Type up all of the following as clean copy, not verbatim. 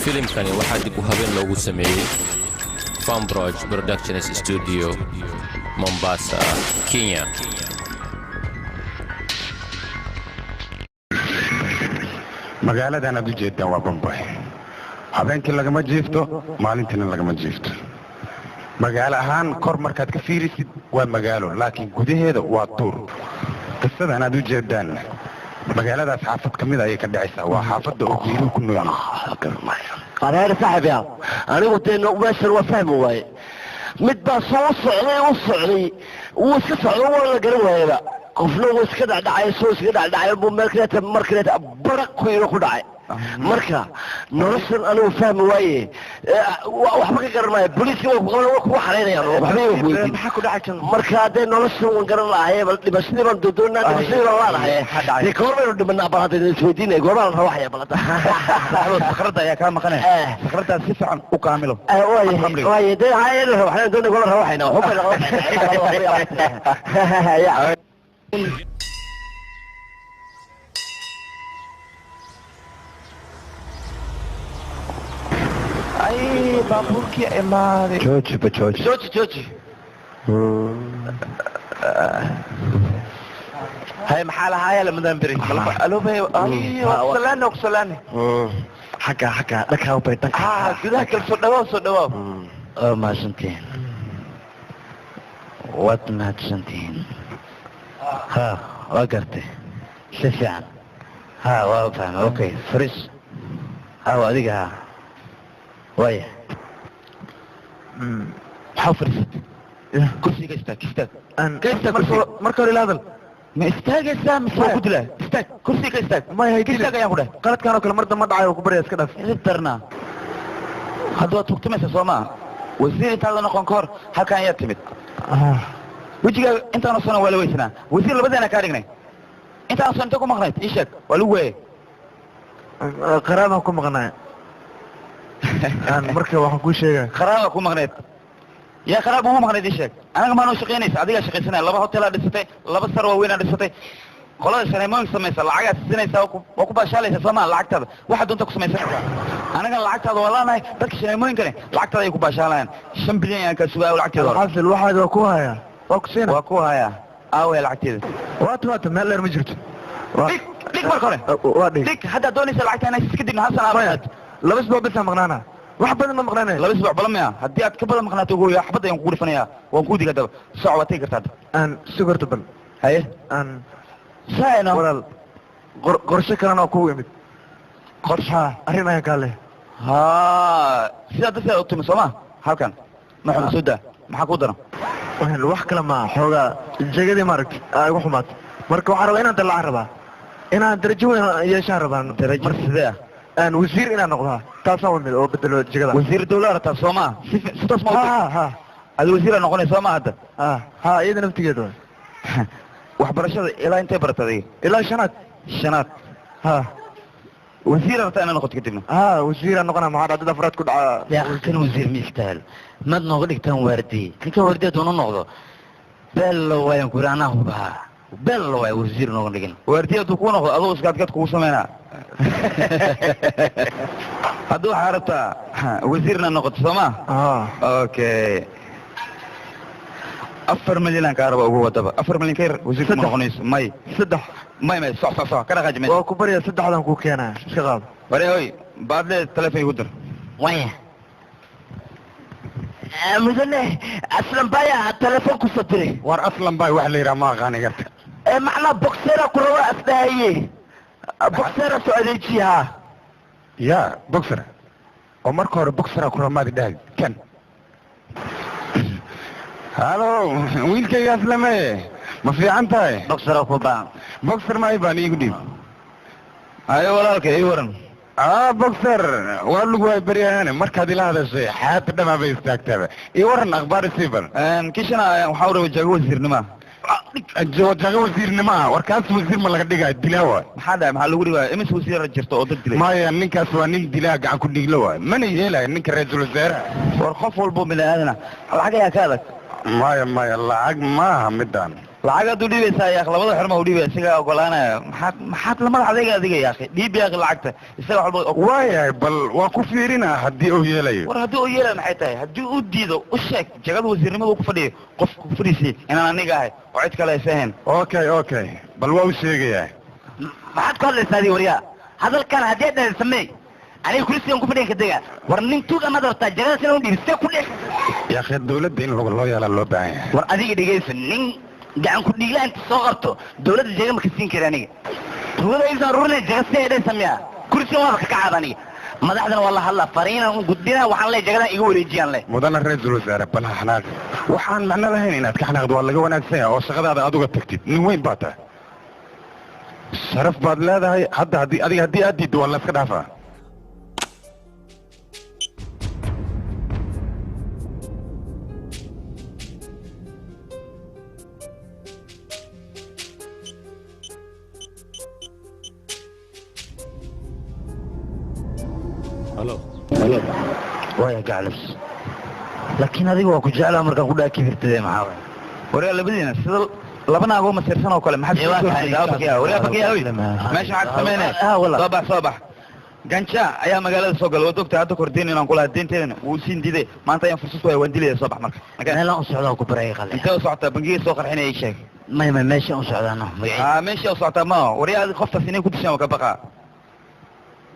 Filimkani waxaa dib u habeen loogu sameeyey Fambroj Productions Studio, Mombasa, Kenya. Magaaladan aad u jeedaan waa Bambay. Habeenkii lagama jiifto, maalintiina lagama jiifto. Magaalo ahaan kor markaad ka fiirisid waa magaalo, laakiin gudaheeda waa duur. Qisadan aad u jeedaan magaaladaas xaafad ka mid ayay ka dhacaysaa. Waa xaafadda oo geeduhu ku nool yihiin. Areer saaxiib yaal, anigu dee meeshan waa fahmi waaye. Mid baa soo socday, u socday, wuu iska socday, waa la garan waayaba. Qofna wuu iska dhacdhacay, soo iska dhacdhacay buu meel kaleeta mar kaleeta baraq ku yiro ku dhacay. Marka noloshan anigu fahmi waaye, waxba ka garan maayo. Booliiska waa ku qaban, waa kugu xaraynayaan, waxba iga weydiin. Maxaa ku dhacay kan? Marka dee noloshan waan garan lahaye, bal dhimashadii baan doodoonaa, dhimashadii baan laanahay. Dee goor baynu dhimanaa? Bal hadda isweydiinaya, goormaa la rawaxaya? Bal hadda Saaxiibo, sakhrada ayaa kaa maqanaya. Sakhradaas si fiican u kaamilo. Waaye waaye, dee hayna rawaxnaa doonay, goor rawaxayna waxba ya. Ay, baabuurkii imaaday. Jooji ba, jooji. Jooji, jooji. Hay, maxaa lahaaya lamadan beri alobay? Ay, ogsalaane, ogsalaane. Xagga, xagga dhankaa u bay, dhanka. Ah, gudaha kale, soo dhawaaw, soo dhawaaw. Waa mahadsantihiin, waad mahadsantihiin. Ha, waa gartay si fiican. Ha, waa fahmay. Okay, fariis. Ha, waa adiga. Ha, waaya. Maxaa u fadhiisatay kursiga? Istaag, istaag, ka istaag kursiga. Marka hore ila hadal. Ma istaagaysaa mise waa ku dilaa? Istaag kursiga, ka istaag. Maya, ka istaag ayaan ku dhahay. Qaladkan oo kale mar dambe dhacayo, ku barya, iska dhaaf. Idin darnaa. Hadda waad tugtumaysaa, soo maa? Wasiir intaan la noqon ka hor halkan ayaa timid. Wejigaaga intaanu sano waa la weysanaa. Wasiir labadeena kaa dhignay. Intaanu sano inta ku maqnayd ii sheeg, waa lagu waayey. Qaraabaan ku maqnaay. Marka waxaan kuu sheegaya, Qaraaba ku maqnayd? Yaa qaraab ugu maqnayd ii sheeg. Anaga maanoo shaqaynaysa, adigaa shaqaysanaya. Laba hotelaa dhisatay, laba sar waaweynaa dhisatay, qolada shaneemooyinka samaysa lacagaa sisinaysaa, waa ku baashaalaysa, soo maa? Lacagtaada waxaa doonta ku samaysanaysaa. Anaga lacagtaada waa laanahay, dadka shaneemooyinkani lacagtaada ay ku baashaalayaan. 5 bilyan ayaan kaa sugaa lacagteeda hore. Xasil, waxaad waa ku hayaa, waa ku siina. Waa ku hayaa. Aawaya lacagteeda? Waata, waata, meel dheer ma jirto. Dhig, dhig marka hore. Waa dhig. Dhig. Haddaad doonaysa lacagta inay kadibna hal sana Maya, aad 2 isbuuc bisaan maqnaana, wax badan ma maqnaanaya. 2 isbuuc balan miya? Haddii aad ka badan maqnaato ugu xabad ayaan kugu dhifanayaa, waan kuu diga. Daba soc, waad tegi kartaa hadda. Aan sugorta bal. Haye. Aan saayno. Walaal, qorshe kalena oo kugu imid. Qorshe? Ha, arrin ayaan kaa leh. Ha, sidaa darteed u timi soo ma halkan? Maxamed, soo daa, maxaa kuu daran? Wax kale maa, xoogaa jegadii maaragtay aa igu xumaatay. Marka waxaan rabaa inaan dallacaan rabaa, inaan darajo weyn yeeshaan rabaa. Darajo sidee ah? Aan wasiir inaan noqdaa, taasaan u imid oo bedelo jegada. Wasiir dawla rabtaa, soo maa? Si si toos ma u Ha ha. Adi wasiiraa noqonay, soo ma hadda? Ha ha, iyada naftigeeda waay. Waxbarashada ilaa intay baratay adiga? Ilaa shanaad. Shanaad? Ha. Wasiir rabtaa inaad noqoto kadibna? Ha, wasiiraan noqonaa. Maxaa dhacdada afraad ku dhacaa? Yaa, kan wasiir ma istaahil. Maad nooga dhigtaan waardiye? Ninka waardiye hadduu noqdo bello waayaan ku yidhi, anaa hubaa, bello waay wasiir nooga dhigin. Waardiye hadduu kuu noqdo, aduu iskaadkaad kugu sameynaa. Hadda waxaa rabtaa wasiir inaad noqoto, soo ma? Ha. Okay, 4 milyan aan kaa raba ugu wadaba. 4 milyan ka yar wasiir kuma 3. noqonayso. May. 3. May, may, soc, soc, soc, ka dhaqaaji meesha. Waa ku barya, saddexdan kuu keenaya, iska qaado. Ware hoy, baadle, telefoon igu dir. Waya mudane, Aslan baya telefoon kusoo diray. War, Aslan bay wax la yidhaha ma aqaani garta. Macnaa boxera ku raba asdhahaye, boxera soo adeejiya. Yaa boxer? Oo marka hore boxera kuramaadi dhahay kan. Halo, wiilkayga Aslame, ma fiican tahay? Boxera ku baan. Boxer ma baan iigu dhiib. Hayo walaalka, ii waran. Ah, boxer, waa lagu waay baryahane. Markaad ila hadashay xaata dhamaa bay istaagtaaba. Ii waran, akhbaar isii bal. Kishana waxaa u rabay jaago wasiirnima. Jago wasiirnimo ah? Warkaas wasiir ma laga dhigaa? Dilaa waay. Maxaa dhahay? Maxaa lagu dhigaya? Imis wasiir jirto oo dad dilay? Maya, ninkaas waa nin dilaa, gacan ku dhiglo waay. Mana yeelayo ninka ra-iisul wasaaraha. War qof walbo bini aadana lacag ayaa ka adag. Maya, maya, lacag maaha midaan. Lacag aad u dhiibaysaa yaakhi, labada xirma u dhiibaya isagaa ogolaanaya. Maxaad la madax adayga adiga yaakhi? Dhiib yaakhi lacagta isaga waxba. Waayahay, bal waan ku fiirinaa haddii uu yeelayo. War haddii uu yeelayo maxay tahay? Haddii uu diido u sheeg jagada wasiirnimada uu ku fadhiyo qofka ku fadhiisay inaan aniga ahay oo cid kale aysan ahayn. Okay okay, bal waa u sheegayaa. Maxaad ku hadlaysaa adiga waryaa? Hadalkan haddii aad sameey aniga kursigan ku fadhiyan ka dega. War nin tuug amaad rabtaa jagadaas inaan u dhiibin see ku dheh. Yaakhi, dawladda in loo yeelaa loo baahan yahay. War adiga dhegayso, nin gacan ku dhiigla inta soo qabto dawladda jaga ma ka siin kari aniga. Tuugada aysan aruurinay jaga si ay dhaysa miya? Kursigan waaba ka kacaab aniga. Madaxdana waa la hadlaa, fariinaan u gudbinaa, waxaan leeyahay jagadan iga wareejiyaan leh. Mudana ra-iisul wasaare, bal ha xanaaqi. Waxaan macno lahayn inaad ka xanaaqdo waa laga wanaagsan yahay oo shaqadaada aad uga tagtid. Nin weyn baa tahay, sharaf baad leedahay. Hadda haddii adiga haddii aad diiddo waa la iska dhaafaa. Halo. Waaya gaclus, laakiin adiga waa ku jeclaa markaan ku dhaa kibirtade maxaa waay? Waryaa labadiina sida laba naagoo masiirsan oo kale maxaad? Waryaa bakiya, oy, meesha maxaad samaynaya? Soo bax, soo bax. Ganja ayaa magaalada soo galay, waad ogtahay hadda kor deen inaan kulahaa, deynteedana wuu siin diiday. Maanta ayaan fursad ku haya, waan dilaya. Soo bax marka. Meelaan u socdaa ku baraya qale. Intee u socotaa? Bangiga soo qarxinaya ii sheeg. May meesha u socdaano. Aa, meesha u socotaa ma. Waryaa adiga qoftaas inay ku dishaan waa ka baqaa.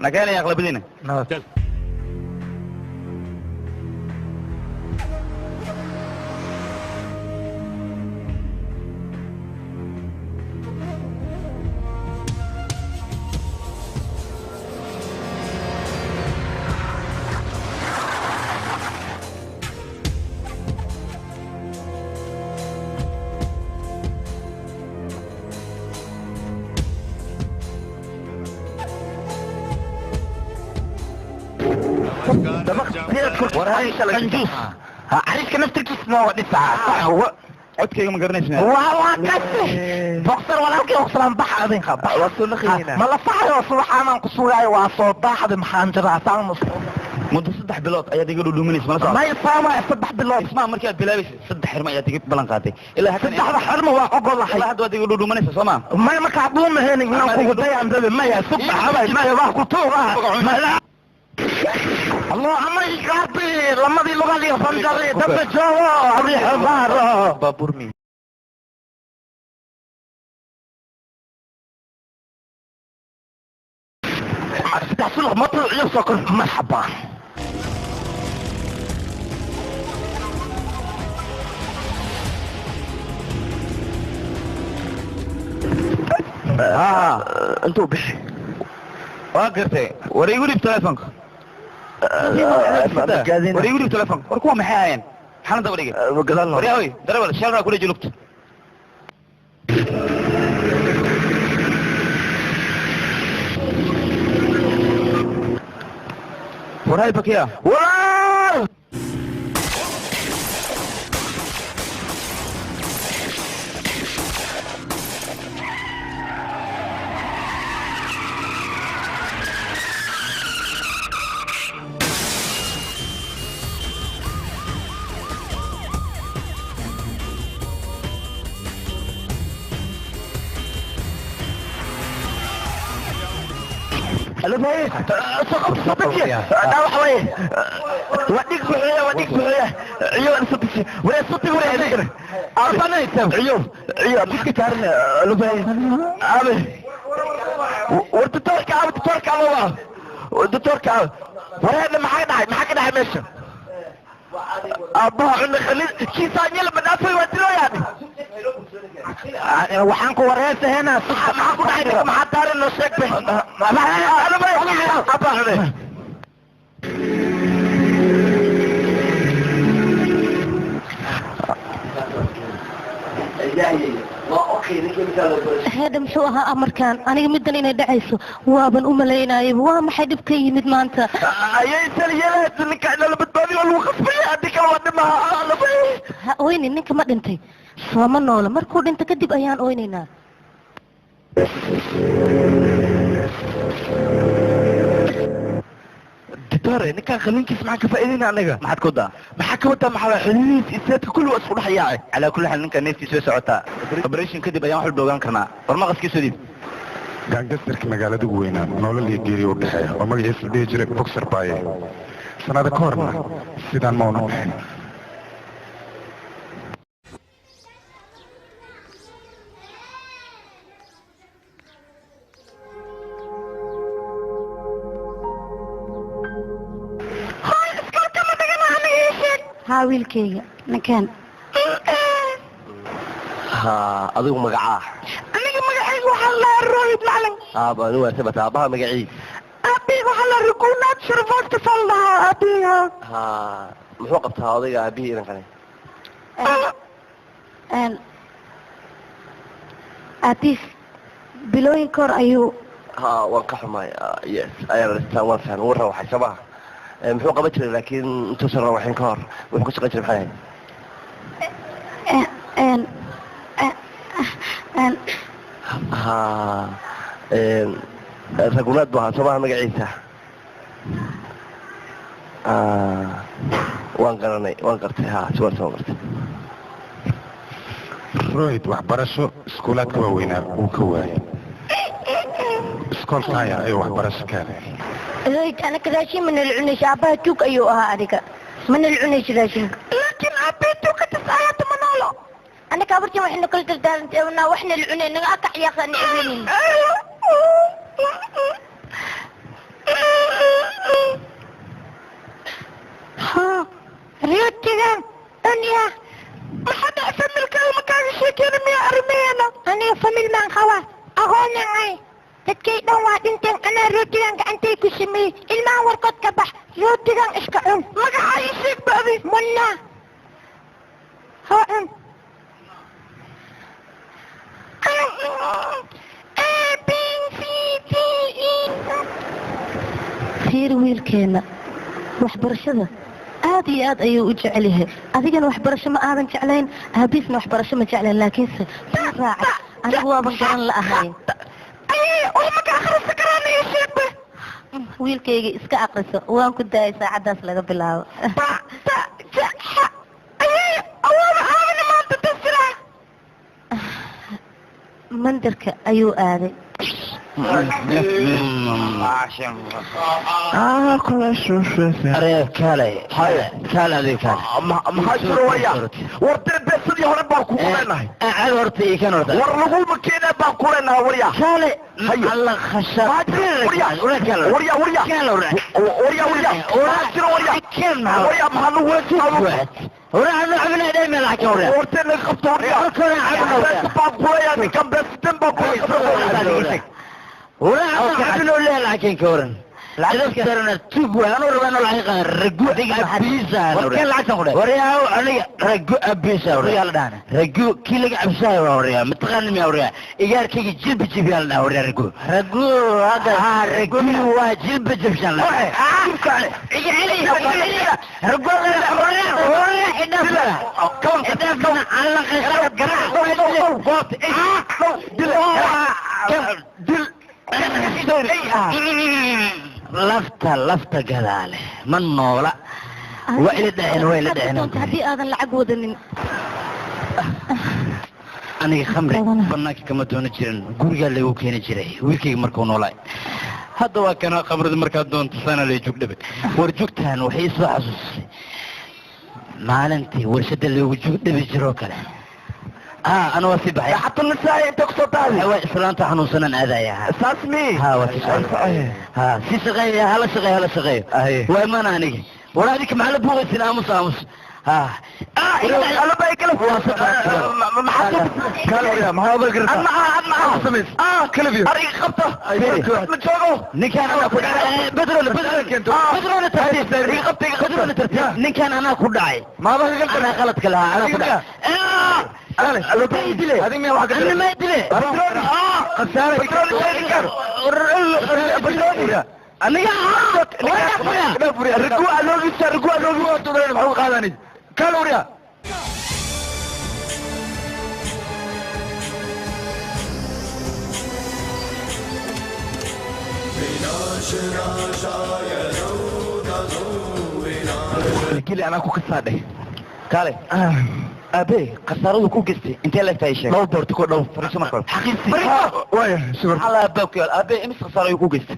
Nakeenaya aqlabadiina. Cariiska naftirkiisna waa dhisaa. Codkayga ma garanaysa? Waa kase boqsar walaalkay oqsalaan bax adinka bax ma la faxayo subaxaanaan ku sugaayo waa soo baaxda maxaan jabaa saan. Muddo 3 bilood ayaad iga dhudhuuminaysa, mala socota? May saama 3 bilood. Ismaa markii aad bilaabaysay 3 xirmo ayaad iga ballan qaaday ilaa hadda. Saddexda xirmo waa ogolahay. Ilaa hadda waad iga dhudhuuminaysa soo ma? May markaa dhuumaheen inaan kugu dayaan rabe. Maya subax maya waa ku tuuga mala الله عمري قلبي لما دي لغة لي فنجري دب جوا ريح بارو baabuur mi. تحصل ما طلع يوصل. مرحبا. Intuu bixi. Waa gartay. War igu dhib telefonka, war igu dhib telefonka. War kuwa maxay ahaayeen? Maxaana daba dhigay? War yaa oy darawal shalraa kula julugta. War hay bakiya. Walaal wadhig buxiya, wadhig buxiya ciyo sutisi wara suti wara arbana ciyo ciyo biska taarna lubay abe. War doctorka abe, doctorka abe, doctorka abe. War hada maxaa dhacay? Maxaa ka dhacay meesha? Aabbaha cunna khaliid kiisaanyala madaafay waa dilo yaani. Waxaan ku wareysahayna maxaa ku dhacay? Maxaa taarin noo sheeg be. Aabbaha cunne. Heedha, muxuu ahaa amarkan? Aniga middan inay dhacayso waaban u malaynayay. Waa maxay dhib ka yimid maanta? Ayay saliyalaad ninka inala badbaadiyo waa lagu khasbaya, haddii kale waa dhimaha. Ha oynin, ninka ma dhintay sooma noola. Markuu dhinto kadib ayaan oynaynaa. Titore ninkan qalinkiis maxaa ka faa'iideyna anaga maxaad ku daa maxaa ka wadaa maxaa xiliis isaadka kulli waa isku dhex yaacay calaa kulli xaal ninkan neeftiisa way socotaa operation kadib ayaan wax walba ogaan karnaa war maqaskiisa dib gaangastarka magaalada ugu weynaa nolol iyo geeri u dhexeeya oo magaciisa la dhihi jiray Boxer Baye sanado ka horna sidaan ma una bixin. Haa wiilkayga ninkan ها adigu magacaa aniga magacayga waxaa la Rohit macalin aaba anigu waa sabata aabaha magaciisa aabiga waxaa la Raghunath Srivastava la dhahaa aabiga ha muxuu qabtaa odayga aabihii inankani aabiis bilooyin ka hor ayuu ha waan ka xumaay yes I understand waan fahmay wuu rawaxay soo muxuu qaban jiray laakiin intuusan rawaxin ka hor wuxuu ka shaqayn jiray maxay ahayd ha Raghunath buu ahaa soomaha magaciisa waan garanay waan gartay ha si waan soo gartay. Rohit waxbarasho iskuulaadka waaweynaa wuu ka waayay iskoolkaa yar ayuu waxbarasho ka helay. Rohit anaka raashin mana la cunaysa aabbaha tuug ayuu ahaa adiga mana la cunaysa raashinka laakiin aabbee tuugkatas ayaata ma noolo anaka abartan waxayna kala dardaarantay waxna la cunay naga aka ciyaaqsan ciweynin. Haa rootigan dunya maxaa dhac familkaaga ma kaaga sheekeena miya arrimaheena aniga famil maan qabaa aqoonan ay dadkay dhan waa dhinteen anaa rootigan gacantay ku sameeyey ilmahan warkood ka bax rootigan iska cun magacaa ii sheeg ba'di munna ha cun A B C D E fiir wiilkeena waxbarashada aad iyo aad ayuu u jecel yahay adigana waxbarasho ma aadan jeclayn aabiisna waxbarasho ma jeclayn laakiinse sii raacay anigu waaban garan la ahayn wiilkayga iska aqriso waan ku daayay saacadaas laga bilaabo. Mandarka ayuu aaday. Wartee beesadii hore baan kugu leenahay war laguma keenaa baan ku leenahay warya warya warya warya warya warya maxaa lagu wartee naga qabto warya baan ku leeyahay ninkan beesaden baan ku lafta lafta gadaale ma noola waa ila dhaceen waa ila dhaceen haddii aadan lacag wadanin aniga khamri banaanka kama doono jirin gurigaa lagu keeni jiray wiilkayga markuu noolaay hadda waa kana khamrida markaad doonto sana lay jugdhabe war jugtaan waxay isoo xasuusisay maalintii warshada loogu jugdhabi jiroo kale أنا واسي بحي حتى النساء أنت قصدها هو إسلام تحنو سنن أذايا ساسمي ها واسي ها سي شقي هلا شقي هلا شقي وما أنا هنيك ولا هذيك محل بوغي سن أمس أمس ها أنا بايك ما كالوريا ما هذا القرص أنا أنا كلبي أريق خبطة متشوقه نكان أنا بدرون بدرون ترتيب بدرون ترتيب نكان أنا كدعي ما هذا أنا غلط كلها أنا كدعي أنا ما يدري أنا كالوريا विनाश नाशाय Kili anaa ku kasaadhay kaale aabe khasaaradu ku geystay intee leegtahay sheeg dhowr boorti ku dhow fariiso marka hore xaqiisi waaya shukur alla aabaa ku yaal aabe imis khasaaro ayuu ku geystay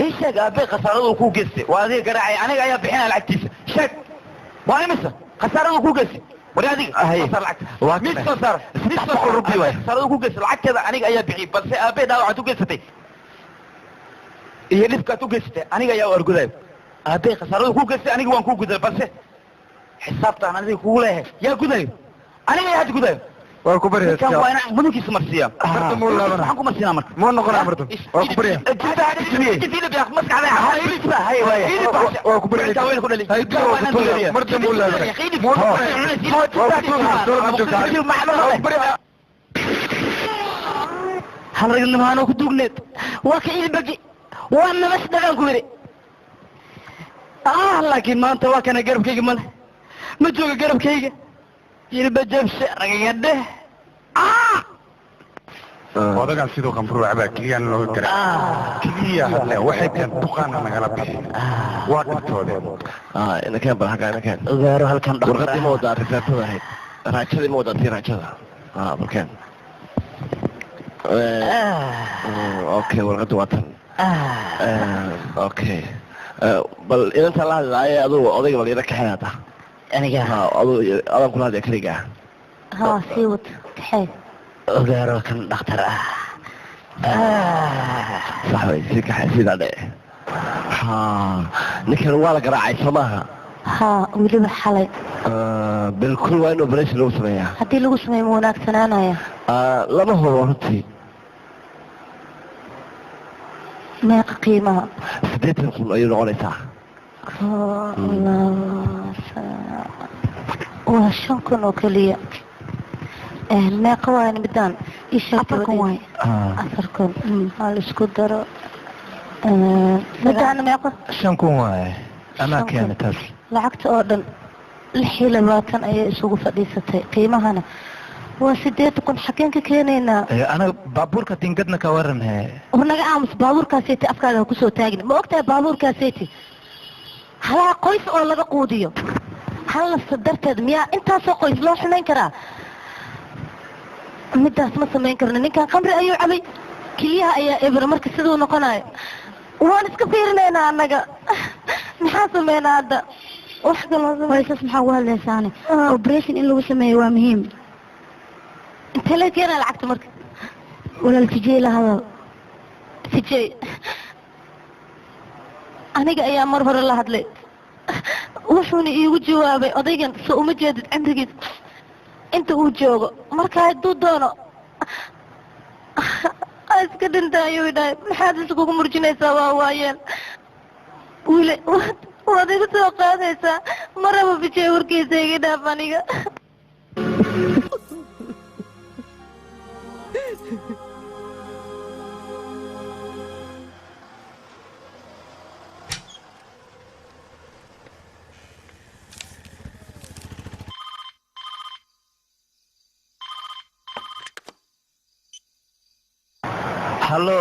ii sheeg aabe khasaaradu ku geystay waa adiga garaacay aniga ayaa bixinaya lacagtiisa sheeg waa imisa khasaaradu ku geystay wari adiga khasaar lacagta mid soo saar mid soo saar rubi waay khasaaradu ku geystay lacagteeda aniga ayaa bixiyay balse aabe dhaawacaad u geysatay iyo dhibkaad u geysatay aniga ayaa u argudayo aabe khasaaradu ku geystay aniga waan kuu guday balse xisaabtaan aniga kugu leeyahay yaa gudayo aniga yaa hadda gudayo waa ku baryaa ninkan waa inaan mudunkiisa marsiiyaa Marta muu laabana. waxaan ku marsiinaa marka muu noqonaa marta waa ku baryaa waa ku baryaa Hay dib waa ku tuugaa. Marta muu laabana. Muu noqonaa. Waa ku tuugaa. Dowladda joogta. Waa ku baryaa. Hal ragnimo ku duugneed waa ka ilbagi waa nabas dhaqan ku yiri laakiin maanta waa kana garabkayga male ma jooga garabkayga jilba jabshe ragaga dheh Odagaan sidoo khamru cabaa keliyaan looga garaa keliya hadle waxay teen duqaana nagala bixi waa dhibtoodeen inakeen bal xaggaa inakeen ogaaro halkan warqadii ma wadaa rifaatada ahayd raajadii ma wadaa tii raajada balkeen okay warqadii waa tan okay bal inantaan la hadlaaye adugu odayga bal ila kaxee hadda aniga adu adaan kula hadlaya keligaa haa sii wad kaxee ogaaro kan dhakhtar ah sax wey sii kaxee sidaa dhe ha ninkan waa la garaacay soo maaha haa weliba xalay bilkul waa in operation lagu sameeyaa haddii lagu sameeyo ma wanaagsanaanaya lama hubo runtii meeqa qiimaha 80,000 ayuu noqonaysaa waa 5,000 oo keliya meeqa waayan midaan 4,000 waay 4,000 waa la isku daro midaan meeqa 5,000 waaye anaa keenay taas lacagta oo dhan 26 ayay isugu fadhiisatay qiimahana waa 8,000 xageen ka keenaynaa anaga baabuurka tingadna ka waran he war naga aamus baabuurkaaseeti afkaaga ha kusoo taagin ma ogtahay baabuurkaaseeti halaa qoys oo laga quudiyo hal nafsa darteed miyaa intaasoo qoys loo xumayn karaa midaas ma samayn karno ninkan khamri ayuu cabay keliyaha ayaa ebra marka siduu noqonayo waan iska fiirinaynaa annaga maxaa sameynaa hadda wax kaloo waysaas maxaa ugu hadlaysaane operation in lagu sameeyo waa muhiim intee la keenaa lacagta marka walaal Vijay la hadal Vijay aniga ayaa mar hore la hadlay wuxuuna iigu jawaabay odaygan soo uma jeedid cimrigiis inta uu joogo marka hadduu doono iska dhinta ayuu dhahay maxaad iskugu murjinaysaa waa waayeen wiile waad iga soo qaadaysaa maraba Vijay warkiisa iga dhaaf aniga hallo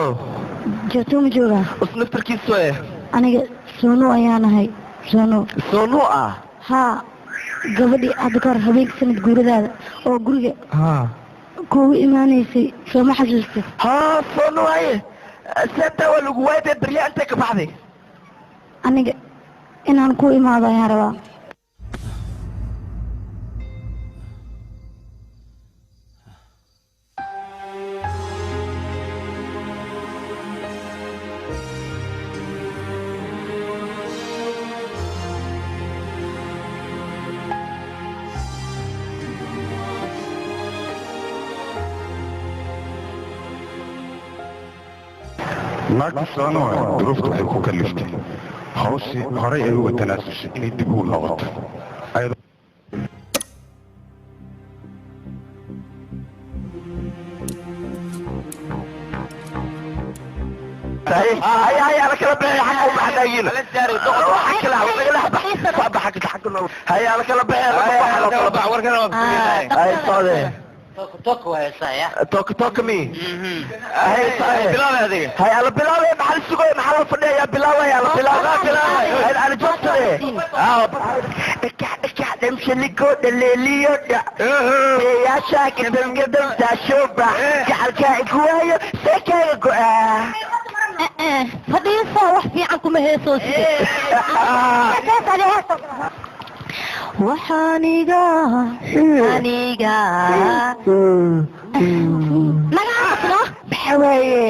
joogto ma joogaa usnaftarkiisu eh aniga Sonu ayaan ahay Sonu Sonu ah haa gabadhii hadda ka hor habeenka sanad guuradaada oo guriga kuugu imaanaysay soo ma xasuusta haa Sonu haye seeta waa lagu waayay baryaa intee ka baxday aniga inaan ku imaado ayaan rabaa naagta Sonu duruuftu waxay ku kaliftay hawshii horay ay uga tanaasushay inay dib ugu noqoto هاي هاي على كلا بحي حق وبحدايين هاي على كلا بحي هاي صادق Tok waa heesaya. Tok tok mi. Hay bilaabay adiga. Hay ala bilaabay, maxaa la sugaya, maxaa la fadhiya? Bilaabay, ala bilaabay, bilaabay. Hay ala joogtade. Dhakax dhakax dhamshaliko dhaleeliyo dhac eeyaasha gadam gadam taasho bax gacalkaa iguwaayo seekaaga go'aa. Fadhiiso, wax fiican kuma heesoosid. Waxaaniga aniga magacaasno maxaa waaye?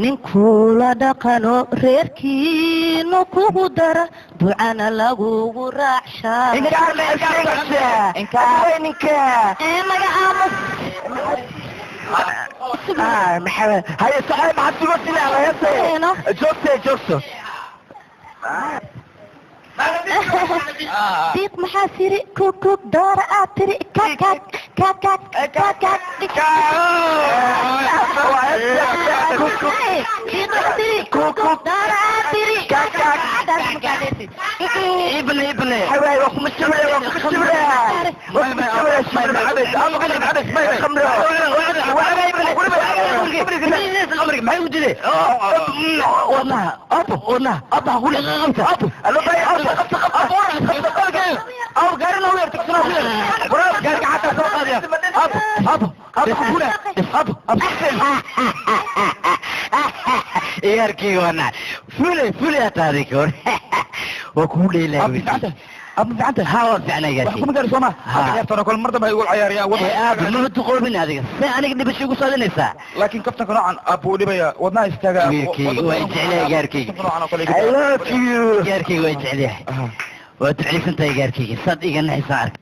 Ninkula dhaqano, reerkiinu kugu dara, ducana lagugu raacshaa. Ninka ee magacaamus. Maxaa haye saxay? Maxaad sugo sila heesay? Joogte, joogto. Diiq maxaa tiri? Kukuk doora aad tiri, kakak kakak kakak. Diiq maxaa tiri? Kukuk doora aad tiri, kakak. Ibne ibne. Hawaay waa kuma shibra, waa kuma shibra, waa kuma shibra. Khamro. Maxay u dilay? Wadnaha abo, wadnaha abo ku qabta abo. Alo bay qabta qabta qabta qabta. Aw gaarina u yartay soo qaaday. Gaariga xataa soo qaadaya. Abo abo abo kula abo abo. Ciyaarkii wana fulay fulay taariikh hor waa kugu dheelaa. Ab ficanta, ab ficanta. Ha, waa ficnay. Wax kuma gaari sooma? Ciyaartana kol mar dambe ay ugu ciyaarayaan. Aab ma tuqoobin adiga, see aniga dhibasho igu saadanaysaa. Laakiin kaftanka noocan ab uu dhibaya, wadnaha istaaga. Wiilkayga waa jeclahay, gaarkayga. Noocan oo kale. I love you. Gaarkayga waa jeclahay, waa ducaysan tahay gaarkayga, saad iga naxaysaa arka.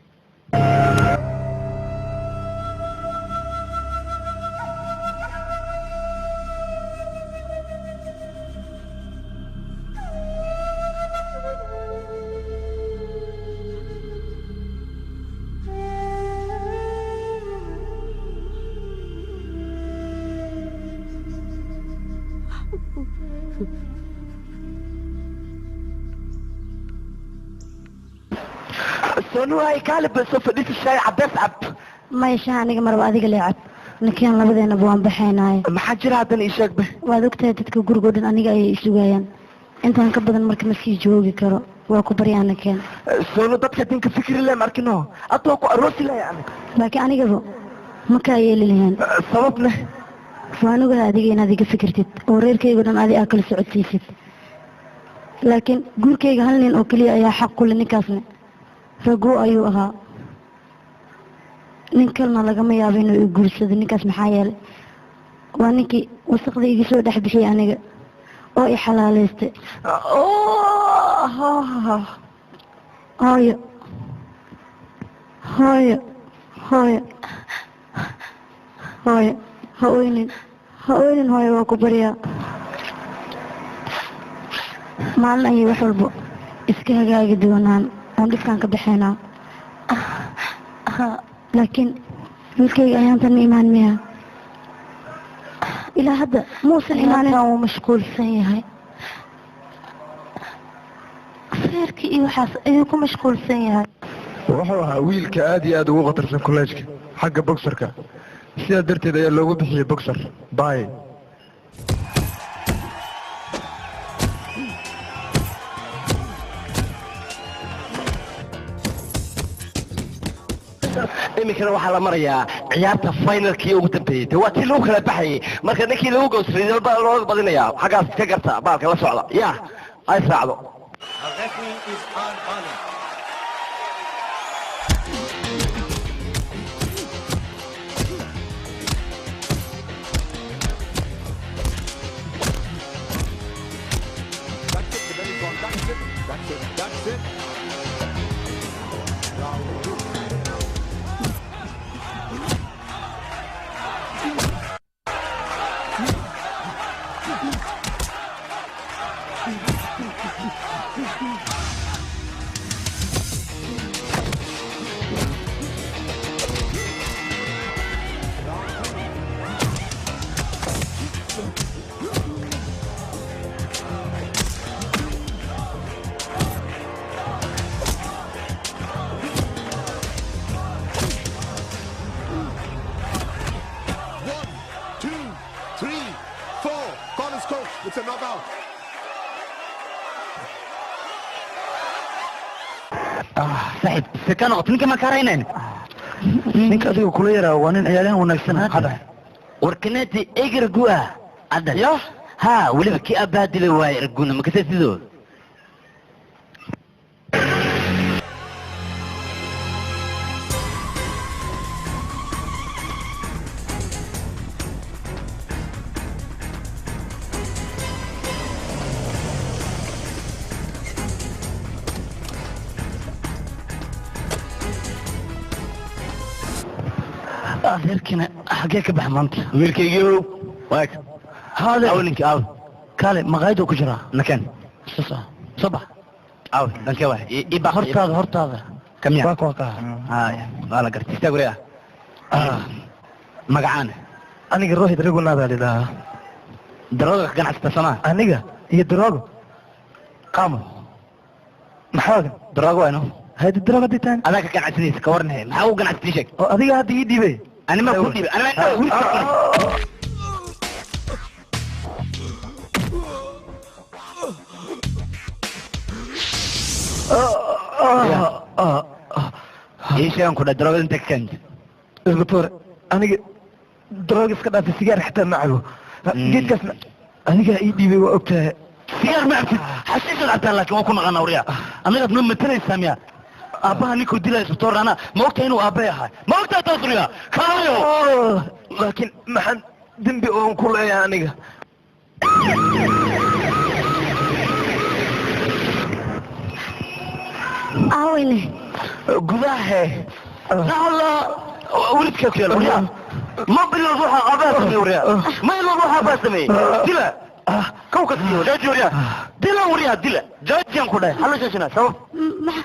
Sonuhay kaalib, soo fadhiisa, shaay cadeys cab. Maya, shaha aniga marba, adiga lee cab. Ninkaan labadeenaba waan baxaynaaye. Maxaa jira haddana? Ii sheeg be. Waad ogtahay dadka gurigoo dhan aniga ayay isugayaan. Intaan ka badan marka ma sii joogi karo, waa ku baryaa, ninkeen. Sonu, dadka dinka fikri le markino hadda waa ku aroosi lahay aniga. Laakiin anigaba ma kaa yeeli lahayn. Sabab leh? Waan ogahay adiga inaad iga fikirtid oo reerkaygo dhan adi aa kala socodsiisid, laakiin guurkayga hal nin oo keliya ayaa xaq ku leh. Ninkaasna ragoo ayuu ahaa, nin kalena lagama yaabo inuu i guursado ninkaas, maxaa yeelay waa ninkii wasaqda iga soo dhex bixiyay aniga oo i xalaalaystay. Hooyo, hooyo, hooyo, hooyo, ha oynin, ha oynin hooyo, waa ku baryaa. Maalin ayay wax walba iska hagaagi doonaan oon dhibkaan ka baxaynaa. Laakiin wiilkayga ayaantan ma imaan miya? Ilaa hadda muusan imaanin. Wuu mashquulsan yahay, feerkii iyo waxaas ayuu ku mashquulsan yahay. Wuxuu ahaa wiilka aad iyo aad ugu khatarsan kolleejka xagga boxerka, sidaa darteed ayaa loogu bixiyey Boxer Bay. Iminkana waxaa la marayaa ciyaarta finalkii ugu dambeeyey, de waa tii lagu kala baxayay. Marka ninkii lagu gowsray baa looga badinayaa, xaggaas ka garta baalka la socda ya ay raacdo. The referee is on Ali. That's it, the bell is gone. That's it, that's it, that's it. Round two. It's a knockout. Saaxiib, seka noqoto ninka ma kaaraynayn. Ninka adiga kula yaraa waa nin ciyaaryahan wanaagsan. Hadda warkaneti egergu ah cadal yo ha weliba kii abbaa dilay waaye erguna makase sidoo adeerkina xagee ka bax maanta wiilkaygiiow waag haade aw ninki aw kaale maqaayaduu ku jiraa nakan soo bax aw dhankee waay iba hortaada hortaada kamiya waa kuwa kaa haya waa la gartay istaag wareega magacaan aniga Rohit Raghunatha lidhahaa. Darooga ka ganacsata somaa aniga iyo daroogo qaamo maxaa daroogo waayno hayda daroogo ditaan adaa ka ganacsanaysa ka warnahay maxaa ugu ganacsatay sheeg oo adiga hadda ii dhiibay أنا ما كنت أنا ما ايش يا كنا دروغ انت كنت دكتور انا دروغ iska dhaafay sigaar xitaa ma cabo geedkaasna aniga ii dhiibay waa ogtahay sigaar ma cabtid xashiisad cabtaa laakiin waan ku naqanaa waryaa anagaad noo matalaysaa miya aabbaha ninkuu dilaya doctor ana ma ogtahay inuu aabbay ahay ma ogtahay taas riya kaayo laakiin maxaan dembi oon ku leeyahay aniga aaweyne gudaha alla welidkaa ku yaala waryaa ma bilo ruuxa aabbaha sameeye waryaa ma ilo ruuxa aabbaha sameeye dila kow ka siiyo jaaji waryaa dila waryaa dila jaajiyan ku dhahay halo shaashina sabab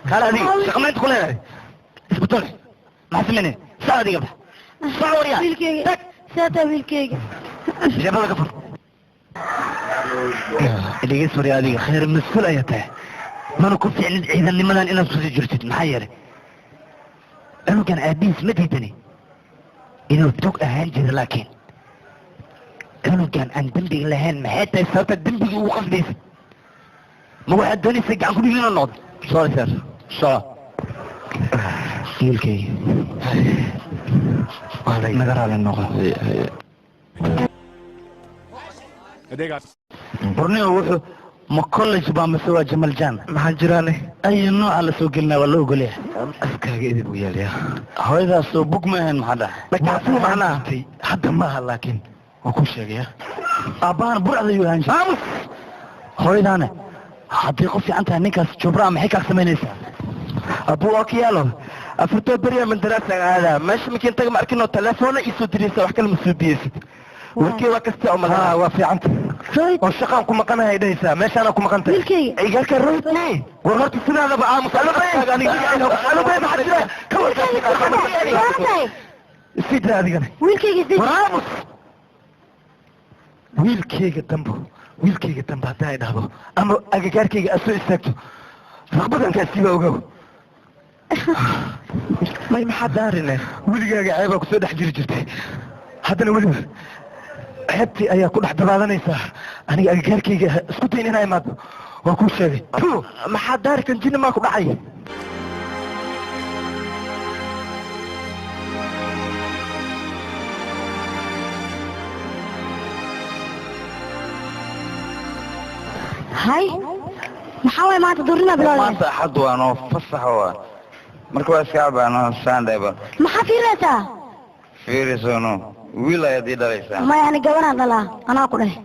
kaale adiga shaqamaynta ku leedahay isbitole maxaa sameynay sac adiga bax sac waryaa wiilkeyga saataa wiilkeyga jeebada ka fur idhigeys waryaa adiga khayr mas-uul ayaa tahay mana ku fiicnid ciidannimadan inaad kusii jirtid maxaa yeelay cunugan aabihiis ma diidani inuu tog ahaan jiro laakiin cunugan aan dembiga lahayn maxay tahay sababta dembigii ugu qasbaysa ma waxaad doonaysa gacan ku dhigin inuu noqdo sorry sir so wiilkay naga raali noqo borneo wuxuu ma college baa mise waa jamal jaan maxaa jiraane ay nooca la soo gelinaa waa la ogolyahay afkaaga idib u yeelaya hooyadaasoo bug ma ahayn maxaa dhahay laakiin macnaha hadda maaha laakiin waa ku sheegaya aabbahana burcda ayuu ahaan jiray aamus hooyadaana haddii qof fiican tahay ninkaas jubraa maxay kaag samaynaysaa abuu okiyaalo afartoo beriya mandaraasaan aadaa meesha markiin taga ma arkinoo telefoona iisoo diraysa wax kale ma soo biyeysid warkii waa kasta oo malaha waa fiicanta oo shaqaan ku maqanahay dhahaysaa meeshaanaa ku maqan tahay wiilkeyga cigalka Rohit war horta sidaadaba aamus sida adigana wiilkeyga war aamus wiilkeyga dambo wiilkeyga dambe haddaa ay dhahdo ama agagaarkeyga aad soo istaagto raqbadankaa siiba ogow may maxaa daarine weligaaga ceebaa kusoo dhex jiri jirtay haddana weliba ceebtii ayaa ku dhex dabaadanaysaa aniga agagaarkeyga isku dayn inaa imaado waa kuu sheegay maxaa daari kan jinni maa ku dhacay hay maxaa waay maanta duurnima bilowday maanta axad waa noo fasax waa marka waa iska cabaano Sunday ba maxaa fiirinaysaa fiirisono wiil ayaad ii dhalaysaa maya ani gabanaan dhalaa anaa ku dhahay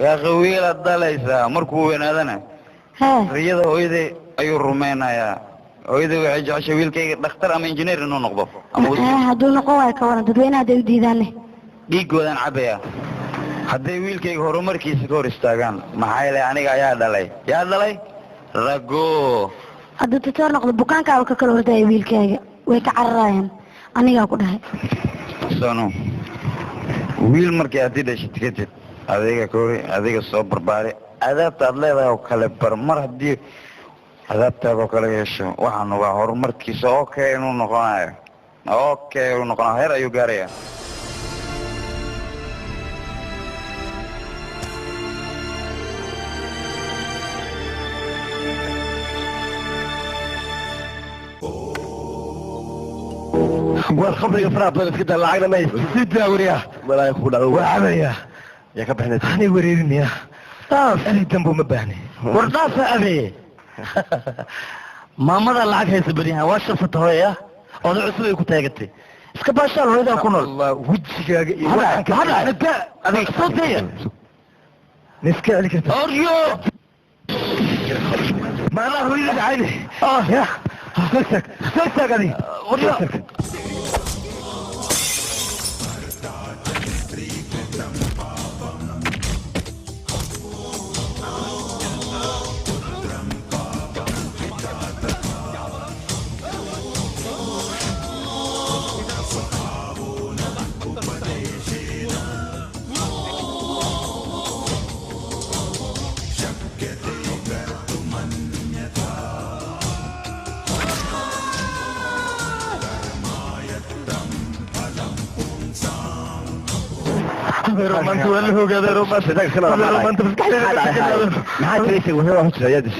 yaaqi wiilaad dhalaysaa markuu weynaadana hee riyada hooyaday ayuu rumaynayaa hooyaday waxay jeceshay wiilkayga dhakhtar ama injineer inuu noqdo ama hadduu noqon waayo ka waran dadweynaha hadday u diidaanne dhiiggoodaan cabayaa hadday wiilkayga horumarkiisa ka hor istaagaan maxaa yeelay aniga ayaa dhalay yaa dhalay rago hadduu tutoor noqdo bukaankaaba ka kala ordaya wiilkayga way ka cararayaan anigaa ku dhahay sono wiil markii aad i dhashid kadib adiga kori adiga soo barbaari adaabta aad leedahay oo kale bar mar haddii adaabtaada oo kale yeesho waxaan waa horumarkiisa okay inuu noqonayo okay inuu noqonayo heer ayuu gaarayaa War khamriga faraha badan iska daa, lacagna ma haysto. Sii daawariya. Malaayo kugu dhaco. Waa cabaya. Yaa ka bixinaysa? Ani wareerinaya. Dhaaf, ani dambo ma baahni. War dhaafa abe. Maamada lacag haysa beriyahan waa shabsata hooya. Oday cusub ay ku taagatay. Iska baashaal hooyadaa ku nool. Allah wejigaaga iyo Maxaa dhacay? Adiga soo daya. Niska celi karta. Oryo. Maanaa hooyada dhacayne. Ya. Soo istaag. Soo istaag adiga. Oryo.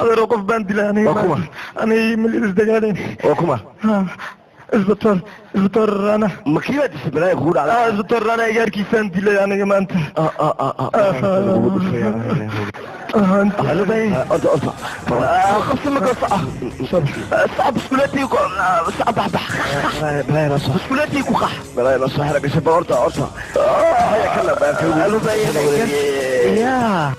Adeero qof baan dilay aniga. Aniga mal isdagaalayn. Waa kuma? Isbitaal, isbitaal Rana. Ma kii baa disay balaayo kugu dhacday? Isbitaal Rana igaarkiisaan dilay aniga maanta. يا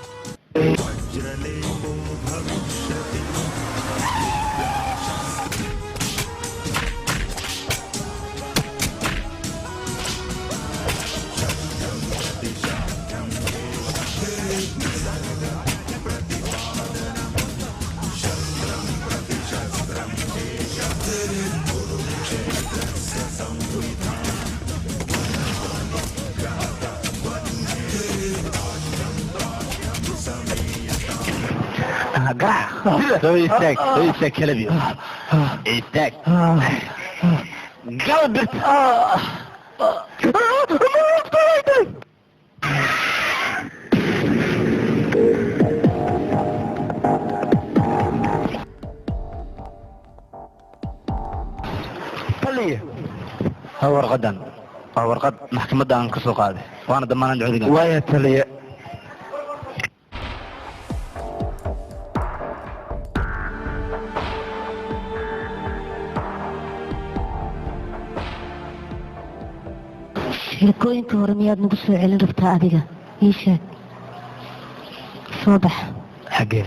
istaag soo istaag kalabi istaag gal birta ha warqadan waa warqad maxkamadda aan ka soo qaaday waana damaanad codiga waaya taliye. Sheekooyinka hore miyaad nagu soo celin rabtaa adiga? Ii sheeg. Soo bax. Xaggee?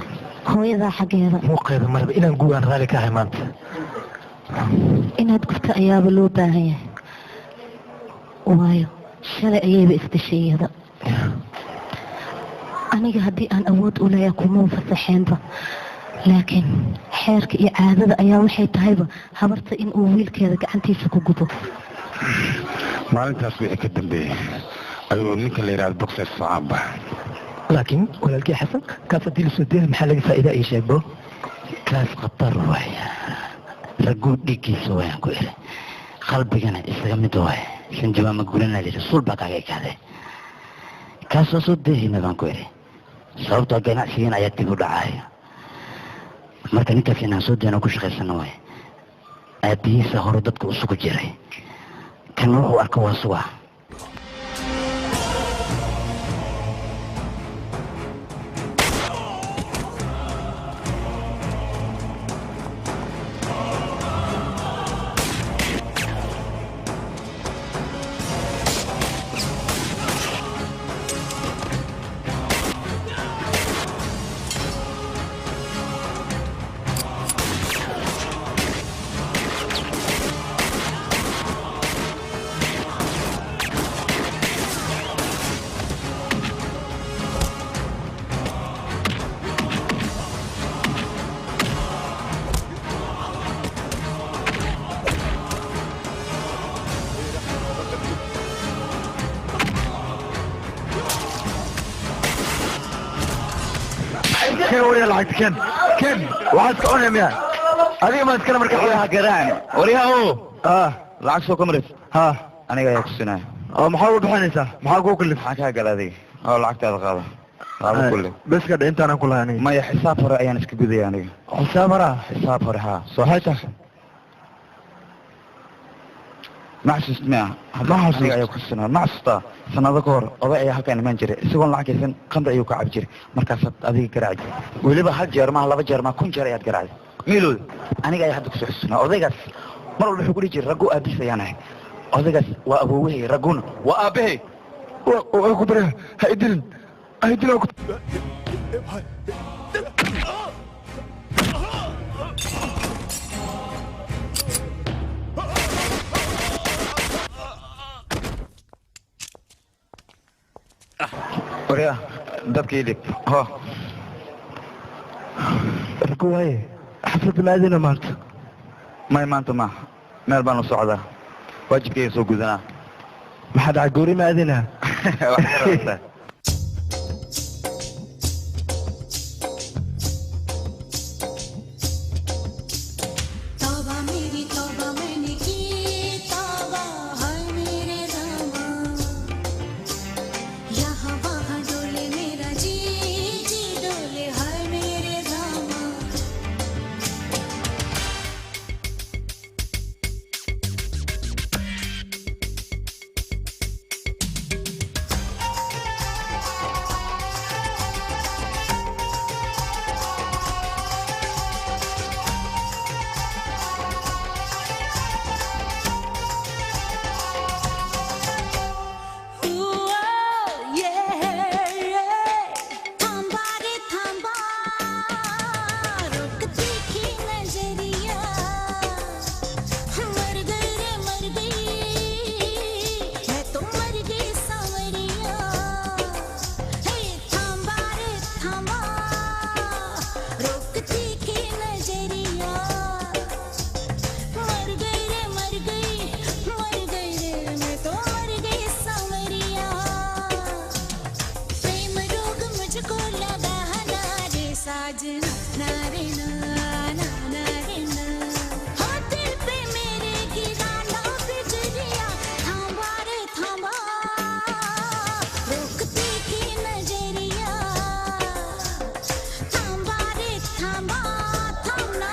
Hooyadaa xaggeeda. Muuqeeda marba inaan gugaan raalli ka ahay maanta. Inaad gubto ayaaba loo baahan yahay. Waayo shalay ayayba isdashay iyada. Aniga haddii aan awood u leeyahay kuma fasaxeenba. Laakiin xeerka iyo caadada ayaa waxay tahayba habarta in uu wiilkeeda gacantiisa ku gubo. Maalintaas wixii ka dambeeyey ayuu ninka la yidhahdo boxer socaanba. Laakiin walaalkii Xasan kaas haddii lasoo deehay maxaa laga faa'iidaa ii sheegbo? Kaas khatar waaya. Raguu dhiiggiisa wayaan ku iri. Qalbigana isaga mid waaya. Sanjibaa ma guranaa layidhi suul baa kaaga ekaaday. Kaas waa soo deehayna baan ku iri. Sababtoo ganacsigan ayaa dib u dhacaya. Marka ninkaas inaan soo deeno ku shaqaysano waaya. Aabbihiisa hore dadka usugu jiray. Kan wuxuu arko waa sugaa. Lacagta ken ken waxaad iska cunaya miya adiga maa iskale marka waryaha garaan waryaha o lacag soo kamarays ha aniga ayaa ku sinaya oo maxaa uga bixinaysaa maxaa kuu kalif maxaa kaa gala adiga oo lacagtaada qaada qaado kulle bes ka dhe intaanan ku lahay aniga maya xisaab hore ayaan iska gudaya aniga xisaab hore xisaab hore ha soo maxay tahay Ma xasuust miya? Ma xasuust ayaa ku xasuusanaa. Ma xasuustaa sanado ka hor oday ayaa halkaan imaan jiray isagoon lacag haysan qamri ayuu ka cabi jiray markaasaad adiga garaaci jiray weliba hal jeer maaha laba jeer maaha 1000 jeer ayaad garaacday miilooda aniga ayaa hadda kusoo xasuusanaa odaygaas mar walba wuxuu ku dhihi jiray raggu aabiis ayaan ahay odaygaas waa awoowahey ragguna waa aabahey waa ku barya ha idilin ha idilin waryaa dabka ii dhib ho Raggu waaye xafladda ma aadina maanta may maanta ma meel baan u socdaa waajibkayga soo gudanaa maxaa dhacay goori ma aadina wax ka rabtaa तौबा मेरी तौबा मैंने की तौबा है मेरे रामा यहाँ वहाँ डोले मेरा जी जी डोले है मेरे रामा थांबा रे थांबा रोक देखी नजरिया मर गई रे मर गई मैं तो मर गई सांवरिया हे थांबा रे थांबा रोक देखी नजरिया मर गई रे मर गई रे मैं तो मर गई सांवरिया प्रेम रोग मुझको लगा ना रे साजना ना रे ना ना ना रे ना हो दिल पे मेरे गिरा ना बिजलिया थांबा रे थांबा रोक देखी नजरिया थांबा रे थांबा थांबना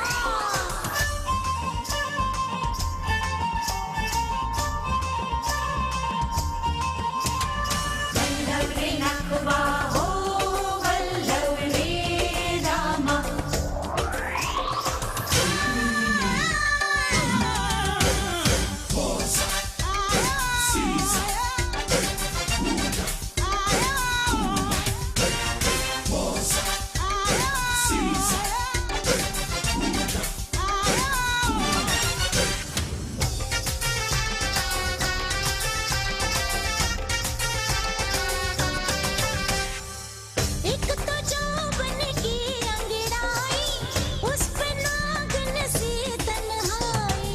एक तो जौबन की अंगड़ाई उस पे नागन सी तन्हाई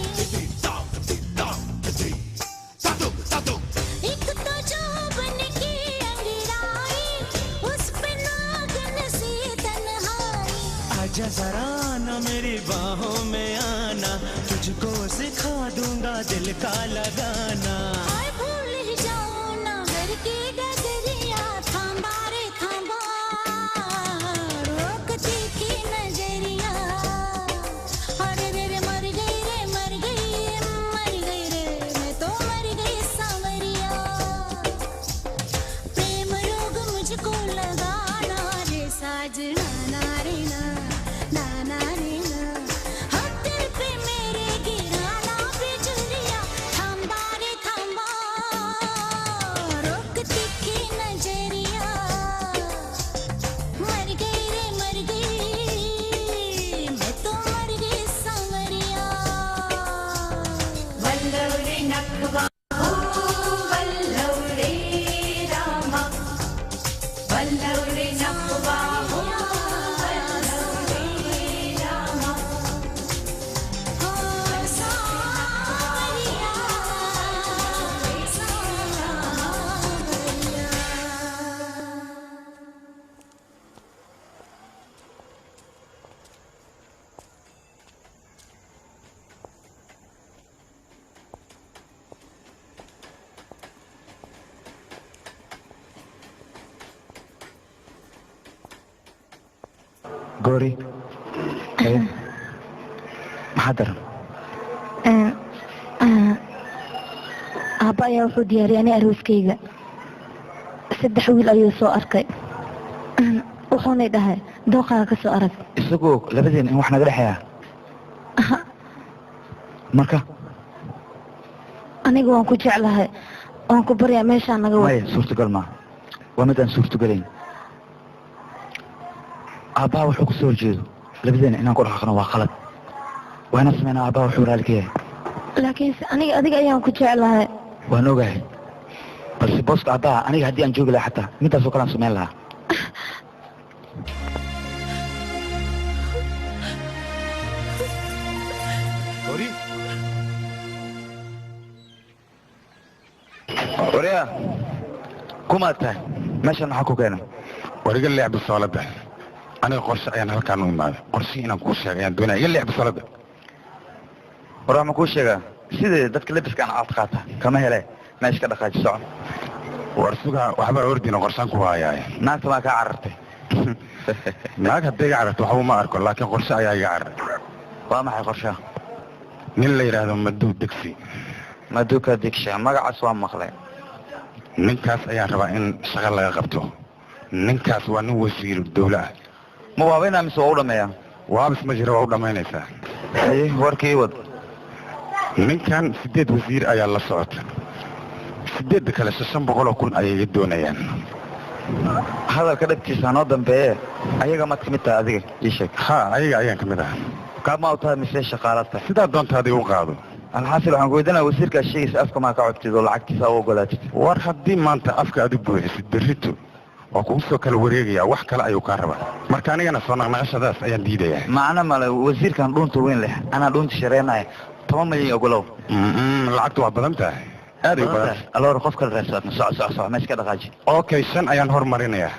एक तो जौबन की अंगड़ाई उस पे नागन सी तन्हाई आजा जरा ना मेरी बाहों में आना तुझको सिखा दूंगा दिल का लगाना हाय भूल ही जाओ ना घर की डगरिया थांबा रे थांबा रोक देखी नजरिया अरे रे रे मर गई रे मर गई रे मैं तो मर गई सांवरिया प्रेम रोग मुझको लगा ना रे साजना ना रे ना ना ना रे ना हाँ दिल पे मेरे गिरा ना बिजलिया थांबा रे थांबा रोक दिखी नजरिया मर गई रे मर गई मैं तो मर गई सांवरिया वल्लव रे नखवा वल्लव रे रामा वल्लव रे नखवा वल्लव रे रामा हो सांवरिया सांवरिया goori maxaa daran Aabba ayaa wuxuu diyaariyay ani arooskayga. 3 wiil ayuu soo arkay. Wuxuuna dhahay dooqaaga ka soo arag. Isagoo labadeen in wax naga dhexeeya. Marka aniga waan ku jeclahay, waan ku baryaa meeshaan naga wad. Maya, suurtagal ma waa mid aan suurtagalayn. Aabbaha wuxuu ku soo horjeedo labadeena inaan ku dhaqaaqno waa qalad. Waa inaan sameynaa aabbaha wuxuu raali ka yahay. Laakiinse aniga adiga ayaan ku jeclahay. Waan ogahay, balse booska aabbaha aniga haddii aan joogi lahaa xataa midaasoo kale aan sameyn lahaa. Waryaa, kumaad tahay? Meeshan maxaa ku keenay? War iga leex bisooladda. Aniga qorshe ayaan halkaan u imaaday. Qorshihii inaan kuu sheego ayaan doonaya. Iga leex bisooladda. War waxaan kuu sheegaa sidee dadka labiskaan aad qaata kama hele meesha ka dhaqaaji soco. War sugaa waxba ordina qorshaan ku hayaay. Naagta maa kaa carartay? Naag hadday iga cararto waxba ma arko, laakiin qorshe ayaa iga cararay. Waa maxay qorshaha? Nin la yidhaahdo Maduu Degsi. Maduka Digsha, magacaas waa maqlay. Ninkaas ayaan rabaa in shaqo laga qabto. Ninkaas waa nin wasiir dowla ah. Ma waabaynaa mise waa u dhameeyaa? Waabis ma jiro, waa u dhamaynaysaa. Haye, warkii wad. Ninkan 8 wasiir ayaa la socota. 8 kale 500,000 ayay iga doonayaan. Hadalka dhabtiisa noo dambeeye, ayaga maad ka mid tahay adiga? Ii sheeg. Ha, ayaga ayaan ka mid ahaa. Kaama u tahay mise shaqaalaad tahay? Sidaa doonta adiga u qaado. Alxaasil waxaan ku weydiinaya wasiirkaa sheegaysa afka maa ka codtid oo lacagtiisa u ogolaatid? War haddii maanta afka aad u buuxisid berrito waa kugu soo kala wareegaya, wax kale ayuu kaa rabaa. Marka anigana soo naqnaqashadaas ayaan diidayaa. Macno male, wasiirkan dhuunta weyn leh, anaa dhuunta shareynaya, 10 milyan ogolow. Lacagtu waa badan tahay. Aad ay u badan tahay. Aloor qof kale raadso, adna soco, soco, soco, meesha ka dhaqaaji. Okay, 5 ayaan hormarinayaa.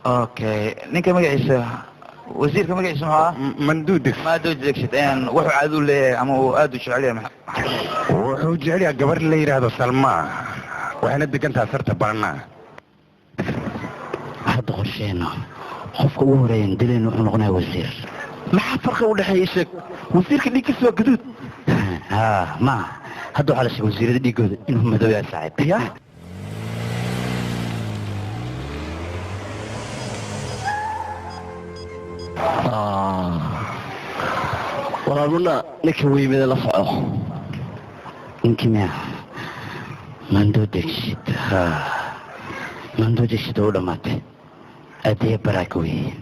Okay, ninka magaciisa, wasiirka magaciisa muxuu ahaa? Manduu Degsi. Manduu Degsi, wuxuu caado u leeyahay ama uu aad u jecel yahay Wuxuu jecel yahay gabar la yidhaahdo Salma. Waxayna degan tahay sarta Barnaa. Hadda qorsheena qofka ugu horeeyan dileen wuxuu noqonayaa wasiir. Maxaa farqi u dhexeeya sheeg? Wasiirka dhiiggiisa waa gaduud. Ha, ma hadda waxaa la sheegay wasiirada dhiiggooda inuu madow yahay saaxiib. Ya? Walaaluna ninka weymida la soco. Ninkii miya? Manduu Degsid. Ha. Manduu Degsid oo u dhammaatay. Adeeg baraaka weeye.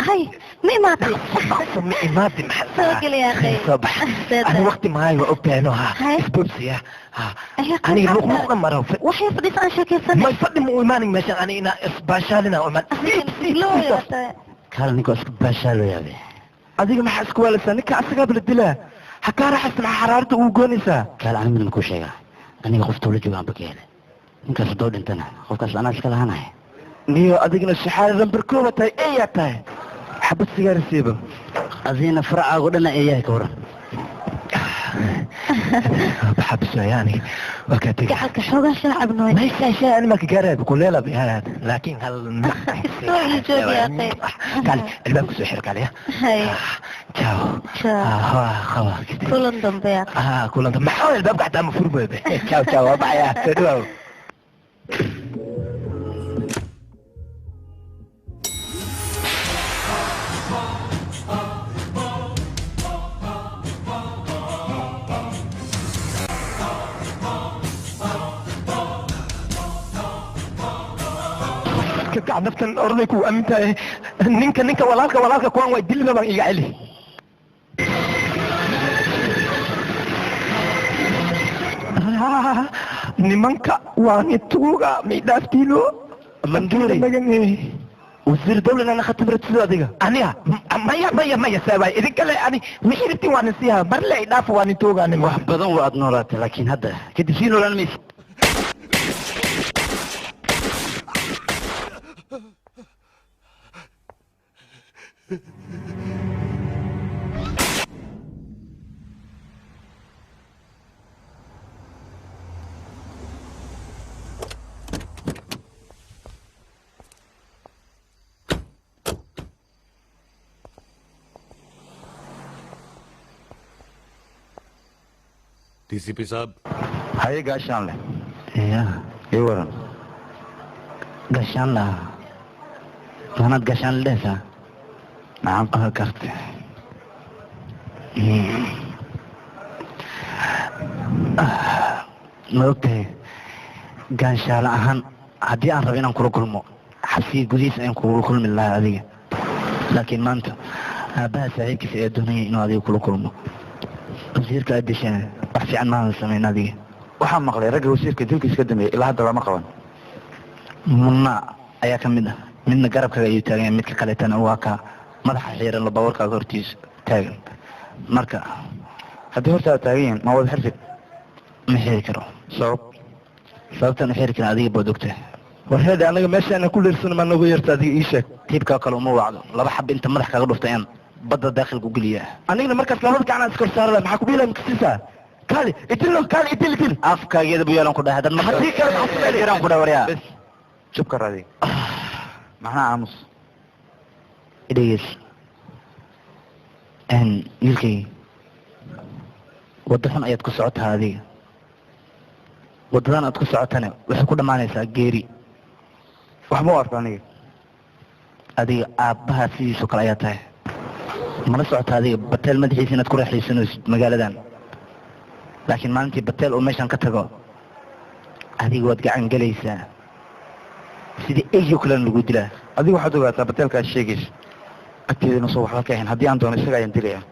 Hay, ma imaatay? Ma imaatay, maxaa? Soo geli yaa akhay. Soo bax. Ani waqti maayo waa ogtahay inuu ahaa. Isboobsiya. Aniga luuq luuqna maro. Waxay fadhiis aan sheekaysanay. May fadhi ma u imaanin meeshan ani inaa isbaashaalina u imaan. Kaala ninka isku baashaalooyaa be. Adiga maxaa isku waalaysaa? Ninka asagaaba la dilaa. Ha kaa raaxaysan, maxaa xaraaradda ugu goonaysaa? Kaala ani midna kuu sheegaa. Aniga qof tawla jooga aan ba ka helay. Ninkaas hadduu dhintana qofkaas anaa iska lahaanaya. Niyo adigna shaxaada lambar kooba tahay, eeyaa tahay. Xabad sigaar siiba. Adiina faracaagu dhan eeyahay ka waran. Xabis yani waa kaa tegay. Gacalka xoogaa shaacab nooy. Meesha shay ani ma ka gaaraya kuleela bihaad, laakiin hal Soo ii joog yaa akhay. Kaali albaabka soo xir kaali. Hay. Ciao. Ciao. Qaba. Kulan dambe yaa akhay. Kulan dambe. Maxaa albaabka xataa ma furmayo be. Ciao, ciao, waa baxaya. Soo dhawaw. Ka naftan orday ku aamintahay ninka ninka walaalka walaalka kuwan way dili rabaan iga celi. Nimanka waa nituuga miidhaaftiilo. Manduuri. Wasiir dawlad ana khatam rabtid adiga. Aniga maya maya maya saabay idin kale ani wixii rabtiin waan nasiiha mar le idhaaf waa nituuga nima. Wax badan waa aad noolaatay, laakiin hadda kadib sii noolaan maysid. DCP साहब haye gaashaan leh ya ii waran gashaan laha maanaad gashaan la dhehaysaa nacam garte ma ogtahay gaanshaale ahaan haddii aan rabo inaan kula kulmo xabsiga gudihiisa ayaan kugula kulmi lahaa adiga laakiin maanta aabbaha saaxiibkiisa ayaa doonaya inuu adiga kula kulmo wasiirka aad dishana wax fiican maadan samayn adiga waxaan maqlay ragga wasiirka dilkiisa ka dambeeyay ilaa hadda lama qaban munna ayaa ka mid ah midna garabkaaga ayuu taagan yahay midka kaleetana waa ka madaxa xiiran la baawarkaaga hortiisa taagan marka haddii horta aad taagan yihiin ma wada xirtid ma xiri karo sabab sababtaan u xiri karin adiga baad ogtahay war heede anaga meeshaana ku leersano maa noogu yarta adiga ii sheeg tiibkaa kale uma wacdo laba xab inta madax kaaga dhufta ayaan badda daakhilka u geliyaa anigana markaas labada gacanaan iskor saarala maxaa ku dhiilaa makasiisaa kaali idilo kaali idil idil afkaageeda buu yeelan ku dhahay haddad marka haddii kale maxaa sameynaya yaraan ku dhahay waryaa bes jubka raadi maxaa aamus dhegeys wiilkayga waddo xun ayaad ku socotaa adiga waddadan aad ku socotana waxay ku dhammaanaysaa geeri wax ma u arko aniga adiga aabbaha sidiisoo kale ayaa tahay mala socota adiga bateel madaxiisa inaad ku raaxaysanaysid magaaladan laakiin maalintii bateel uu meeshan ka tago adiga waad gacan gelaysaa sidii eyoo kalena lagu dilaa adiga waxaad ogaataa bateelka aad sheegaysa agteedana soo waxba ka ahayn haddii aan doono isaga ayaan dilayaa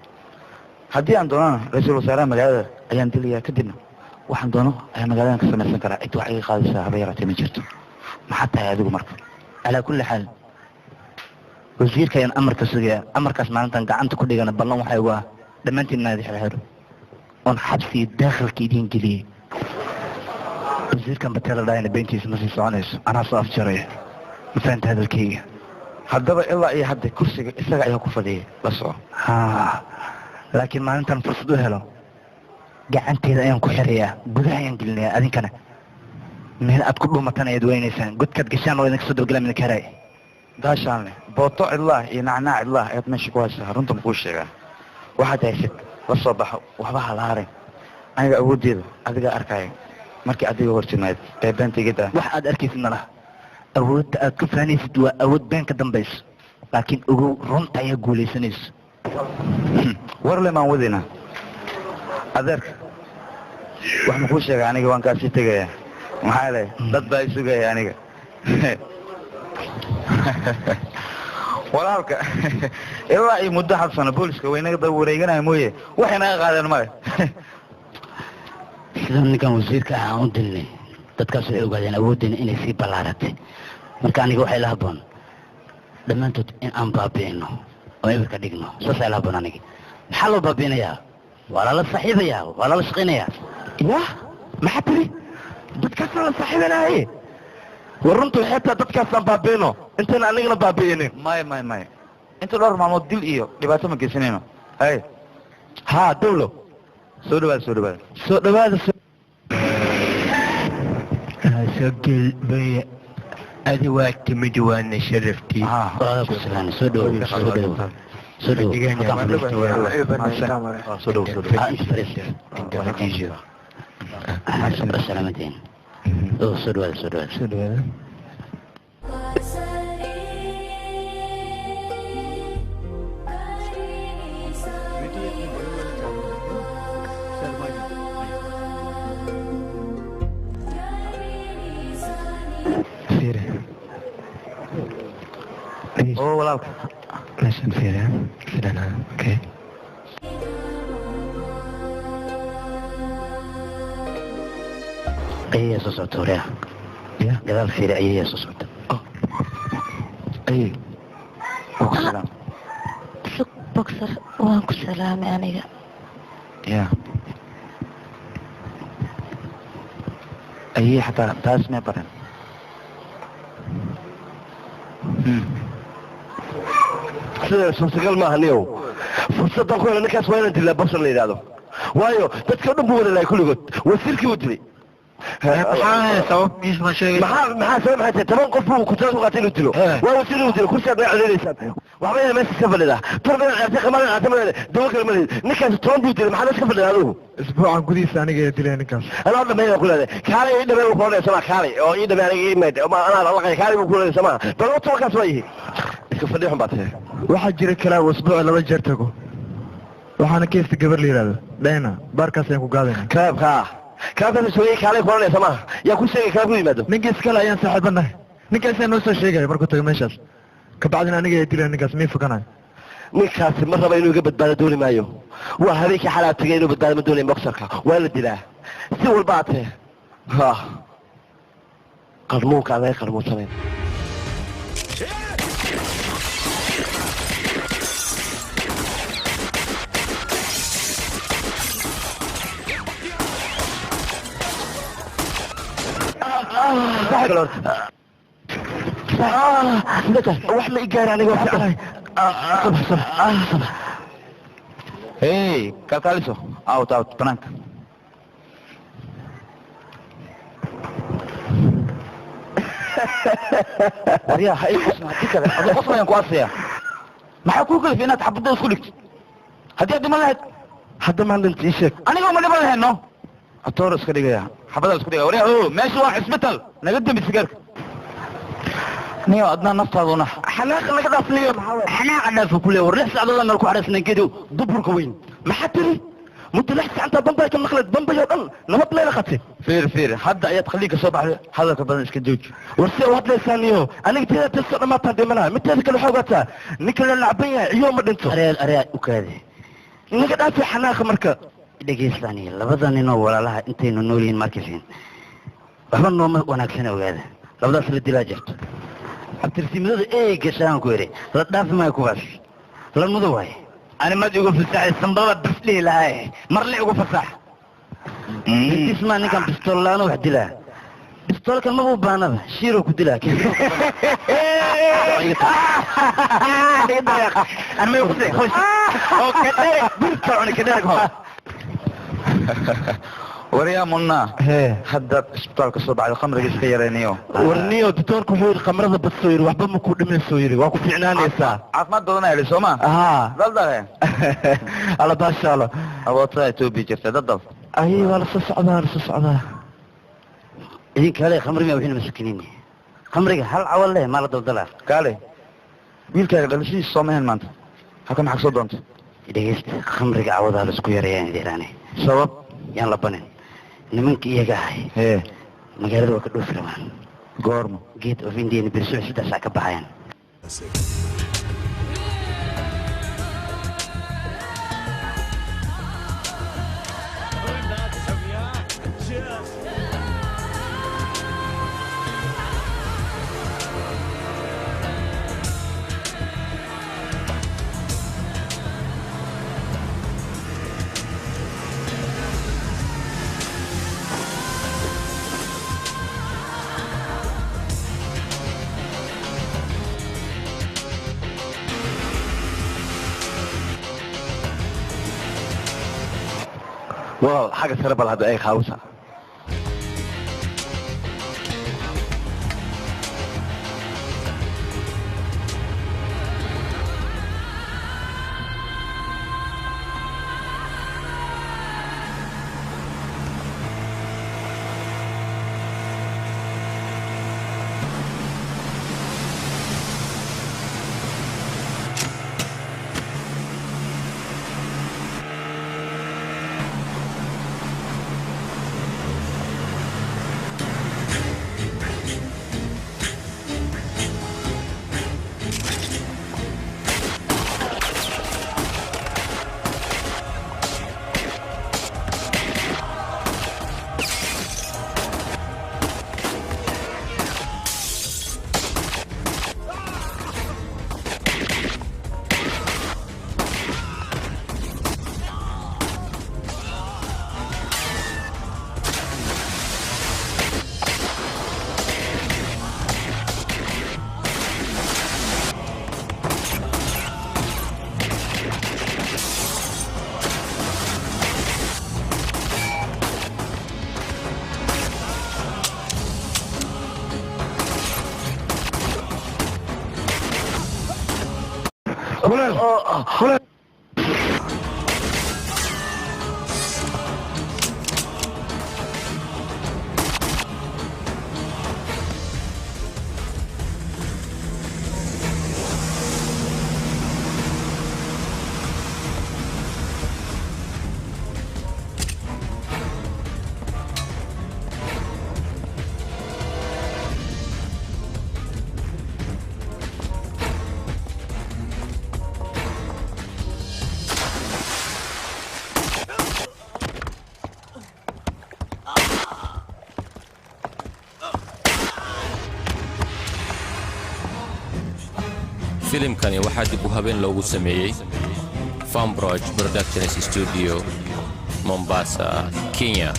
haddii aan doonana ra-iisul wasaaraha magaalada ayaan dilayaa kadibna waxaan doono ayaan magaaladan ka samaysan karaa cid wax iga qaadaysaa haba yaraatee ma jirto maxaa tahay adigu marka calaa kulli xaal wasiirka ayaan amarka sugayaa amarkaas maalintan gacanta ku dhigana ballan waxaa igu ah dhammaantiin inaad xirxiro oon xabsiga daakhilka idiin geliyey wasiirkan bateela dhahayna beentiisa ma sii soconayso anaa soo afjaraya ma fahanta hadalkayga haddaba ilaa iyo hadda kursiga isaga ayaa ku fadhiyay la soco ha laakiin maalintan fursad u helo gacanteeda ayaan ku xirayaa gudaha ayaan gelinayaa adinkana meel aad ku dhumatan ayaad weynaysaan godkaad gashaan oo idinka soo dabagala midinka haraay gaashaan leh booto cidlaah iyo nacnaac cidlaah ayaad meesha ku haysaa runta makuu sheegaa waxaad haysid la soo baxo waxba ha la harin aniga awooddeeda adigaa arkaya markii adiga hor timaad beebeentaygida wax aad arkaysid ma laha awoodda aad ku faanaysid waa awood been ka dambayso laakiin ogow runta ayaa guulaysanayso warle maan wadina adeerka wax makuu sheega aniga waan kaasii tegaya maxaa yeelay dad baa isugaya aniga walaalka ilaa iyo muddo hal sano booliska way inaga daba wareeganaya mooye waxay naga qaadeen male sidaan ninkan wasiirka ah aan u dilnay dadkaas waxay ogaadeen awooddeena inay sii ballaaratay marka aniga waxay la habboon dhammaantood in aan baabi'ino oo eber ka dhigno saasaa ila habboon aniga maxaa loo baabi'inayaa waa lala saaxiibayaa waa lala shaqaynayaa yah maxaa tiri dadkaasaan la saaxiibanaaye war runtu waxay tahay dadkaasaan baabi'ino intayna anigana baabi'inin may may may inta dhowr maalmood dil iyo dhibaato ma geysanayno hay haa dawlo soo dhawaada soo dhawaada soo dhawaada soo gelbaya adi waa timid waana sharaftii ku salaan soo dhawow soo dhawow soo dhawow soo dhawow soo dhawow inta fariis salaamateen oo soo dhawaada soo dhawaada soo dhawaada oo walaalka meeshan fiiri sidan ha okay ayayaa soo socota horeya ya gadaal fiiri ayayaa soo socota ayey waa ku salaam sug boxer waan ku salaamay aniga ya ayey xataa taas may baran sida suurtagal maaha niyow fursaddan ku hela ninkaas waa inaan dilaa boxer la yidhaahdo waayo dadka o dhan buu wada lahay kulligood wasiirkii buu dilay Maxaa sabab ma sheegay? Maxaa sabab maxay tahay? 10 qof buu ku taas u qaatay inuu dilo. Waa uu siduu dilo kursi aad codeynaysaan. Waxba ina meesha iska fadhida. Torbada ciyaartay qamaran ciyaartay dawo kale ma leeyahay. Ninkaas 10 buu dilay, maxaa iska fadhida adigu? Isbuucan gudihiisa aniga ayaa dilay ninkaas. Anaa dhammeyn ku leedahay. Kaalay ii dhammeyn buu ku odhanaya sama kaalay oo ii dhammeyn aniga ii meed. Anaa la laqay kaalay buu ku leeyahay sama. Bal oo tobankaas waa yihi. Iska fadhi xun baa tahay. Waxaa jira kalaa uu isbuuci 2 jeer tago. Waxaana ka haysta gabar la yidhaahdo Dayna, baarkaas ayaan ku gaadayna. Kalaabka. Kalaabkaas soo kaalay ku odhanaya sama. Yaa ku sheegay kalaab ku yimaado. Ninka iskale ayaan saaxiibanahay. Ninkaas noo soo sheegaya markuu tago meeshaas. Kabacdina aniga ayaa dilaya ninkaas mii fukanayo. Ninkaasi ma raba inuu iga badbaado dooni maayo. Waa habeenkii xalaa tagay inuu badbaado ma doonayo boxerka. Waa la dilaa. Si walba aatee. Ha. Qarmuunka aan laga qarmuunsanayn. Wax ma i gaari aniga wax jeclahay. Sabax. Hey, kalkaaliso. Out, out, banaanka. Waryaa, ha ii qosna haddii kale adoo qoslayaan ku aasaya. Maxaa kuu kalifay inaad xabadda isku dhigto? Haddii aad dhiman lahayd. Hadda maan dhinta ii sheeg. Aniga uma dhiman lahayn no. Atoor iska dhigaya. Xabadda isku dhigaya. Waryaa, oo meesha waa cisbitaal. Naga dambi sigaarka. Niyo adnaa naftaaduna. Xanaaqa naga dhaaf niyo. Xanaaqa dhaaf ku leeyahay. War 6 saacadood aan ku xaraysnay geedo duburka weyn. Maxaa tiri? Muddo 6 saac inta bambay ka maqled bambay oo dhan nabad leela qatay. Fiir fiir hadda ayaad khaliga soo baxday hadalka badan iska jooji. War si waad leeyahay niyo. Aniga teeda taso dhamaataan dhimanahay. Midteeda kale waxa ogaataa ninka la lacban yahay iyo ma dhinto. Areel areel u kaadi. Naga dhaaf xanaaqa marka. Dhageystani labada nin oo walaalaha intaynu nool yihiin markaysiin. Waxba nooma wanaagsan ogaada. Labadaas la dilaa jirto. Abtirsimada ee gashaan ku yiri la dhaaf ma kuwaas. La mudo waay. Ani ma igu fasaxay sambaba bisli lahay. Marle igu fasax. Isma ninkan pistool laan wax dilaa. Pistoolka ma u baanaba shiiro ku dilaa. Ani ma igu fasaxay. Oo ka dheer burta cuni ka dheer hor. Waryaa munna. Hadda isbitaalka soo baxday khamriga iska yareynayo. Warniyo doctorku wuxuu yiri khamrada bas soo yiri waxba ma ku dhimayso yiri waa ku fiicnaanaysaa. Caafimaad badan ayaa soo ma? Aha. Daldale. Alla baashaalo. Awoodta Itoobiya jirta dadal. Ay waa la soo socdaa la soo socdaa. Idin kale khamriga wixii masakiniin. Khamriga hal cawal leh ma la daldala. Kale. Wiilkaaga dhalashadiisa soo mahan maanta. Halka maxaa soo doontay? Dhageysta khamriga cawada la isku yareeyaan idiraane. Sabab yaan la banin. Nimanka iyaga ahay. Magaalada waa ka dhoofi rabaan. Goorma? Gate of India berri 3 saac ka baxayaan. Walaal xagga sare bal hadda ay qaawsa. Kuleel kuleel. Filimkani waxaa dib u habeen loogu sameeyey Fambroj Productions Studio, Mombasa, Kenya.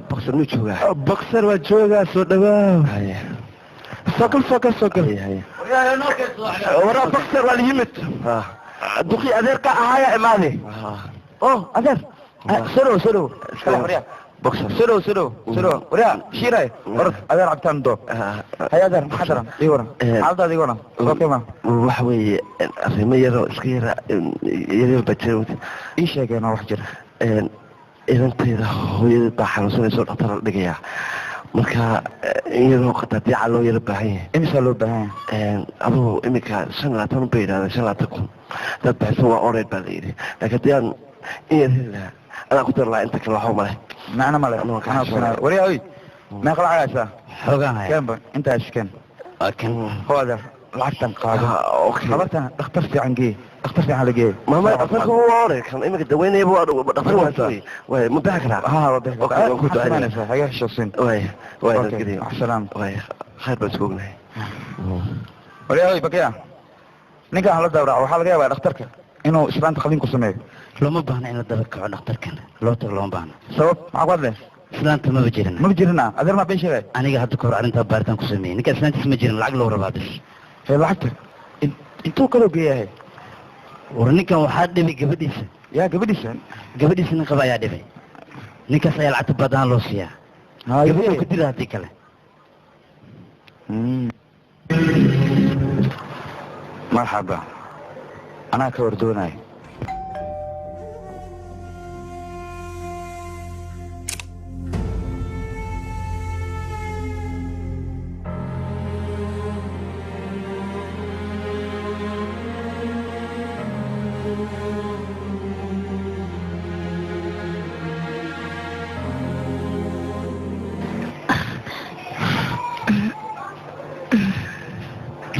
Boxer muu joogaa? Boxer waa joogaa, soo dhawaaw. Sokol sokol sokol. Waraa boxer waa la yimid. Duqii adeerka ahaaya imaade. Oh adeer, soo soo Boxer. Soo soo soo waryaa shiiray war adeer cabitaan doo. Hay adeer, maxaa daran? Ii waran xaaladaada, ii waran. Okay ma waxa weeye arrimo yaroo iska yara yaryar baa jira. Ii sheegeen oo wax jira. Inantayda hooyada baa xanuunsanaysa oo dhaktar la dhigayaa, marka in yaroo qataadiica loo yaro baahan yahay. Imisaa loo baahan yahay? Adugu iminka 25 bay yidhahdeen, 25,000 dad bixisan waa oreyd baa la yidhi, laakiin haddii aan in yar heli lahaa anaa ku dari lahaa, inta kale waxba male. Macno male. Waryaa oy, meeqa lacag haysaa? Xoogaan haya. Keenba intaas keen. Ho adeer, lacagtan qaado, habartan dhakhtar fiican gee, dhakhtar fiican la geey. Mama, dhakhtarka waa oray kan iminka daweynayaba, waa dhakhtar waa way ma bixi karaa? Ha, waa bixi karaa. Waan ku ducaynaya. Haga heshoosiin. Way way. Nabadgelyo, salaam. Way, khayr baan isku ognahay. Waryaa oy bakiya, ninkan hala dawraco, waxaa laga yaabaa dhakhtarka inuu islaanta qalliin ku sameeyo. Looma baahna in la daba kaco dhakhtarkan, loo tago looma baahna. Sabab maxaa ku hadlay? Islaanta maba jirin. Maba jirina adeer, maa been sheegay? Aniga hadda kahor arrintaa baaritaan ku sameeyey, ninka islaantiis ma jirin, lacag loo rabaa bis. Hee, lacagta intuu kaloo geeyahay? War ninkan waxaa dhibay gabadhiisa. Yaa gabadhiisa? Gabadhiisa nin qaba ayaa dhibay, ninkaas ayaa lacagta badan loo siiyaa, gabadhu ku dila haddii kale. Marxaba, anaa ka war doonaya.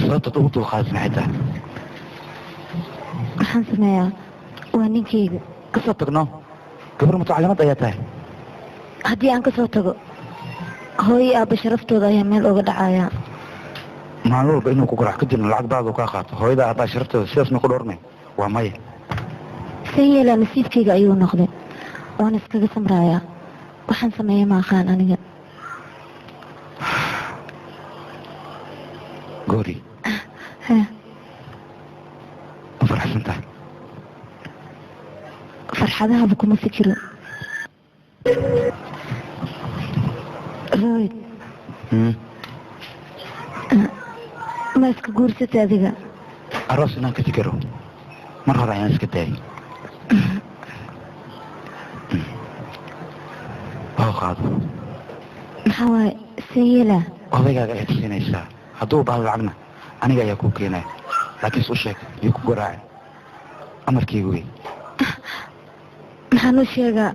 Sababtaad ugu dulqaadat maxay tahay? Waxaan sameeyaa, waa ninkayga. Ka soo tagno, gabar mutacallimad ayaa tahay. Haddii aan ka soo tago, hooyo aabba sharaftooda ayaa meel uga dhacaya. Maalin walba inuu ku garaac kadibna lacag baad uu kaa qaato, hooyada aabbaha sharaftooda sidaas ma ku dhowrmay? Waa maya. San yeelaa, nasiibkayga ayuu noqday, waan iskaga samrayaa. Waxaan sameeya ma aqaan aniga. Goori, ma faraxsan tahay? Farxadahaba kuma fikiro, Royd. Ma iska guursatay adiga? Aroos inaan ka fikiro mar hore ayaan iska daayay. Oo qaado. Maxaa waaye? Seen yeelaa? Odaygaaga ayaad siinaysaa, hadduu baahdo lacagna aniga ayaa kuu keenaya, laakiin is u sheeg iyo ku garaacin, amarkaygu wey. Maxaan u sheegaa?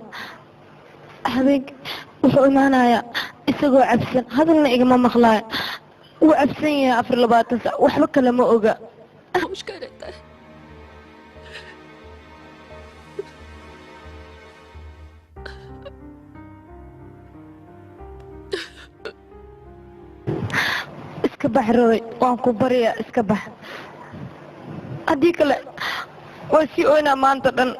Habeenk wuxuu imaanayaa isagoo cabsan, hadalna igama maqlaayo. Wuu cabsan yahay 24 saac, waxba kale ma oga. मुश्किल रहता है। Iska bax Roy, waan ku baryaa, iska bax. Haddii kale waa sii oynaa maanta dhan.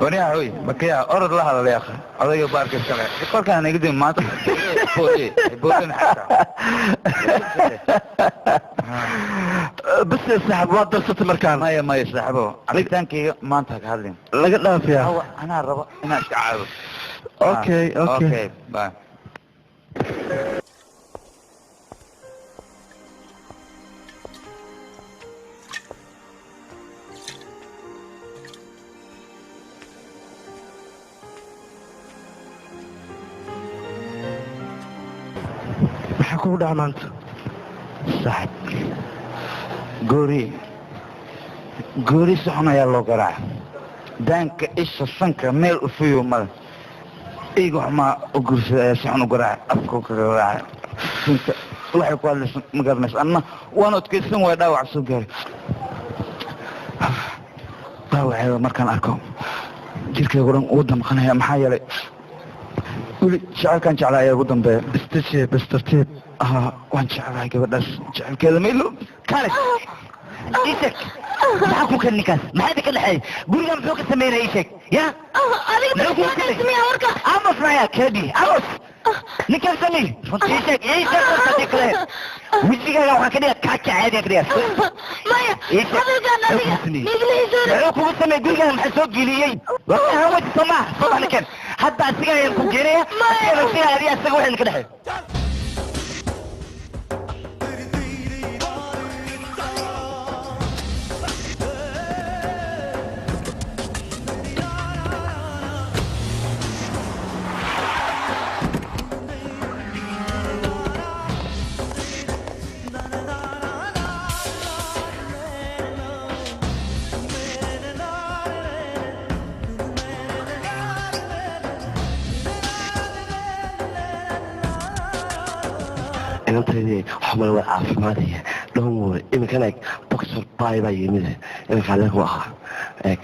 Waryaa hoy, makiya orod la hadal yaa akhi. Odayga baarka iskale. Kolkaan iga dib maanta. Boode, boode maxaa? Bas saaxib, waa darsatay markaan. Maya maya saaxibo, cabitaankayga maanta ha ka hadlin. Laga dhaafiyaa. Hawa, anaa rabo inaan iska caabo. Okay, okay. Okay, bye. Maxaa kugu dhaca maanta? Saaxib, goori goori si xun ayaa loo garaaca. Daanka isha sanka meel u fuyo male. Eyga xumaa u guursaday ayaa si xun u garaacay, afka ka garaacay. Sunta waxay ku hadlaysa ma garanayso. Anna waan adkaysan waaya, dhaawac soo gaaray. Dhaawaceeda markaan arko jirkaygu dhan uu damqanaya, maxaa yeelay weli jecelkaan jeclaa ayaa ugu dambeeya. Istaji bas, tartiib. Waan jeclahay gabadhaas, jecelkeeda ma ilo. Kale ii sheeg, maxaa ku keen ninkaas? Maxaa idinka dhexeeyay? Guriga muxuu ka sameynaya? Ii sheeg ya. Adiga Muxuu kuu keenay? Warka. Amos maya kedi amos ninkaan samey. Runta ii sheeg, ii sheeg runta. Hadii kale wejigaaga waxaan ka dhigaa kaaja caadi ka dhigaa. Maya, Ii sheeg. hadalkaan adiga migla Muxuu kugu sameeyey? Gurigaan maxaa soo geliyey? Waa weji soo maaha, soo bax ninkan hadda. Asiga ayaan ku geenaya, asigana asiga adiga asaga waxa idinka dhexeeya. Inantaydii xumay waa caafimaadaya, don't worry. Iminkan eeg, boxer bay baa yimid iminka, adeerku ahaa eeg.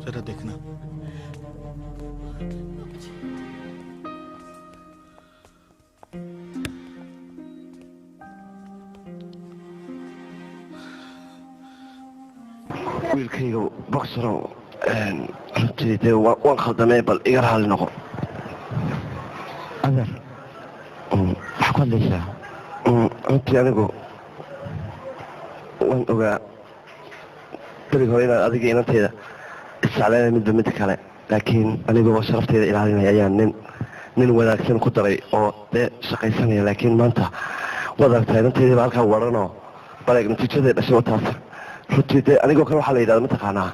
जरा देखना। Wiilkayga boxerow, runtii dee waan khaldamay, bal iga raali noqo. Adeer, maxaa ku hadlaysaa? Runtii anigu waan ogaa berig hore inaad adiga inantayda isjeclaynay midba midda kale, laakiin anigoo sharaftayda ilaalinaya ayaa nin wanaagsan ku daray oo dee shaqaysanaya. Laakiin maanta waad aragtaa inantaydii baa halkaa waranoo baleeg natiijaday dhashay wataas. Runtii dee anigoo kale waxaa la yidhahda mataqaanaa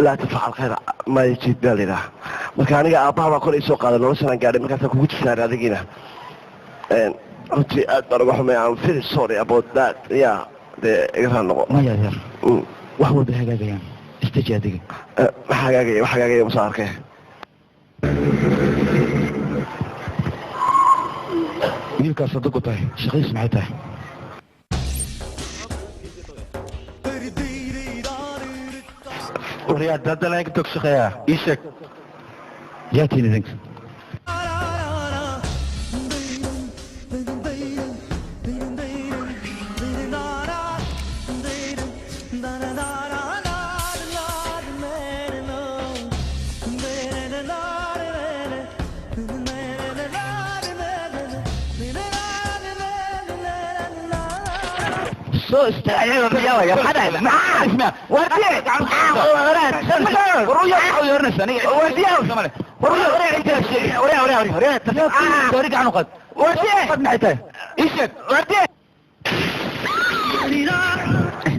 laa tafcal khayr maa yajid baa la yidhaha. Marka aniga aabbaha baa kor isoo qaaday, noloshan aan gaadhay markaasaan kugu jisaaray adigiina. Runtii aad baan uga xumay. I'm very sorry about that. Ya dee iga raal noqo. Maya adeer, wax walba hagaagayaan, istaji adiga. Wax hagaagaya, wax hagaagaya masoo arkay. Wiilkaas adag u tahay, shaqadiis maxay tahay? Waryaa dadana inta ku shaqeeyaa, ii sheeg. Yaatiin idinka? Soo istaagay maxaa ismaa waardiye waruya waxaa yeeranaysa aniga waardiye samale waruya waruya inta sheegay waruya waruya waruya taari gacan u qad waardiye qad maxay tahay ii sheeg waardiye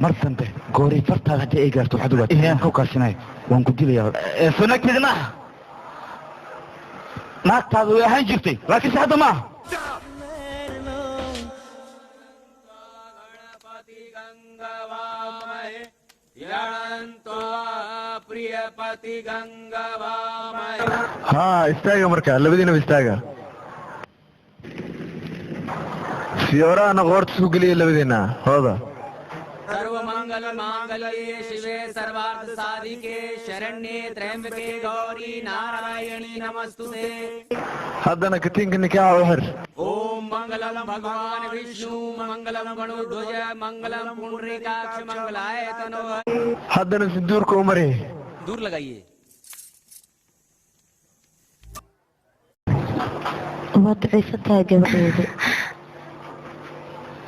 mar dambe goori fartaada haddii ay gaarto waxaad ogaataa ku kaashinay waan ku dilayaa sunagtida maaha naagtaadu way ahaan jirtay laakiinse hadda maaha. Haa, istaaga marka labadiinaba istaaga. Fiyoorahana qoorta isku geliya labadiina hooda. Sarvamangal मांगल्ये शिवे सर्वार्थ साधिके शरण्ये त्र्यंबके गौरी नारायणी नमस्तुते. Haddana katiinka nikaaxa u xir. ओम मंगलम भगवान विष्णु मंगलम गणध्वज मंगलम पुंडरीकाक्ष मंगलाय तनो. Haddana sinduurka u mari. दूर लगाइए. Waad ducaysantahay gabadheeda.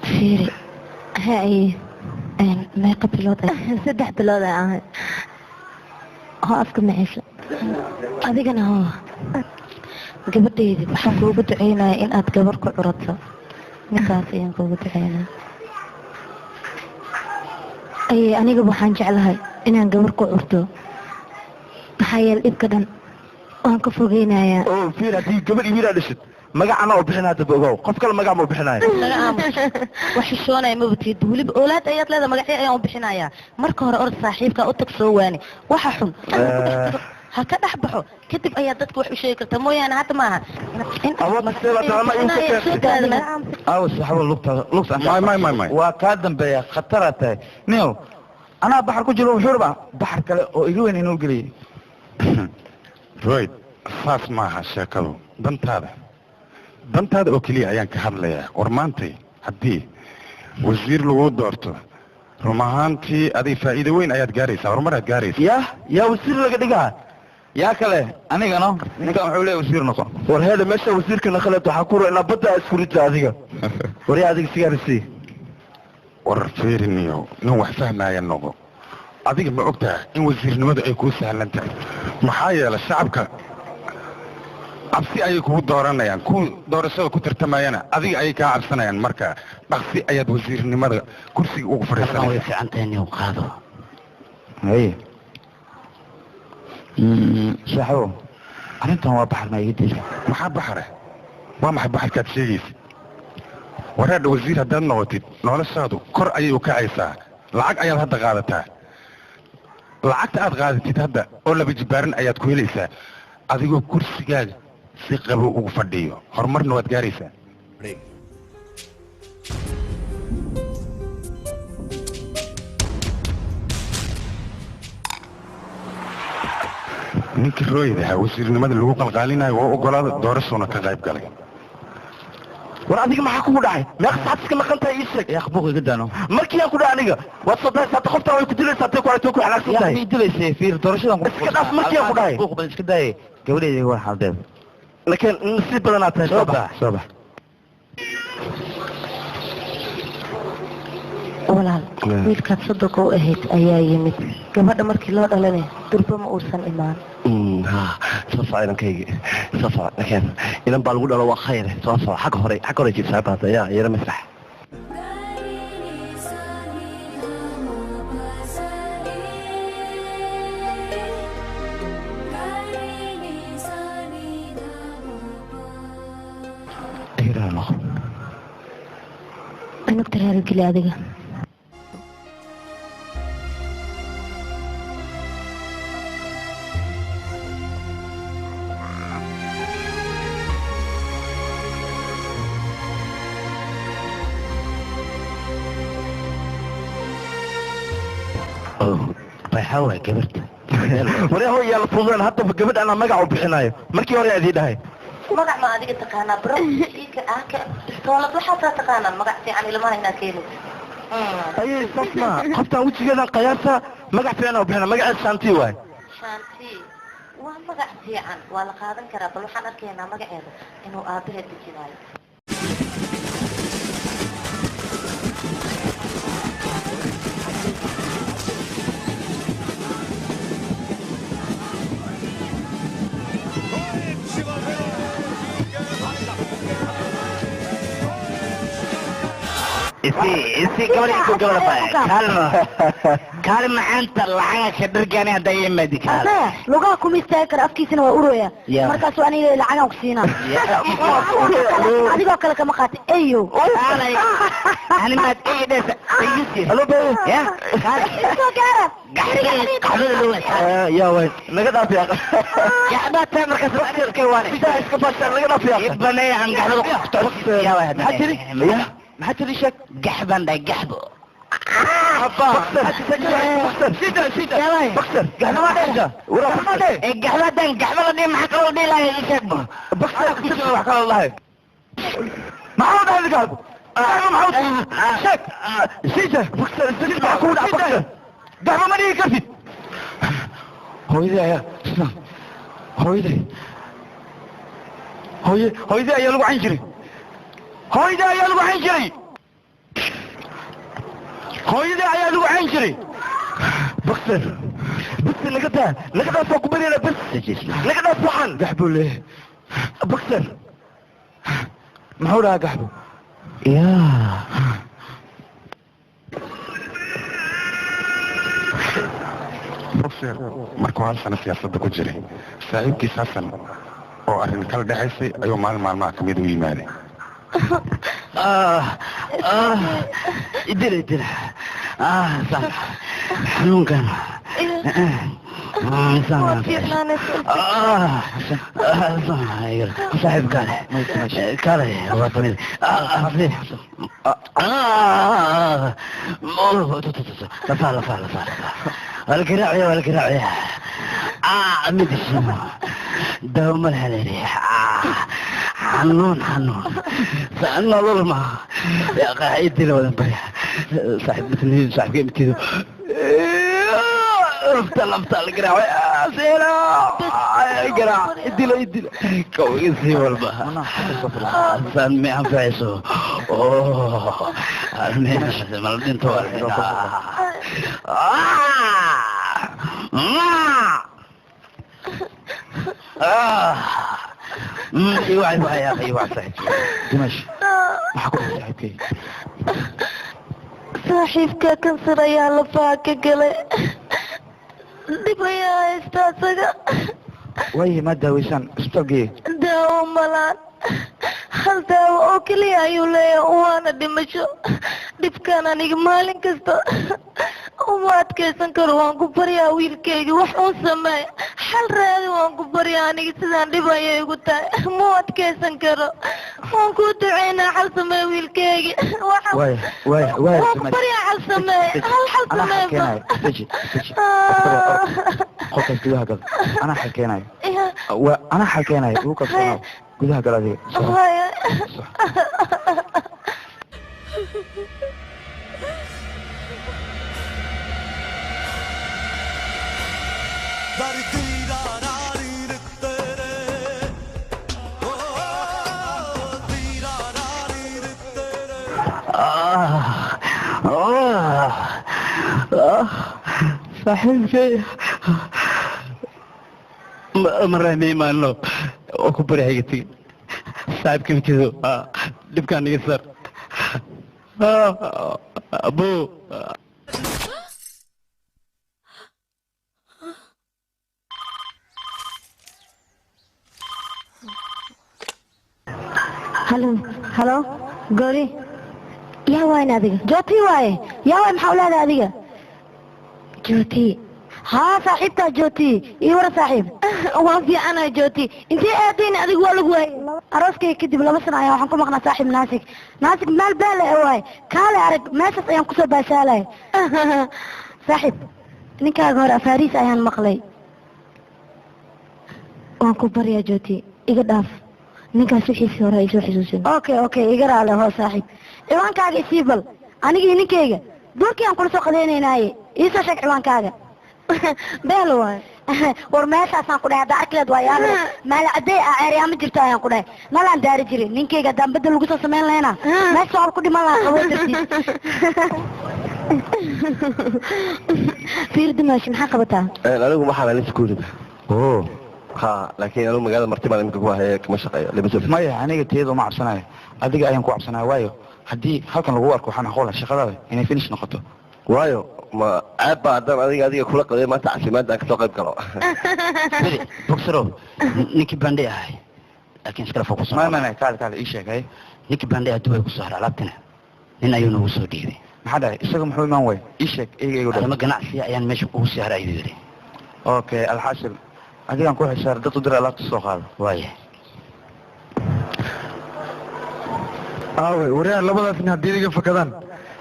Fiiri haye, meeqa bilood ah? 3 bilood ay ahayd. Hoo afka maciisho adigana. Hoo gabadheydi, waxaan kuugu duceynayaa in aad gabar ku curato. Ninkaas ayaan kuugu duceynaya. Aye, aniga waxaan jeclahay inaan gabar ku curto, maxaa yeele dhibka dhan waan ka fogeynayaa. Oo fiir, haddii gabadh iyo wiil aad dhishid magacana oo bixinaa hadda ogow, qof kale magac ma u bixinayo. Laga aamus, wax xishoonaya maba tihid. Weliba oolaad ayaad leedahay, magacyo ayaan u bixinayaa. Marka hore orod saaxiibka u tag, soo waani waxa xun ha ka dhex baxo, kadib ayaa dadka wax u sheegi karta. Mooyaane hadda maaha. Aw saxbo, lugtaada lugta. May, may, may, may. Waa kaa dambeeya, khataraa tahay niyow. Anaa baxar ku jiro, wuxuu rabaa baxar kale oo iga weyn inuu geliyay. Royd, saas maaha sheekadu. Dantaada, dantaada oo keliya ayaan ka hadlayaa. War maantay haddii wasiir lagu doorto, run ahaantii adig faa'iido weyn ayaad gaaraysaa, horumar aad gaaraysaa. Ya yaa wasiir laga dhigaa? Yaa kale anigano ninkan wuxuu leeyahay wasiir noqo. War heede, meesha wasiirka naqaleed waxaa ku inaa badda isku rida adiga. War yaa adiga sigaar sii. War fiiriniyo, nin wax fahmaya noqo. Adiga ma ogtahay in wasiirnimadu ay kuu sahlan tahay? Maxaa yeelay shacabka cabsi ayay kugu dooranayaan, kuwa doorashada ku tartamayana adiga ayay kaa cabsanayaan. Marka dhaqsi ayaad wasiirnimada kursiga ugu way fadhiisanaysaa. Fiican tahay inuu qaado. Haye saaxibo, arrintan waa baxar, ma iga daysa? Maxaa baxare? Waa maxay baxarkaad sheegaysa? Wareedha, wasiir haddaad noqotid noloshaadu kor ayay u kacaysaa. Lacag ayaad hadda qaadataa, lacagta aad qaadatid hadda oo laba jibaaran ayaad ku helaysaa adigoo kursigaaga si qabow ugu fadhiyo. Horumarna waad gaaraysaa. Ninkii rooyid ahaa wasiirnimada lagu qalqaalinayo waa ogolaada, doorashuuna ka qayb galay. War adiga maxaa kugu dhacay? Meeqa saacad iska maqan tahay, ii sheeg. Yaa buuq iga daano. Markii aan ku dhahay aniga waad soo dahaysaa, hadda qoftaan way ku dilaysaa, hatay ku aragtay way ku xanaaqsan yaa tahay. mii dilaysay? Fiir, doorashadan Iska dhaaf markii aan ku dhahay. Buuq badan iska daayay, gabadhayda war xaaldeeda. Laakiin nasiib badanaa tahay. Soo bax, soo bax. Walaal, wiilkaad soddonka u ahayd ayaa yimid. Gabadha markii loo dhalana durba ma uusan imaan. Soo soco inankaygi, soo soco. Laakiin inan baa lagu dhalo, waa khayr. Soo soco, xagga hore, xagga hore jiib saaxiibada yaa yara masrax. Iga noqo. Cunugta raaligeli adiga. Waxaa waay gabarta. Waree hooy, yaa la fududeen haddaba. Gabadh anaa magac u bixinayo, markii hore idii dhahay. Magac ma adiga taqaanaa? Bro ika aaka istoolad waxaasaa taqaanaa. Magac fiican ilmaha inaa keenaysa. Ayay, saas maaha. Qoftaan wejigeedan qiyaasa, magac fiican u bixina. Magaceed Shanti waay. Shanti waa magac fiican, waa la qaadan karaa. Bal waxaan arkaynaa magaceeda inuu aabaheed dejinaayo. isi gabar ku gabar baa kalma kalma anta lacag ka dhirgaani hada yimadi kaal lugaha kuma istaagi kara afkiisana waa urooya markaasuu aniga lacagaan ku siinaa adigoo kale kama qaata eyo ani maad ey dhesa ya soo gaara ya way naga dhaaf yaa gaxbaa taa markaas waqtiga waane bidaa iska fashan naga dhaaf yaa ibanay aan gaxbada ku ya way maxaa tiri maxaa tiri sheeg gaxban dhay gaxbo sida sida بكسر قحبة ما ورا بكسر gaxbadan gaxbada dhii maxaa kaloo dhihi lahay ii sheeg ba بكسر كسر wax kale lahay maxaa dhahay gaxbo maxaa sheeg sida بكسر sida ku dhac بكسر gaxbo ma dhihi kartid hooyadii ayaa isna hooyadii hooye hooyadii ayaa lagu cayn jiray hooyadii ayaa lagu cayn jiray hooyadii ayaa lagu cayn jiray بكسر بس لقيتها لقيتها فوق بنينا بس لقيتها فوحان gaxbo leeyahay بكسر muxuu dhahaa gaxbo يا Boxer markuu hal sano siyaasadda ku jiray saaxiibkiis Xasan oo arrin kala dhexaysay ayuu maalin maalmaha ka mid u yimaaday idil idil sax xanuunkan saaxiib kaale kaale lafa lafa lafa والقراعية والقراعية مدشنا دوم الهلالي حنون حنون سألنا ظلمة يا قاعدتي لو صاحب مثلي صاحب قيمتي افضل افضل القراعية سيلا قراع ادي له ادي له كويسي والله سألني عن فعيسو اوه مالدين طوال يوعي وعي يا اخي يوعي صاحبي dimash maxaa ku dhahay saaxiibkay saaxiibka kansar ayaa lafaha ka galay dhib ayaa haysta asaga waayahay maad daaweysaan isbitaal geeye daawo malaan hal daawo oo keliya ayuu leeyahay waana dhimasho dhibkaan aniga maalin kasta uma adkaysan karo waan ku baryaa wiilkayga wax uun sameey xal raadi waan ku baryaa aniga sidaan dhib ayay igu tahay ma u adkaysan karo waan kuu duceynaa xal samee wiilkayga Waxaan- waaya waaya waaya waan ku baryaa xal samee hal xal anaa samee xalkeenayo deji deji qolkaas gudaha gal anaa xalkeenayo waa anaa xalkeenayo ugu kalsoonaw gudaha gal adiga soo Haya. saaxiibkay ma rahmay maalno oo ku bari hayga tegin saaxiibka mitido dhibkaan iga saar abo halo halo goori yaa waayn adiga jooti waaye yaa waay maxaa u leedahay adiga jooti haa saaxiibtaa jooti ii wara saaxiib waan fiicanahay jooti intee aadayna adigu waa lagu waayay arooskayga kadib 2 sano ayaa waxaan ku maqnaa saaxiib naasig naasig meel beele e waaye kaale arag meeshaas ayaan kusoo baashaalay saaxiib ninkaaga hore afaariis ayaan maqlay waan ku baryaa jooti iga dhaaf ninkaas wixiisii hore ay soo xasuusin okay okay iga raale hoo saaxiib ciwaankaaga isii bal aniga iyo ninkayga duurkii aan kula soo qadaynaynaaye iisoo sheeg ciwaankaaga beel waay war meeshaasaan ku dhahay hadda arkileed waa yaalo maala cadey ah ceeryaama jirto ayaan ku dhahay nalaan daari jirin ninkayga haddaan bedel lagu soo samayn lahayna meesha waxaan ku dhiman lahaa qabo dartiis fiir dimaashi maxaa qabataa anigu waxaan ahay security oo Ha, laakiin anigu magaalada marti baan iminka ku ahaya, kama shaqeeyo lama soo. Maya, aniga tiyada uma cabsanayo, adiga ayaan ku cabsanaya, waayo haddii halkan lagu arko waxaa macquul ah shaqadaada inay finish noqoto. Waayo, ma ceeb baa haddaan adiga kula qaday maanta casimaadda aan kasoo qayb galo? Beri boxerow, ninkii bandhay ahay, laakiin iskala fokusan. Maya, maya, maya, kaale, kaale, ii sheeg. Hay, ninkii bandhay ah Dubai kusoo haray, alaabtina nin ayuu nagu soo dhiibay. Maxaa dhahay? Isaga muxuu imaan waay? Ii sheeg, iga igu arrimo ganacsiya ayaan meesha kugu sii haray, ayuu yidhi. Okay, alxaasil adigaan ku xisaar dad u dira, alaabta soo qaado. Waaya. Aawe waryaha, labadaas nin haddii idiga fakadaan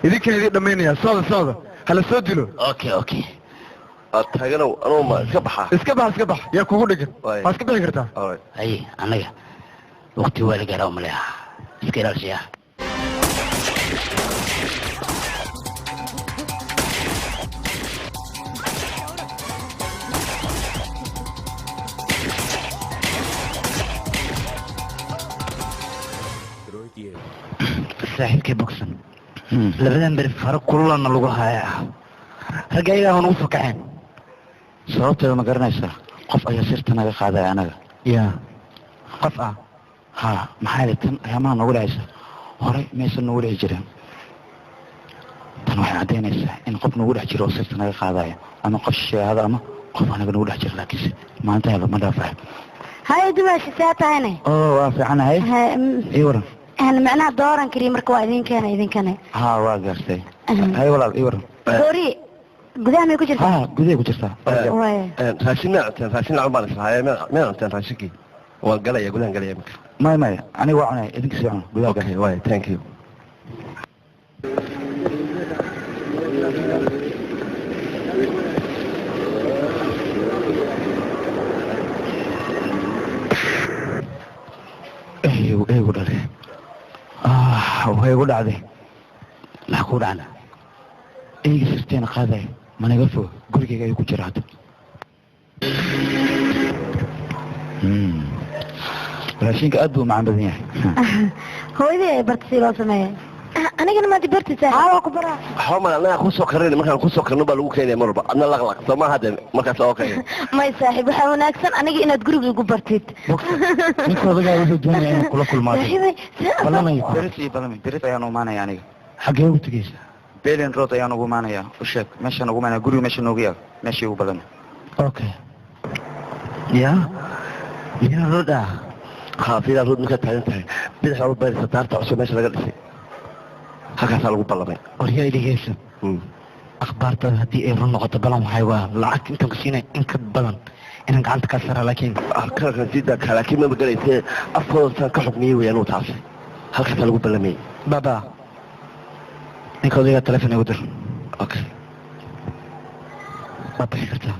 idinkana idin dhammaynaya. Socda, socda, hala soo dilo. Okay. Taaganow, anugu ma iska baxaa? Iska bax, iska bax, yaa kugu dhegan? Waa iska bixi kartaa. Haye, annaga waqti waa la gaaraa umaleha, iska ilaalshiya. Saaxiibkay Bogsan, labadan beri faro kululana lagu hayaa, ragga ayagaa nagu soo kaceen. Sababteeda ma garanaysaa? Qof ayaa sirta naga qaadaya anaga. Ya, qof ah? Ha, maxaa yeelay tan ayaamaha noogu dhacaysa horey maysan noogu dhici jirin. Tan waxay caddaynaysaa in qof noogu dhex jiro oo sirta naga qaadaya, ama qof shisheeyada ama qof anaga noogu dhex jiro, laakiinse maalinta lama dhaafayo. Haye dumaashi, see tahayne? Oo, waa fiicanahay, ii waran. Macnaha dooran kariya marka waa idin keena idinkane. Ha, waa gaartay. Hay walaal, ii waran. Doori gudaha may ku jirtaa? Ha, gudahay ku jirtaa. Waaya. Raashin miyaa cunteen? Raashin lacag baan islahaye, miyaa cunteen raashinkii? Waan galaya, gudahan galaya iminka. Maya, maya, aniga waa cunaya, idinka sii cuna, gudaha gal. Okay, waaya, thank you. Eygu, eygu dhale. Ah, way igu dhacday. Maxaa kuu dhacna? Eyga sirteena qaadaya managa fog, gurigayga ayuu ku jira hadda. Raashinka aad buu u macaan badan yahay. Hooyadii ay bartay si loo sameeya, anigana maanta bartisa haa, waa ku baraa. Waxba mal, annaga kusoo karin, markaan kusoo karno baa lagu keenaya mar walba, adna laqlaq soo maaha de markaas oo keenay. May saaxiib, waxaa wanaagsan aniga inaad guriga igu bartid. Ninka odagaa wuxuu doonaya inuu kula kulmaado. Saaxiibay. Ballamay berit iyo ballamay berit ayaan u imaanaya aniga. Xaggee ugu tegeysaa? Belen Road ayaan ugu imaanaya. U sheeg meeshaan ugu imaanaya, guriga meesha noogu yaal, meeshii ugu ballamay. Okay, ya Belen Road ah. Ha, Fidaa Road markaad taagan tahay, bidixda u bayraysa daarta cusub meesha laga dhisay, halkaasaa lagu ballamay. Waryaa, dhegeysa, akhbaartada haddii ay run noqoto, balan waxay waa lacag intaan ku siinay in ka badan inaan gacanta kaa saraa, laakiin kalkan siida laakiin ma magalayse, afkooda saan ka xugmiyey weeyaan uu taasi, halkaasaa lagu ballamayay. Baba, ninka odaygaa telefon igu dir. Okay. Waad bixi kartaa.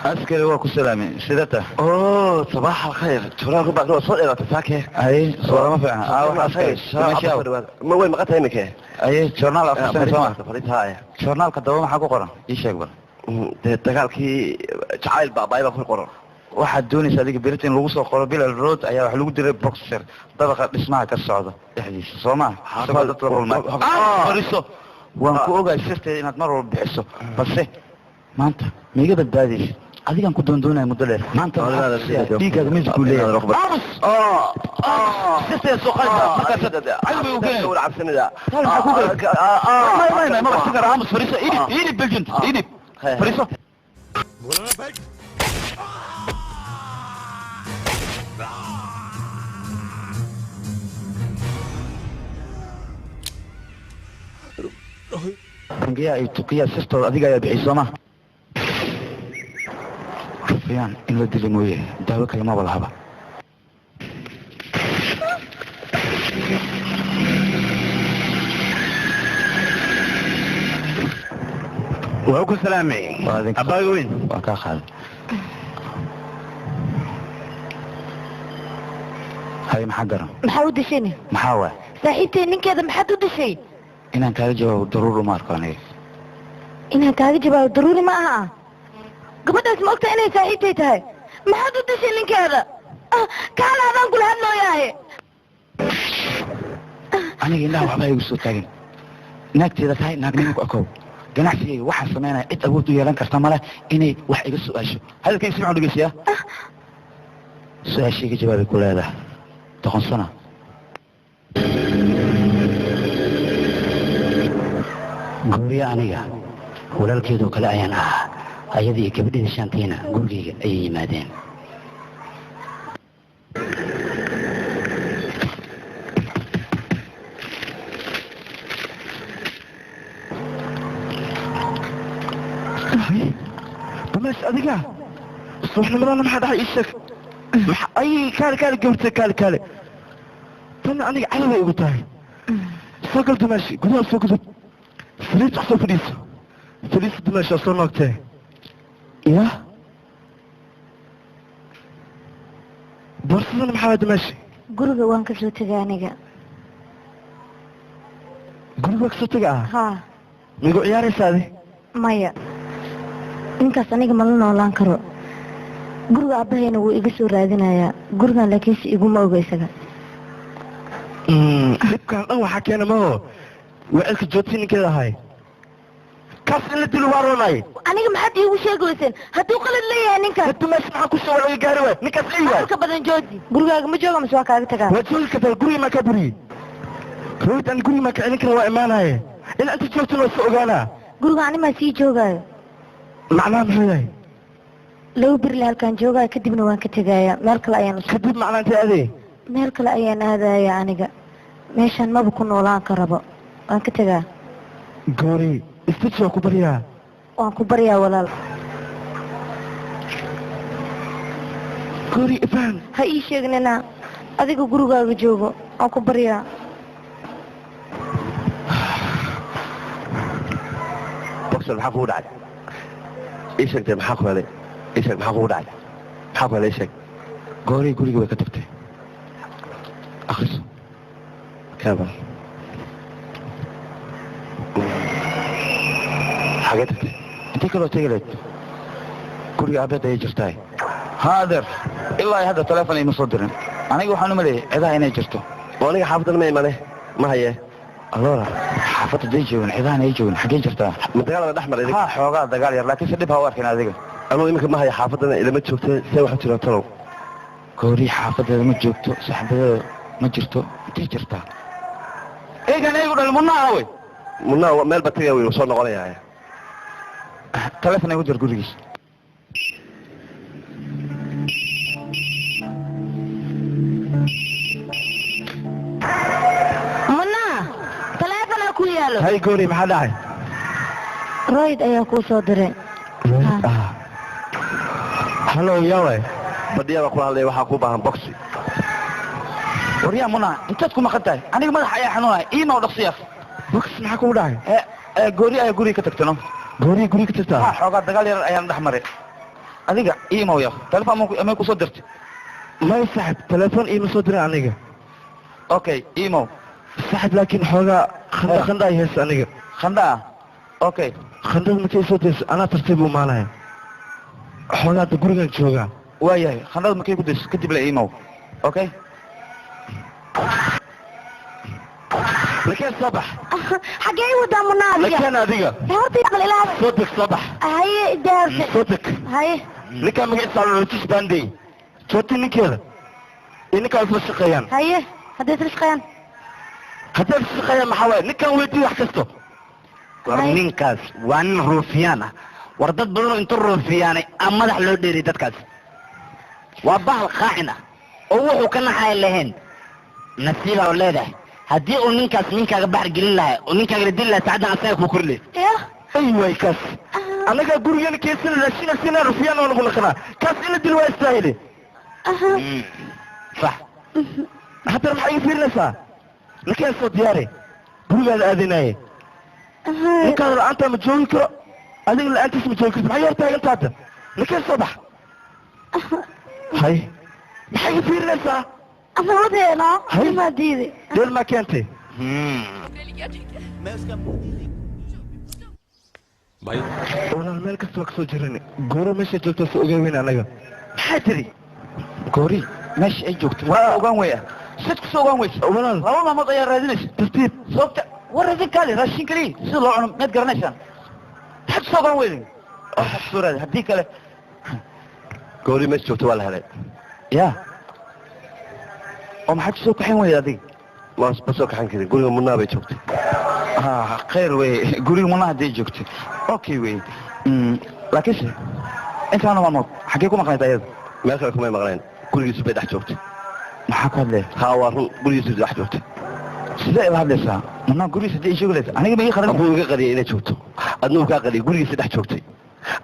Askari, waa ku salaamay, sidata? Oh, صباح الخير, joornaalku baa waa soo dheeraatay saake. Haye, soolama fiicna. Ah, wax askari ma way maqan tahay iminka. Haye, joornaal akhrisanay soo ma? Fariinta. Joornaalka daba maxaa ku qoran? Ii sheeg bal. Dee dagaalkii jacayl baabaay baa ku qoran. Waxaad doonaysaa adiga berito in lagu soo qoro Bilal Road ayaa wax lagu dilay boxer dabaqa dhismaha ka socda dhexdiisa, soo ma? Isagoo dad la kulmay. Fariiso, waan ku ogahay sirteeda inaad mar walba bixiso, balse maanta ma iga badbaadaysa? Adigaan ku doondoonaya muddo dheer. Maanta dhiiggaaga miisku leeyahay. Sirteeda soo qaadaysa markaas cadowga u keenay. Maxaa ku galay? May, may, may, ma baxsan kara. Aamus, fariiso, idib, idib, beljint, idib, fariiso. Bangiyaha iyo tukiyaa sirtooda adiga ayaa bixiyay, soo ma? Rufyaan in la dili mooye daawo kale maba lahaba. Waa ku salaamay, abbaaga weyn. Waa kaa qaaday. Hay maxaa garan? Maxaa u dishayni? Maxaa waay? Saaxiibtay ninkeeda maxaad u dishay? Inaan kaaga jawaabo daruuri uma arko aniga. Inaan kaaga jawaabo daruuri ma aha. Gabadhaas ma ogtahay inay saaxiibtay tahay? Maxaad u dishay ninkeeda? Kaana adaan kula hadlooyahay. Aniga indhaha waxba igu soo taagin. Naagteeda tahay naagnimo ku akow. Ganacsigayga waxaan sameynaya cid awood u yeelan karta male inay wax iga su'aasho. Hadalkayga si fiican u dhegeysiyaa. Su-aashayga jawaabay ku leedahay. Toqon sano. Gooriya aniga walaalkeedoo kale ayaan ahaa. Ayada iyo gabadheeda Shantiina gurigayga ayay yimaadeen. Damees adiga subaxnimadana maxaa dhaxay ii sheeg. Ay kaale kaale gabarta kaale kaale. Tan aniga cadow igu tahay. Soo gal dumaashi gudaha soo gudub. Saliid soo fadhiiso. Fadhiiso dumaashi soo noogtee. Ya boorsadana maxaa waa dumaashi? Guriga waan ka soo tegay aniga. Guriga waa ka soo tegay ah? Haa. Migu ciyaaraysaa adi? Maya. Ninkaas aniga ma la noolaan karo. Guriga aabahayna wuu iga soo raadinayaa. Gurigan laakiinse iguma oga isaga. Dhibkan dhan waxaa keena maho wecelka joogti ninkeeda ahay. Kaas in la dilo waa roonay. Aniga maxaad iigu sheegi weyseen hadduu qalad leeyahay ninkaas? Dumash maxaa ku soo walaga gaari waay ninkaas ii waay. Hadalka badan jooji. Gurigaaga ma jooga mise waa kaaga tagaa? Waa joogi kartaa guriga maa kaa buriyey. Royd aan guriga maa ka celin kara waa imaanaye. In inta joogtana waa soo ogaanaa. Guriga ani maa sii joogaayo. Macnaha muxuu yahay? Laba birle halkaan joogaayo kadibna waan ka tegayaa. Meel kale ayaan kadib macnaa intee aadee? Meel kale ayaan aadaya aniga. Meeshaan maba ku noolaan karabo. Waan ka tegaa. Goori istaji waa ku baryaa. Waan ku baryaa walaal. Goori ifaan. Ha ii sheegnina adiga gurigaaga joogo. Waan ku baryaa. Boxer maxaa kugu dhacay? Ii sheegtay maxaa ku helay? Ii sheeg maxaa kugu dhacay? Maxaa ku helay ii sheeg. Goori guriga way ka tagtay. Akhriso. Kaaba. Xagee tagtay? Intee kaloo tegi lahayd? Guriga aabeed ayay jirtaay. Haadeer ilaa hadda telefoon ima soo dirin. Aniga waxaan u maleeyay cidaha inay jirto. Oo aniga xaafadan ma imane. Ma haye. Allora xaafadda day joogin cidahan ay joogin xagee jirtaa? Ma dagaal dhex maray? Ha xoogaa dagaal yar laakiin si dhib ha u arkin adiga. Anuu iminka ma hayo xaafadana ilama joogtay see wax u jiraan talow. Goori xaafadeeda ma joogto saaxiibadeeda ma jirto intee jirtaa? Eegan eegu dhal munaa awey. Munaa meel ba tagay wuu soo noqonayaa. Telefoon igu dir gurigiis. Munaa telefoon ku yaalo. Hay goori maxaa dhacay? Royd ayaa kuu soo diray. Hello yawe. Badhiya baa kula hadlaya waxaa ku baahan boxi. Waryaa munaa intaad ku maqan tahay aniga madaxa ayaa xanuunaya ii noo dhaqsiyaas. Box maxaa kugu dhacay? Goori ayaa guriga ka tagtano. Goori guriga ka tagtaa? Ha xoogaa dagaal yar ayaan dhex maray. Adiga ii imow yar. Telefoon amay ku soo dirtay? May saaxib telefoon iima soo diray aniga. Okay ii imow. Saaxib laakiin xoogaa khandha khandha ay haysa aniga. Khandha ah? Okay. Khandhada markay soo dayso anaa tartiib u imaanaya. Xoogaa hadda gurigan joogaa. Waayahay khandhada markay ku dayso kadib la imow. Okay. Lakeen soo bax. Xagee i wadaa munaa adiga? Lakeen adiga. Horta bal ilaa. Soo deg soo bax. Haye idaarta. Soo deg. Haye. Ninkaan magaciisa Lotus Bandey. Jooti ninkeeda. Iyo ninkaan isla shaqeeyaan. Haye hadday isla shaqeeyaan. Hadday isla shaqeeyaan maxaa waaye ninkaan weydii wax kasto. War ninkaas waa nin ruufiyaan ah. War dad badan oo inta ruufiyaanay aan madax loo dheeray dadkaas. Waa bahal qaacin ah oo wuxuu ka naxay lahayn. Nasiib aa leedahay. Haddii uu ninkaas ninkaaga baxar gelin lahaa oo ninkaaga la dili lahaa saacaddan asaga kuu kori lahayd. Ay waay kaas. Anaga gurigana keensana raashina sinaa rufiyaan oo nagu naqanaa. Kaas in la dilo waa istaahile. Sax. Haddana maxaa iga fiirinaysaa? Ninkaan soo diyaari. Gurigaada aadinaye. Ninkaada la'aantaa ma joogi karo. Adiga la'aantiis ma joogi karto. Maxay hor taagantaa hadda? Ninkaan soo bax. Hay. Maxay iga fiirinaysaa? Ama wadeeno ma diiday deel ma keentay Bay walaal meel kasta waa kasoo jiran gooro meesha joogto soo ogaaweyna anaga maxaa tiri goori meesha ay joogto waa ogaan weya sid kusoo ogaan weysa walaal laba maalmood ayaa raadinaysa tartiib sababta war raadin kaali raashin kaliya sida loo cuno miyaad garanaysaan maxaad kusoo ogaan weydin waxaad kusoo raadi haddii kale goori meesha joogto waa la helay ya oo maxaad kusoo kaxayn weyda adiga ma soo kaxan karin guriga munaa bay joogtay khayr wey guriga munaa hadday joogtay okay wey laakiinse intaana maalmood xaggee ku maqnayd ayada meel kale kumay maqnayn gurigiisu bay dhex joogtay maxaa ku hadlaya haa waa run gurigiisu dhex joogtay sidee ila hadlaysaa munaa gurigiisa haddii ay joogi lahayd aniga ma ii qarin abuu iga qariyay inay joogto adna uu kaa qariyay gurigiisa dhex joogtay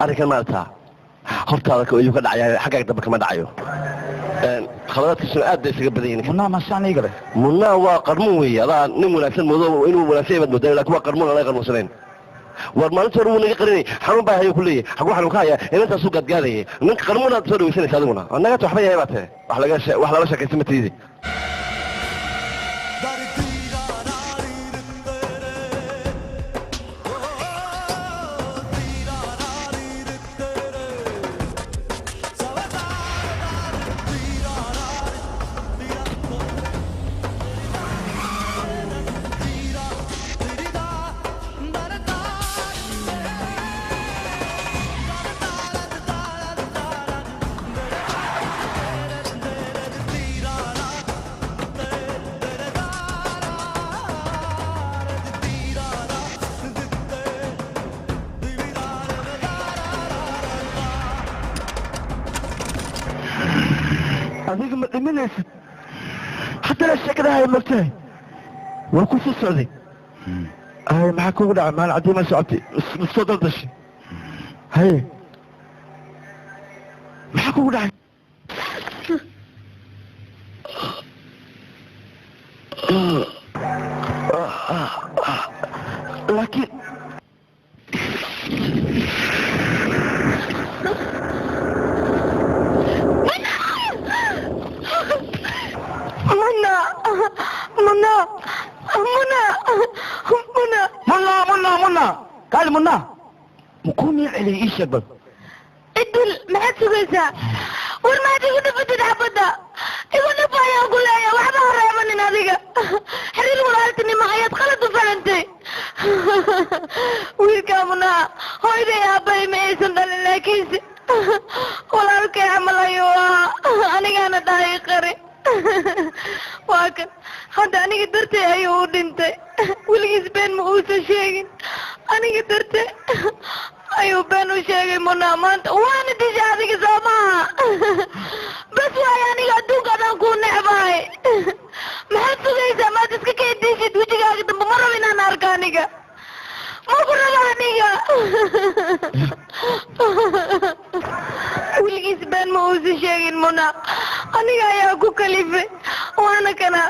arrinkan maaragtaa hortaada ayuu ka dhacayaa xaggaaga dambe kama dhacayo khaladaadkiisuna aad bay isaga badan yihiin munaa masaan ii galay munaa waa qarmuun weeye adaa nin wanaagsan moodo inuu wanaagsan yahay baad moodaa laakiin waa qarmuun aan laga qarmuunsanayn war maalinta hore wuu naga qarinay xanuun baa hayo ku leeyahay xaguu xanuun ka hayaa inantaasuu gaadgaadayay ninka qarmuunaad soo dhawaysanaysa adiguna nagata waxba yahay baa tahe wax laga wax lala sheekaysta ma tiidi adiga ma dhimanaysid haddana sheekada haya mogtahay waa ku soo socday hay maxaa kugu dhacay maalin caddii ma socotay ma soo daldashay haye maxaa kugu dhacay laakiin Muna Muna Muna Muna Muna Muna Muna kaali Muna muxuu mii celiyay ii sheeg bal idil maxaad sugaysaa war maad igu dhufatid xabadda igu dhufa ayaan ku leeyahay waxba ha reebanin adiga xiriir walaaltinimo ayaad qalad u fahantay wiilkaa Munaa hooyaday aabbahay ma aysan dhalin laakiinse walaalkay camal ayuu ahaa anigaana dhahay qari waa kan hadda aniga dartay ayuu u dhintay weligiis been ma uusan sheegin aniga dartay ayuu been u sheegay Munaa maanta waana dishay adiga soo maaha bas waayo aniga adduunka adaan kuu necbahay maxaad sugaysaa maad iska kay dishid wejigaaga dambe ma rabo inaan arko aniga ma ku rabo aniga weligiis been ma uusan sheegin Munaa aniga ayaa ku kalifay waana kana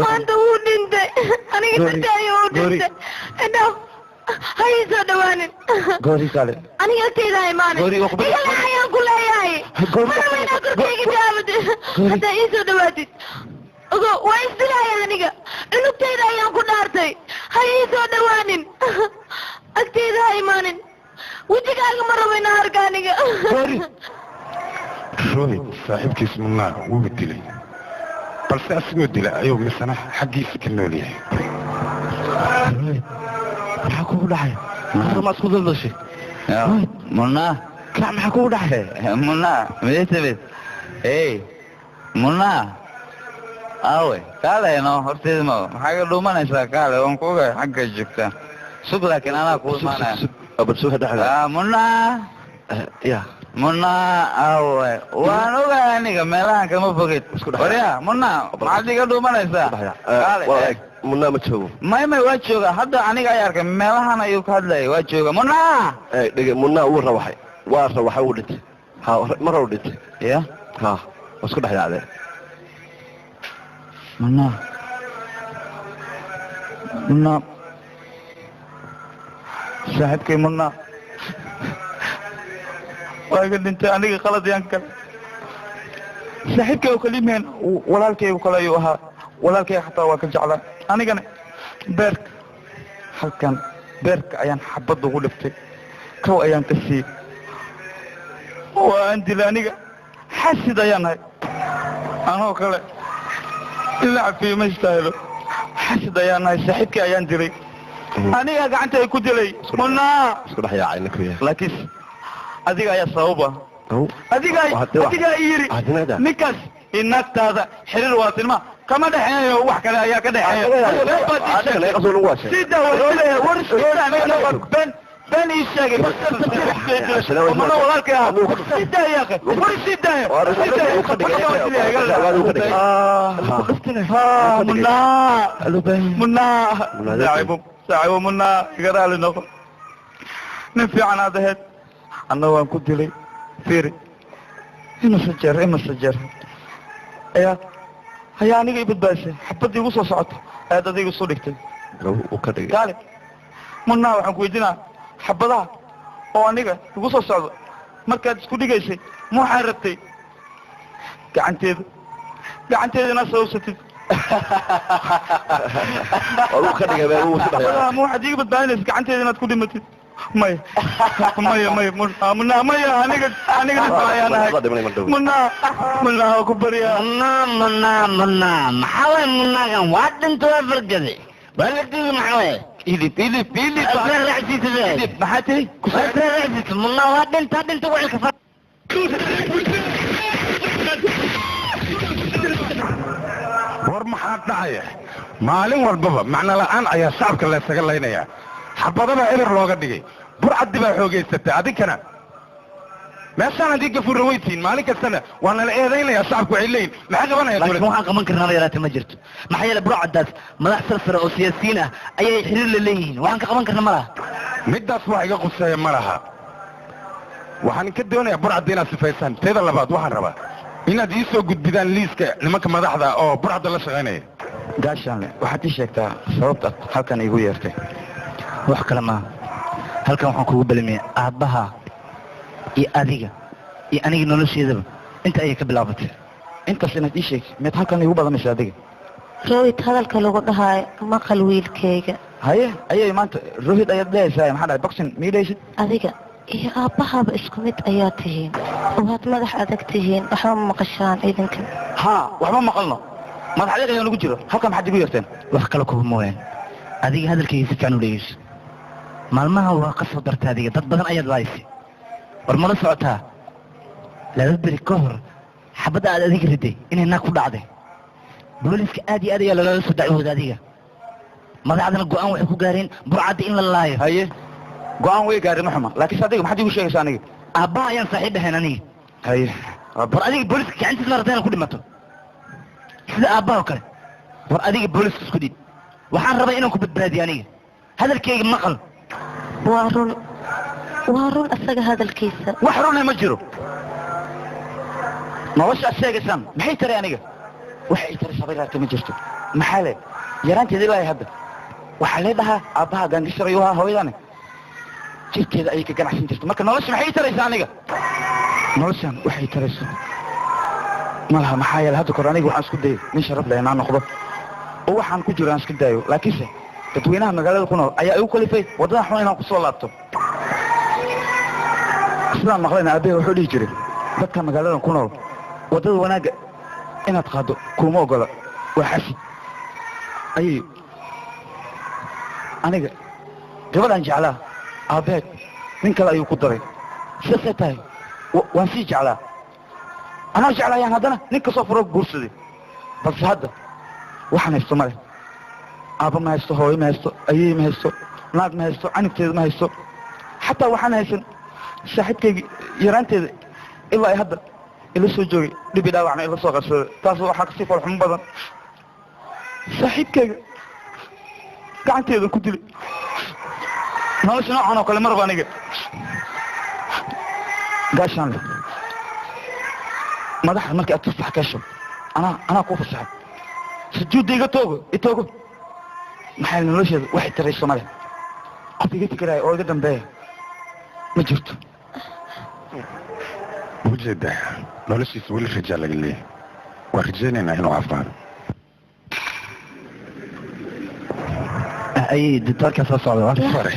maanta wuu dhintay aniga dartay ayuu u dhintay idhaaf ha ii soo dhawaanin goori kaale aniga agtayda ha imaanin iga leex ayaan ku leeyahay ma rabo inaad korkayga jaabad haddaa ii soo dhawaatid ogo waa isdilaya aniga cunugtayda ayaan ku dhaartay ha ii soo dhawaanin agtayda ha imaanin wejigaaga ma rabo inaan arka aniga Rohit saaxiibkiis Munaa wuu dilay balse asigoo dila ayuu misana xaggiisa ka nool yahay maxaa kugu dhacay ma isku daldashay Munaa kac maxaa kugu dhacay Munaa midetabed hey Munaa awe kaale no horteeda ma maxaa ka dhuumanaysaa kaale waan kuga xagga joogtaa sug laakiin anaa kuu imaanaya Munaa ya Munaa awe waan ogahay aniga meelahan kama fogid warya Munaa maxaad iga dhuumanaysaa kaale Munaa ma joogo may waa jooga hadda aniga ayaa arkay meelahan ayuu ka hadlayay waa jooga Munaa dhege Munaa wuu rawaxay waa rawaxay wuu dhintay ha mar hore dhintay ya ha waa isku dhex yaacdeen Munaa Munaa saaxiibkay Munaa waa iga dhintay aniga qalad yaan kale Saaxiibkay oo kalimeen walaalkay oo kale ayuu ahaa. Walaalkay xataa waa ka jeclaa. Anigana beerka halkan beerka ayaan xabad ugu dhiftay. Kow ayaan ka siiyey. Waan dilay aniga. Xasid ayaan ahay. Anoo kale ila cafiyo ma istaahilo. Xasid ayaan ahay, saaxiibkay ayaan dilay. Aniga gacanta ay ku dilay. Munaa. Isku dhex yaacay ninka. Laakiin adiga ayaa sababa. Adiga adiga yiri ninkaas inagtaada xiriir waa tilma kama dhaxeeyo wax kale ayaa ka dhaxeeyo. Sida war ben ben ii sheegay mana walaalkay ah sida yaa akhi war sida munaa munaa saaxiibo saaxiibo munaa iga raali noqo nin fiican aad ahayd anna waan ku dilay fiiri imase jeer ayaa aniga i badbaadisay xabaddii igu soo socoto ayaad adiga isu dhigtay kaale munaa waxaan ku weydiinaa xabadaha oo aniga igu soo socdo markaad isku dhigaysay ma waxaan rabtay gacanteeda inaad sababsatid xabadaha ma waxaad iiga badbaadinaysa gacanteeda inaad ku dhimatid maya maya maya munaa maya aniga aniga ayaan ahay munaa munaa waa ku baryaa munaa munaa munaa maxaa waay munaagan waa dhinta waa fargaday waa la diiday maxaa waay ilib ilib ilib asla raacsiisa ilib maxaa tiri asla raacsiisa munaa waa dhinta dhinta wicilka war maxaa dhacaya maalin walbaba macno la'aan ayaa shacabka la isaga laynayaa xabadaba eber looga dhigay burcaddi baa xoogaysatay adinkana meeshaan haddii gafuurra weytiin maalin kastana waa nala eedaynayaa shacabku waxay leeyihin maxay qabanaya laakiin waxaan qaban karnaa yaraatee ma jirto maxaa yeelay burcaddaas madax sarsare oo siyaasiyiin ah ayay xiriir la leeyihiin waxaan ka qaban karna ma laha middaas wax iga quseeya ma laha waxaan ka doonayaa burcadda inaad sifaysaan teeda labaad waxaan rabaa inaad ii soo gudbidaan liiska nimanka madaxda oo burcadda la shaqaynaya gaashaanle waxaad ii sheegtaa sababta halkan iigu yeertay wax kale maaha halkan waxaan kugu belamiyay aabbaha iyo adiga iyo aniga nolosheedaba inta ayay ka bilaabatay intaas inaad ii sheegtay miyaad halkan iigu badanaysa adiga Rohit hadalka lagu dhahayo maqal wiilkayga haye ayay maanta Rohit ayaad dhahaysaa maxaa dhahay boxing mii dhahaysid adiga iyo aabbahaba isku mid ayaa tihiin waad madax adag tihiin waxba ma maqashaan idinka haa waxba maqalno madax adag ayaa nagu jiro halkan maxaad igu yeerteen wax kale kuba mooyaan adiga hadalkayga si fiican u dhegeyso maalmaha waa ka soo dartay adiga dad badan ayaad laaysay war mala socotaa laba beri ka hor xabadda aad adiga riday inay naag ku dhacday booliska aad iyo aad ayaa lagala soo dacwooda adiga madaxdana go'aan waxay ku gaareen burcadda in la laayo haye go'aan way gaareen ma xuma laakiinse adiga maxaad iigu sheegaysaa aniga aabbaha ayaan saaxiib ahayn aniga haye war adiga booliska gacantiis ma rabtaa inaad ku dhimato sida aabbaha oo kale war adiga booliska isku dhiib waxaan rabaa inaan ku badbaadiyo aniga hadalkayga maqal waa run asaga hadalkiisa wax runa ma jiro nolosha aad sheegaysaan maxay taray aniga wax ay taray sabayraarta ma jirto maxaa le yaraanteeda ilaa hadda waxaa lee dhahaa aabbaha gaangishar ayuu ahaa hooyadane jirkeeda ayay ka ganacsan jirta marka nolosha maxay taraysaa aniga noloshan waxay tarayso ma laha maxaa yeele hadda kor aniga waxaan isku dayay nin sharaf leh inaan noqdo oo waxaan ku jiro aan iska daayo laakiinse dadweynaha magaalada ku nool ayaa igu kalifay waddada xun inaan kusoo laabto sidaan maqlayna aabbahay wuxuu dhihi jiray dadka magaaladan ku nool waddada wanaagga inaad qaaddo kuma ogola waa xasid ayay aniga gabadhaan jeclaa aabbaheed nin kale ayuu ku daray sidaasay tahay waan sii jeclaa anaa jeclaayaan haddana nin kasoo furo guursaday balse hadda waxaan haysto ma leh aabba ma haysto hooyo ma haysto ayey ma haysto naag ma haysto canugteeda ma haysto xataa waxaan haysan saaxiibkaygi yaraanteeda ilaa ay hadda ila soo joogay dhibi dhaawacna ila soo qabsaday taas waxaa kasii falxumo badan saaxiibkayga gacanteedan ku dilay nolosha noocan oo kale marba aniga gaashaan leh madaxa markii aad tufax ka hesho anaa kuu fasaxay sujuudda iga toogo itoogo maxaa nolosheeda waxay tarayso male qof iga fikiraya oo iga dambeeya ma jirto ujeedaa noloshiisa weli rajaa laga leeyahay Waan rajaynaynaa inuu caafimaado. Ay doctorka soo socda. Doctor,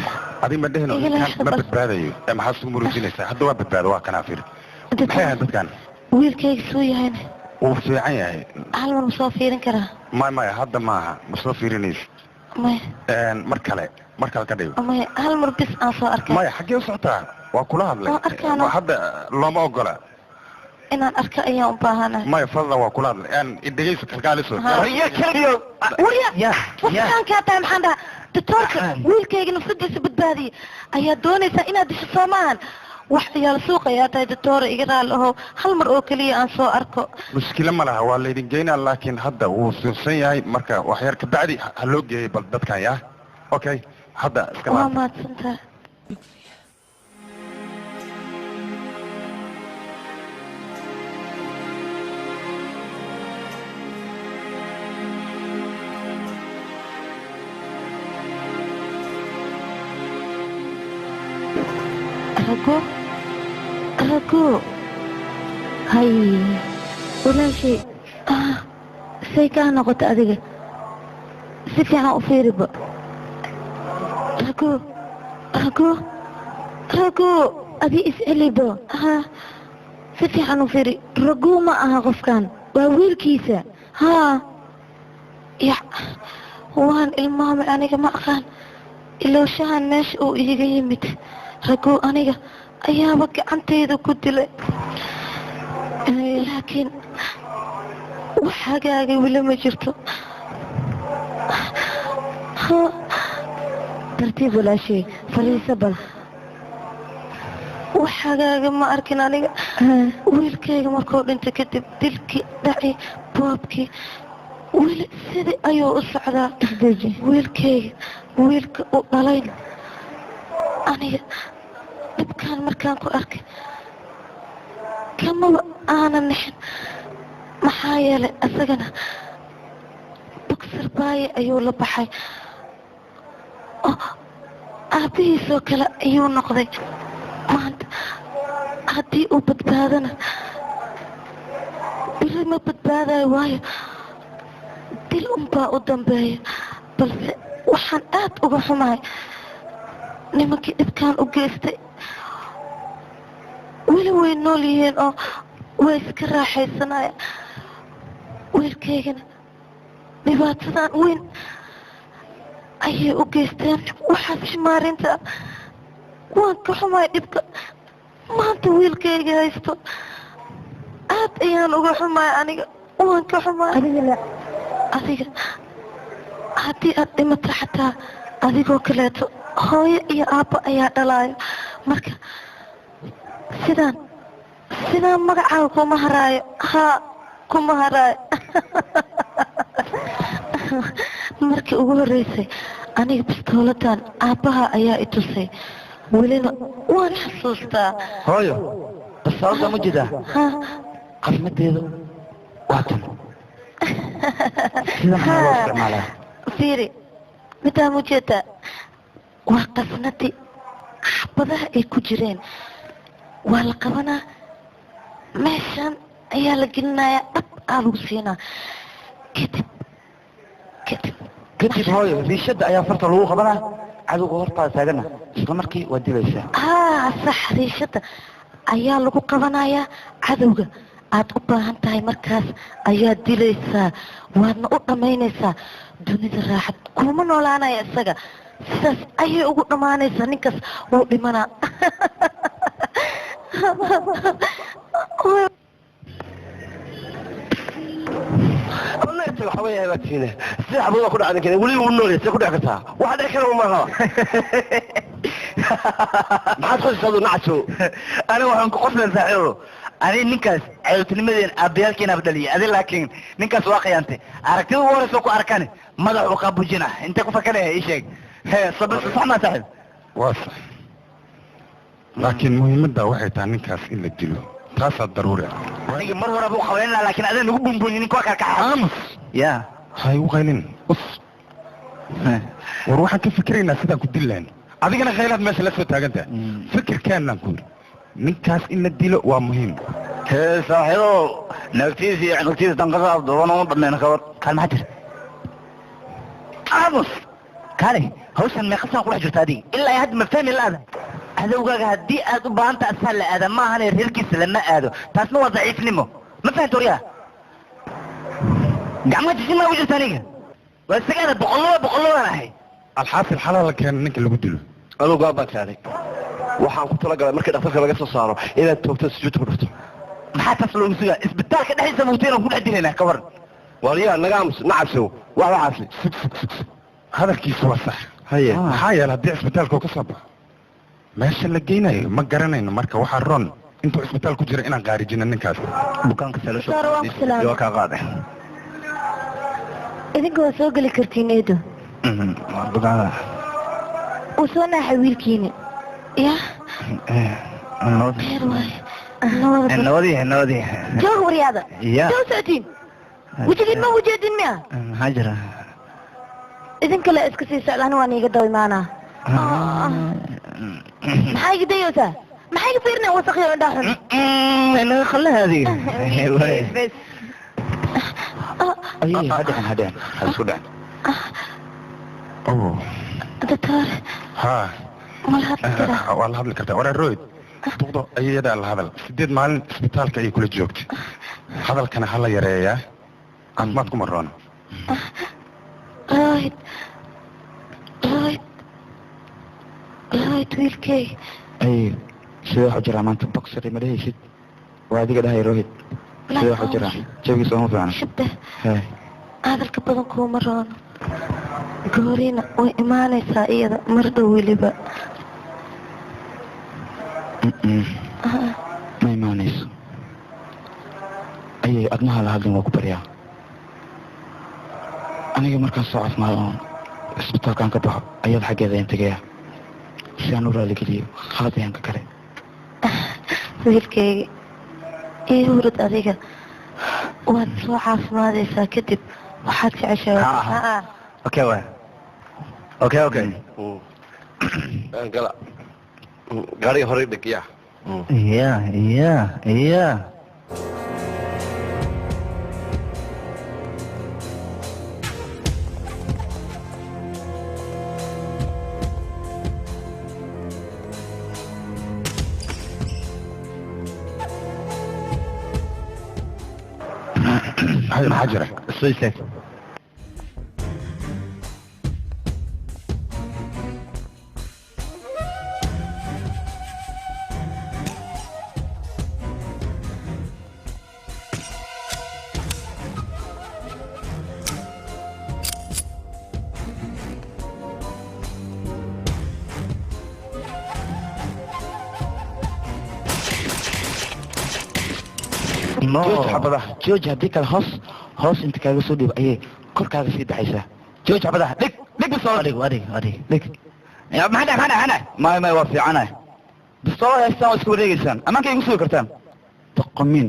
adiga ma dhehino ninkan ma badbaadayo ee maxaad isugu muruujinaysaa? Hadda waa badbaado, waa kanaa fiir. Maxay ahayd dadkan? Wiilkayga suu yahayna? Wuu fiican yahay. Hal mar ma soo fiirin karaa? Maya maya, hadda maaha, ma soo fiirinaysa. Maya. Mar kale, mar kale ka dhigo. Maya, hal mar bis aan soo arkay. Maya, xaggee u socotaa? Waa kula hadlay. Waan arkaana. Hadda looma ogola. Inaan arka ayaan u baahanahay. Maya, fadlan waa kula hadlay. Idhegeyso, kalkaaliso. Warya, waxaan kaa tahay maxaan dhahaa? Doctorka wiilkayga nafsadiisa badbaadiyay ayaa doonaysaa inaad disho, soo maahan? Wax ciyaal suuq ayaa tahay doctor, iga raali ahow, hal mar oo keliya aan soo arko. Mushkilo ma laha, waa laydin geynaa, laakiin hadda wuu suuxsan yahay, marka wax yar kabacdi ha loo geeyay bal dadkan yaa. Okay, hadda iska Waa laab. mahadsantahay. Rago, Rago, hay walaashay, ah, say kaa noqota adiga? Si fiican u fiiriba. Rago, Rago, Rago, adi is-celibo. Ha, si fiican u fiiri. Rago ma aha qofkan, waa wiilkiisa. Haa, ya waan ilmaamay, aniga ma aqaan ilowshahan meesha uu iiga yimid. Rago aniga ayaaba gacantayda ku dilay, laakiin wax hagaagay weli ma jirto. Tartiib walaashay, fariiso bal. Wax hagaaga ma arkin aniga. Wiilkayga markuu dhintay kadib, dilkii dhaci, boobkii weli sidii ayuu u socdaa. Wiilkayga wiilka u dhalayn aniga dhibkaan markaan ku arkay kamaba aanan nixin, maxaa yeelay isagana bogsar baaye ayuu la baxay oo aabbihiisoo kale ayuu noqday. Maanta haddii uu badbaadana beri ma badbaadayo, waayo dil unbaa u dambeeya. Balse waxaan aad uga xumahay nimankii dhibkaan u geystay weli way nool yihiin oo way iska raaxaysanayaan. Wiilkaygana dhibaatadan weyn ayay u geysteen. Waxaas shimaarinta waan ka xumahay. Dhibka maanta wiilkayga haysto aad ayaan uga xumahay aniga, waan ka xumahay. Adiga haddii aad dhimato xataa adigoo kaleeto hooyo iyo aabbo ayaa dhalaayo, marka sidaan sidaan magacaaga kuma haraayo. Haa, kuma haraayo. Markii ugu horreysay aniga bistooladan aabbaha ayaa i tusay, welina waan xasuustaa. Hooyo, bastoolada ma jeedaa? Qasmadeedu waa tan, sidan maxaa loo isticmaalaa? Fiiri, midaan ujeedaa waa qasnadii xabadaha ay ku jireen. Waa la qabanaa, meeshan ayaa la gelinayaa, dhab aa lagu siinaa, kadib kadib Kadib hooyo, riishada ayaa farta lagu qabanaa, cadowga hortaada taagana isla markii waa dilaysaa. Haa, sax, riishada ayaa lagu qabanayaa, cadowga aad u baahan tahay markaas ayaa dilaysaa, waadna u dhammaynaysaa. Dunida raaxad kuma noolaanaya isaga, sidaas ayay ugu dhammaanaysaa. Ninkaas wuu dhimanaa. Waxa weeye baatiine sida xabada ku dhacdan keen weli uu nool yahay, ku dhici kartaa waxa dhici kara maaha. Maxaad qosaysaa aduu nacaso? Aniga waxaan ku qoslan saaxiibo, ani ninkaas ceeltinimadeen aabbayaalkeena dhaliyay adi, laakiin ninkaas waa khiyaantay. Aragtida ugu horeysa ku arkaan madax uu qaabujina intee ku fakanaya, ii sheeg. Sabir sax maa saaxiib? Waa sax, laakiin muhiimadda waxay tahay ninkaas in la dilo, taasaa daruuri ah. Aniga mar hore buu qabayn lahaa, laakiin adin nagu buunbuuni ninka waa karkaxa. Aamus. Ya ha igu qaylin us. War waxaan ka fikiraynaa sidaan ku dili lahayn, adigana khaylaad meesha la soo taagantaha. Fikirkaanaan ku yidhi ninkaas in la dilo waa muhiim. Hee saaxiibo, Nagtiisa iyo cunugtiisa danqada afduuban uma dhammeyn ka war. Kaal maxaa jira? Aamus. Kaale, hawshan meeqa saan ku dhex jirta adiga? Ilaa hadda ma fahmi la'ada. Cadowgaaga haddii aad u baahan tahay asaa la aada ma ahane reerkiisa lama aado. Taasna waa daciifnimo. Ma fahamta waryaha? Gacmaha jisin maa ugu jirta aniga. Waa isaga aada boqolloba boqollobaan ahay. Alxaasil xalaa la keena ninka lagu dilo. Adigu go'aan baan kaaday. Waxaan ku talagalay markii dhakhtarka laga soo saaro inaad toogto sujuudta ku dhufto. Maxaa taas loogu sugaa? Isbitaalka dhexdiisa mugtayna ku dhex dilaynaa ka waran. Waryaha naga aamus nacabsow wax waxaasi. Sug sug sug sug. Hadalkiisu waa sax. Haye. Maxaa yeelay haddii cisbitaalka uu ka soo baxo meesha la geynayo ma garanayno marka waxaa roon intuu cisbitaal ku jira inaan qaarijino ninkaas. Bukaanka saloosha. Doctor, waan ku salaamay. Waa kaa qaaday. Idinka waa soo geli kartiin eedo. Wuu soo naaxay wiilkiina. Ya? Khayr waaye. Nabad. Nabadii nabadii. Joog waryaada. Ya. Soo socotiin. Wejigiin ma ujeedin miya? Maxaa jira? Idin kale iska sii socdaan waan iiga daw imaanaa. Maxaa iga dayeysaa? Maxaa iga fiirinaya wasaqyo indhaha xun? Naga khallaha adiga. Bes. Ay, ha dhicin ha dhicin ha isku dhicin. Oh. Doctor, Ha. ma la hadli karaa? Waa la hadli kartaa. Waraa Royd. Duqdo ayadaa la hadal. 8 maalin isbitaalka ayay kula joogtay. Hadalkana ha la yareeyaa. Caafimaad kuma roona. Royd. Royd. Royd wiilkay. Ay, sidee wax u jiraa maanta boxer ma dhehaysid? Waa adiga dhahay Rohit. Sidee wax u jiraa? Jawigiisa uma fiicna. Shabbe, Hee. Hadalka badan kuuma roono. Goorina way imaanaysaa iyada mar dhow weliba. Ma imaanayso. Ayay adnaha la hadlin waa ku baryaa. Aniga markaan soo caafimaado oon isbitaalkaan ka baxo ayada xaggeeda ayaan tegayaa si aan u raaligeliyo khalad ayaan ka galay. Wiilkayga, ii hurud adiga. Waad soo caafimaadaysaa kadib waxaad jeceshahay. Ha. Okay waay. Okay okay. Gala. Gaariga horey dhig yaa. Ya ya ya. Maxaa jira? Soo istaag. Jooji xabadaha jooji haddii kale hoos hoos inta kaaga soo dhiibo ayay korkaaga sii baxaysaa. Jooji xabadaha dhig dhig bistoolad. Adhig adhig adhig. Dhig. Ya maxaa maxaa maxaa? May may waa fiicanahay. Bistoolad haystaan waa isku wareegaysaan. Ammaanka igu sugi kartaan. Doqomiin.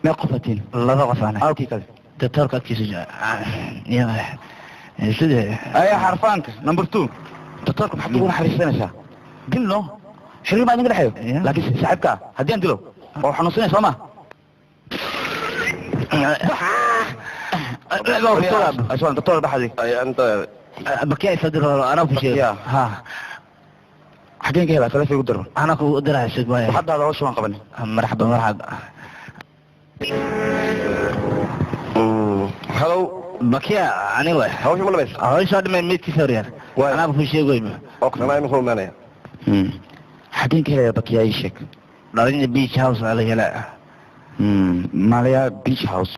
Mee qofatiin? Laba qof ana. Awkii kale. Doctorka agtiisa jooga. Ya sida Ayaa xarfaanka number 2. Doctorka maxaad ugu naxariisanaysaa? Dilno. Xiriir baa idinka dhexeeyo. Laakiin saaxiibka haddii aan dilo waa xanuunsanaya soo ma? Aswan doctor baxadi. Ay anta bakiya isadir horo anaa ku sheego. Ha. Xageen ka helaa taleefon igu diro. Anaa ku diraya sheeg waaya. Waxaad hawsha waan qabanay. Marxaba marxaba. Hello. Bakiya ani waay. Hawsha ma dhamaysa? Hawsha dhamay midkiisa horyaal. Anaa ku sheegoy. Okay, anaa imika imaanaya. Xageen ka helayaa bakiya ii sheeg. Dhalinta beach house aa laga helaa. Malaya beach house.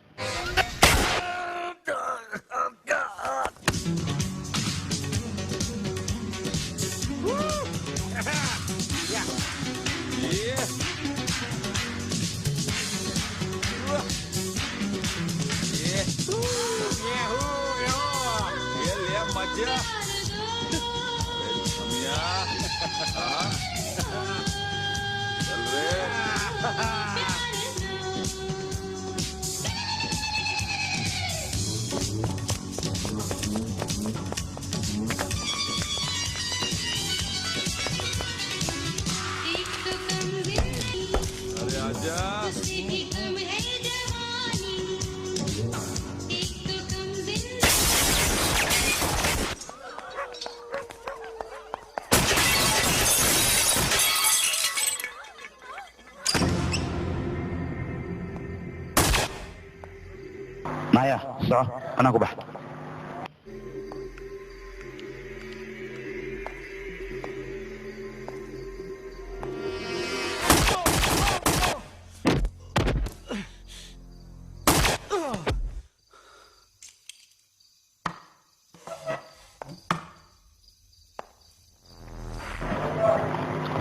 एक तो कम जिंदगी Maya soco anaa ku bax.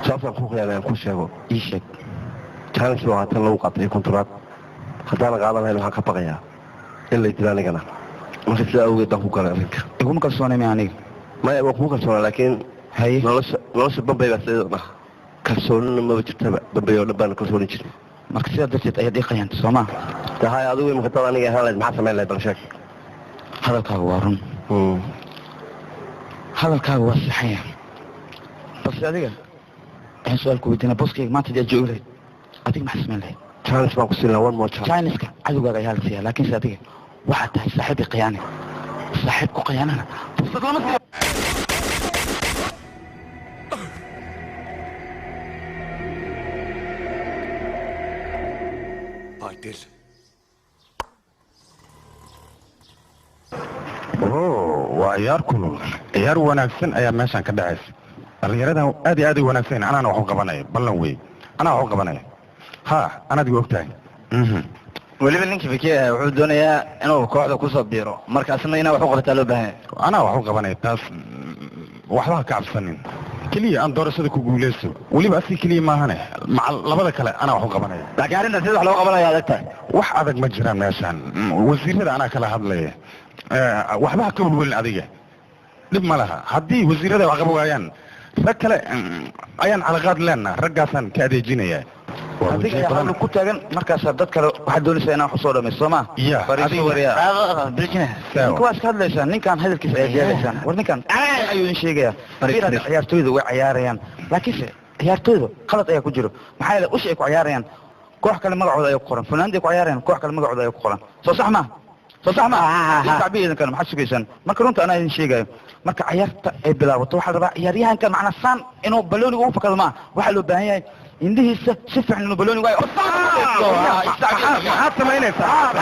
Sababtaan ku khiyaanay aan ku sheego, ii sheeg. Challenge waa tan lagu qaatay kontraad. Haddaan qaadan lahayn waxaan ka baqayaa in lay dilo anigana. Marka sidaa awgeed baan ku galay arrinka. Iguma kalsoonay miya aniga? Maya, waan kugu kalsoonaa, laakiin nolosha Bambay baa sideeda ah. Kalsoonina maba jirtaba, Bambay oo dhan baan kalsooni jirin. Marka sidaa darteed ayaad ii khiyaantay soo maa? Tahay adigu imika dad aniga ahaan lahayd maxaa samayn lahayd bal sheeg. Hadalkaagu waa run. Hadalkaagu waa saxan yahay. Balse adiga waxaan su-aal ku weydiinaa, booskayga maanta hadii aad joogi lahayd adiga maxaa samayn lahayd? Chance baan ku siin lahaa, one more chance. Chinaska cadowgaaga ayaa la siiyaa, laakiinse adiga waxaad tahay saaxiib i khiyaane. Saaxiib ku khiyaanana fursad lama siiyo. Patil. Oh, waa ciyaar kulul, ciyaar wanaagsan ayaa meeshan ka dhacaysa. Dhallinyaradan aad iyo aad u wanaagsan, anaana wax u qabanaya, ballan wey, anaa wax u qabanaya. Ha, anaad igu ogtahay. Weliba ninkii Fikir wuxuu doonayaa inuu kooxda ku soo biiro, marka asna inaa wax u qabataa loo baahan yahay. Anaa wax u qabanaya, taas waxba ha ka cabsanin. Keliya aan doorashada ku guuleysto, weliba asiga keliya maahane, maca labada kale anaa wax u qabanaya. Laakiin arrintan sida wax loo qabanaya adag tahay. Wax adag ma jiraan meeshan, wasiirada anaa kala hadlaya. Waxba ha ka welwelin adiga, dhib ma laha. Haddii wasiirada wax qaban waayaan, rag kale ayaan calaqaad leenaha, raggaasaan ka adeejinayaa. Adiga ayaa hadal ku taagan, markaasaa dad kale waxaad doonaysaa inaan wax usoo dhamaysto soo maa? Ya, ninka waa iska hadlaysaan, ninkaan hadalkiisa ayaad yeelaysaan. War ninkaan ayuu idin sheegayaa. Fiir hadda ciyaartooyda way ciyaarayaan, laakiinse ciyaartooyda qalad ayaa ku jiro. Maxaa yeelay usha ay ku ciyaarayaan koox kale magacooda ayaa ku qoran, funaanada ay ku ciyaarayaan koox kale magacooda ayaa ku qoran. Soo sax maa? Soo sax maa? Tacbiir idin kale maxaad sugaysaan? Marka runta anaa idin sheegayo, marka ciyaarta ay bilaabato waxaa la rabaa ciyaaryahanka macna saan inuu balooniga ugu fakado maaha. Waxaa loo baahan yahay indhihiisa si fiican inuu balooniga waayo. Maxaad samaynaysaa?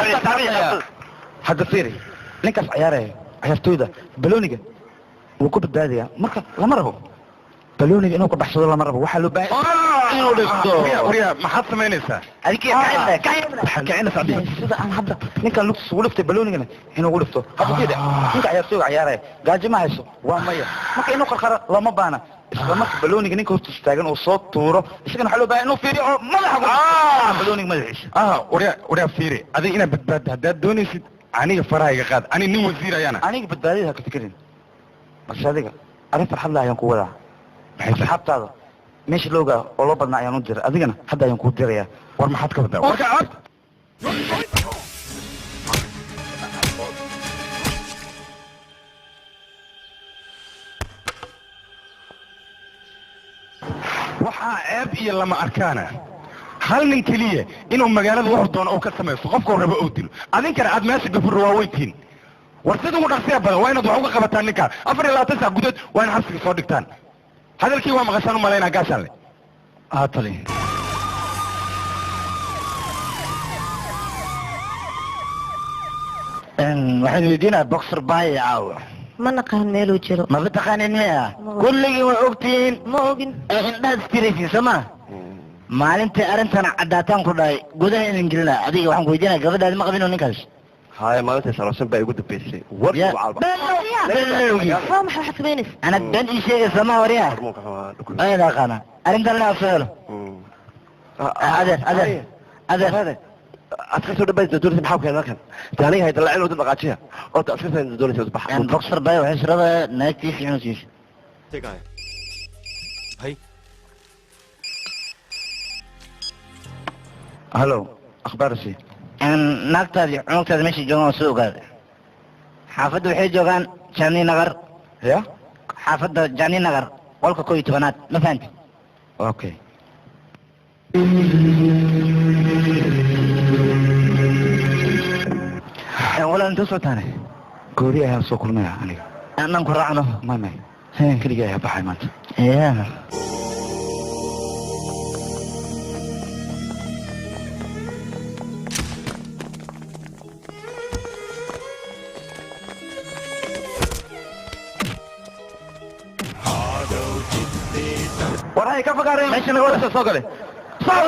Hadda fiiri, ninkaas ciyaaraya ciyaartooyda balooniga wuu ku badbaadayaa. Marka lama rabo balooniga inuu ka baxsado, lama rabo. Waxaa loo baahan inuu dhigto. Waryaa, maxaad samaynaysaa? Sida aan hadda ninkan lugtiisa ugu dhiftay baloonigana inuu ugu dhifto. Hadda fiiri, ninka ciyaartooyga ciyaaraya gaajo ma hayso, waa maya. Marka inuu qarqaro looma baahna. Isla marka balooniga ninka hortiisa taagan uu soo tuuro, isagana waxaa loo baahan inuu fiiriyo oo madaxa ku balooniga madaxiisa. Waryaa, waryaa, fiiri, adiga inaad badbaaddo haddaad doonaysid, aniga faraha iga qaad. Ani nin wasiir ayaana. Aniga badbaadida ha ka fikirin, balse adiga arrin farxad leh ayaan ku wadaa. Asxaabtaada meesha loogaa oo loo badnaa ayaan u diray, adigana hadda ayaan kuu dirayaa. War maxaad ka wadaa? Warka cod. Waxaa ceeb iyo lama arkaana hal nin keliya inuu magaalada wuxuu doono uu ka samaysto, qofkuu rabo uu dilo, adinkana aad meesha gafurro waaweyntihiin. War sida ugu dhaqsiya badan waa inaad wax uga qabataan ninkaa. 24 saac gudood waa in xabsiga soo dhigtaan. Hadalkii waa maqashaan u malaynaa gaashaan le. Haa tali. Waxaan weydiinaa boxer bahay caawa. Ma naqaan meeluu jiro. Maba taqaanin miya? Kulligii waa ogtihiin. Ma ogin. Ee indhaha istiraysiin soo ma? Maalintii arrintan caddaataan ku dhahay gudaha inaan gelina, adiga waxaan ku weydiinaa gabadhaadi ma qabino ninkaas? Haya, maalintii saroosan baa igu dambeysay. War Ya. ugu calba. Waa maxay waxaad samaynaysa? Anad been ii sheegaysa ma waryaa? Ayada aqaana arrintan inaan soo helo. Adeer, adeer, adeer. Askarta dhan baa doonaysa, maxaa ku keenay halkan? Dee aniga hay dalaacin oo dad dhaqaajiya. Horta askarta doonaysa bax. Boxer bay waxay sirada naagtiisa inuu siiso. Bhai. Hallo, akhbaar sii. Naagtaadii cunugtaada meesha joogaan waa soo ogaaday. Xaafadda waxay joogaan Jani Nagar. Ya? Xaafadda Jani Nagar, qolka 11aad, ma fahanti? Okay. Walaal inta socotaane? Goori ayaan soo kulmaya aniga. Anaan ku raacno. May. Keligii ayaa baxay maanta. Ya. War hay ka fagaareen meesha naga wada soo gale. Soo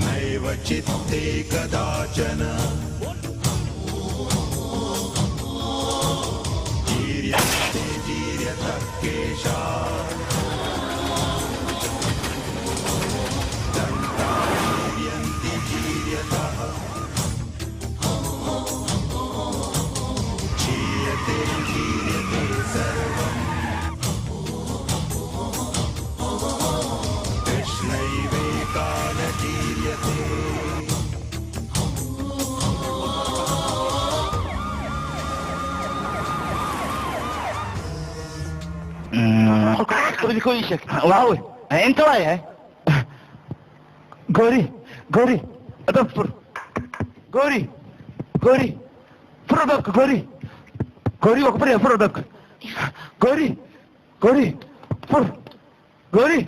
नैव चित्ते कदाचन जीर्यते जीर्यतः केशाः दन्ता जीर्यन्ति जीर्यतः क्षीयते जीर्यते सर्वम् कृष्णैवेकान जीर्यते. انت رايح غوري غوري ادفر غوري غوري فر بابك غوري غوري وكبر فر بابك غوري غوري فر غوري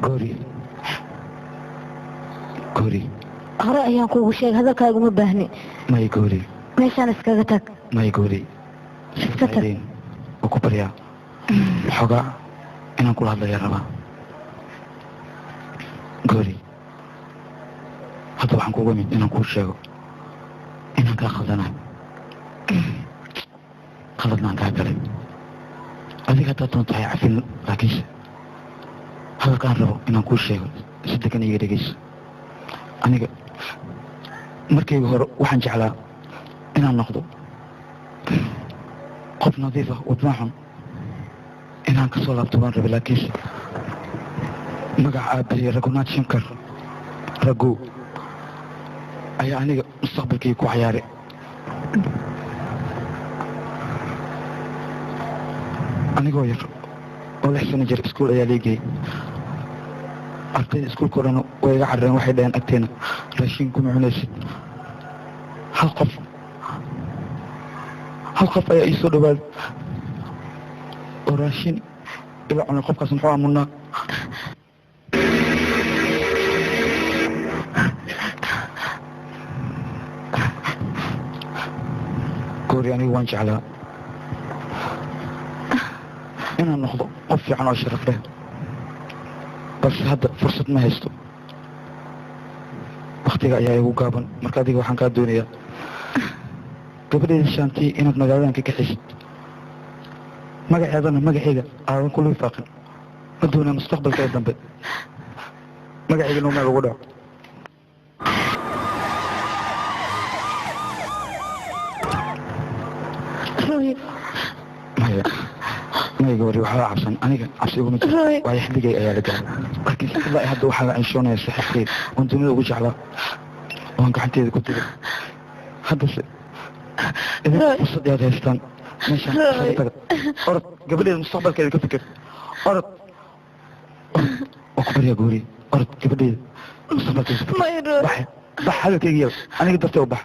غوري غوري hore ayaan kuugu sheegay hadalkaaga uma baahni. May Goori, meeshaan iskaga tag. May Goori, iska tag. Waa ku baryaa xoogaa inaan kula hadlayaa rabaa. Goori, hadda waxaan kuugu imid inaan kuu sheego inaan kaa khaldanahay, khaladnaan kaa galay. Adiga haddaad doonto hay cafin, laakiinse hadalkaan rabo inaan kuu sheego si degan iga dhegeyso. Aniga markayga hore waxaan jeclaa inaan noqdo qof nadiif ah, wadna xun inaan ka soo laabto baan rabay, laakiinse magaca aabbahay Raghunath Shankar Raghu ayaa aniga mustaqbalkayga ku cayaaray. Anigoo yar oo 6 sano jir iskuul ayaa liigayay. Ardayda iskuulka o dhan way iga carareen, waxay dhaheen agteena raashin kuma cunaysid. Hal qof ayaa ii soo dhawaaday oo raashin ila cunay. Qofkaas muxuu aamunaa? Goori, anigu waan jeclaa inaan noqdo qof fiican oo sharaf leh, balse hadda fursad ma haysto, waktiga ayaa igu gaaban. Marka adiga waxaan kaa doonayaa gabadheeda Shaantii inaad magaaladan ka kaxisid, magaceedana magacayga aadan kula wifaaqin. Ma doonaa mustaqbalka ee dambe magacayga inuu meel ugu dhaco. Maya maya gabadhi, waxba cabsan, aniga cabsi iguma jiro, waayo xilligay ayaa la gaaray. Laakiin ilaa hadda waxaa la cinshoonaya saaxiibkeyd oon dunida ugu jeclaa oon gacanteeda ku dilay. Haddase idin fursad ayaad haystaan, meeshaan isaga taga. Orod, gabadheeda mustaqbalkeeda ka fikir. Orod, orod, waa ku baryaa Goori, orod gabadheeda mustaqbalkeeda ka fikir. Bax bax, hadalkayga yeel, aniga dartee u bax.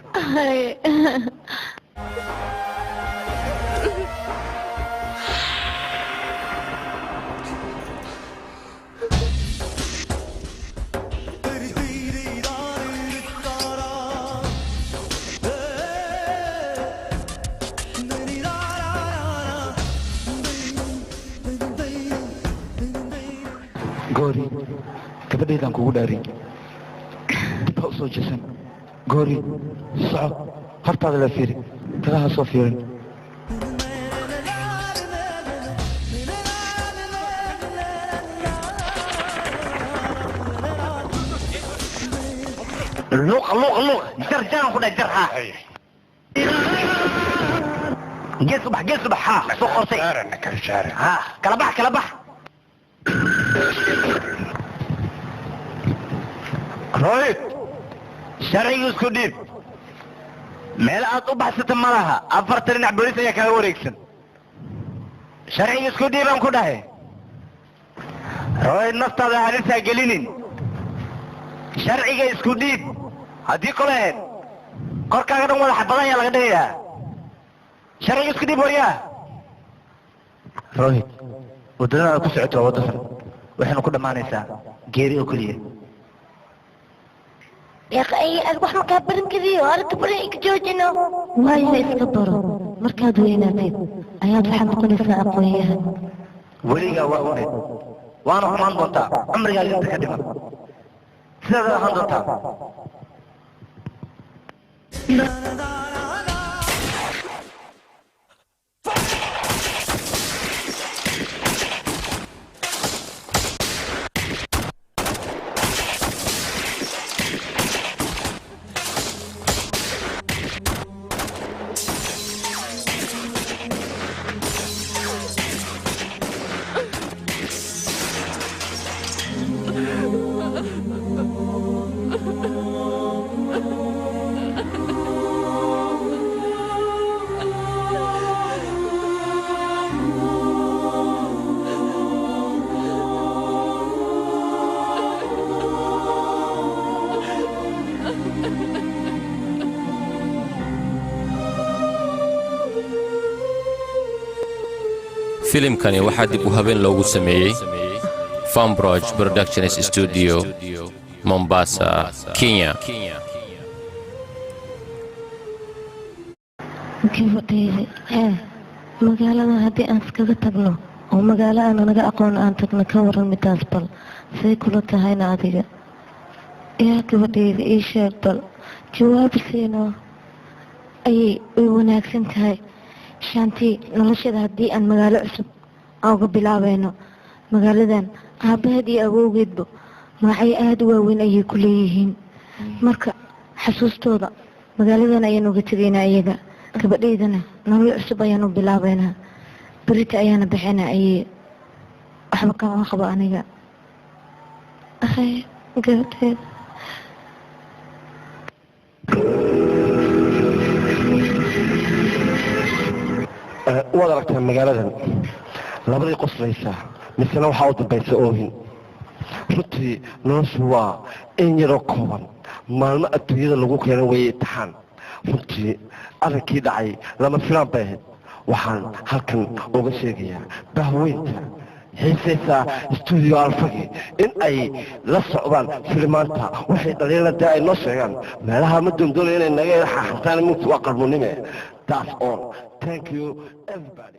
Goori, gabadhaydaan kugu dhaari, dib ha u soo jeesan. Goori, soco, hortaada la fiiri, talaha soo fiirin. Luuqa luuqa luuqa, jar jaraan ku dhahay, jar haa. Gees u bax, gees u bax, haa soo qortay haa, kala bax kala bax. Rohit, sharciga isku dhiib, meel aad u baxsata ma laha, 4 dhinac booliis ayaa kaga wareegsan. Sharciga isku dhiibaan ku dhahay. Rohit, naftaada halisaa gelinin, sharciga isku dhiib. Haddii kole korkaaga dhan wada xabadan ayaa laga dhigayaa. Sharciga isku dhiib waryaa. Rohit, waddada aad ku socoto waa waddo xun, waxayna ku dhammaanaysaa geeri oo keliya. Yaqa ay ad wax ma kaa baran kariyo, arrinta baran iga joojino. Waayo iska baro, markaad weynaatid ayaad waxaad noqonaysaa aqoon-yahan. Weligaa waa uneed, waana xumaan doontaa cumrigaaga inta ka dhiman, sidaad ahaan doontaa. Filimkani waxaa dib u habeen loogu sameeyey Fambroj Productions Studio, Mombasa, Kenya. Gabadhayda hee, magaalada haddii aan iskaga tagno oo magaalo aana naga aqoon aan tagno, ka waran midaas? Bal say kula tahayna adiga? Yaa gabadhayda, ii sheeg bal jawaab siino. Ayay way wanaagsan tahay Shantii, noloshada haddii aan magaalo cusub aan uga bilaabayno. Magaaladan aabbaheed iyo awowgeedba magacyo aada u waaweyn ayay ku leeyihiin, marka xasuustooda magaaladan ayaan uga tegaynaa iyaga. Gabadhaydana nolol cusub ayaan u bilaabaynaa, berita ayaana bixinaa. Ayay waxba kama qabo aniga. Hay gabadhayda. Waad aragtaa magaaladan labadii qoslaysa, misena waxaa u dambaysa oohin. Runtii noloshu waa in yaroo kooban, maalmo adduunyada lagu keeno weeye imtixaan. Runtii arrinkii dhacay lama filaan bay ahayd. Waxaan halkan uga sheegayaa bahweynta xiisaysaa Studio Alfagi in ay la socdaan filimaanta, waxay dhaliilna dee ay noo sheegaan meelaha ma doondoonaya inay naga xaxantaan. Mugta waa qarmunime. That's all, thank you everybody.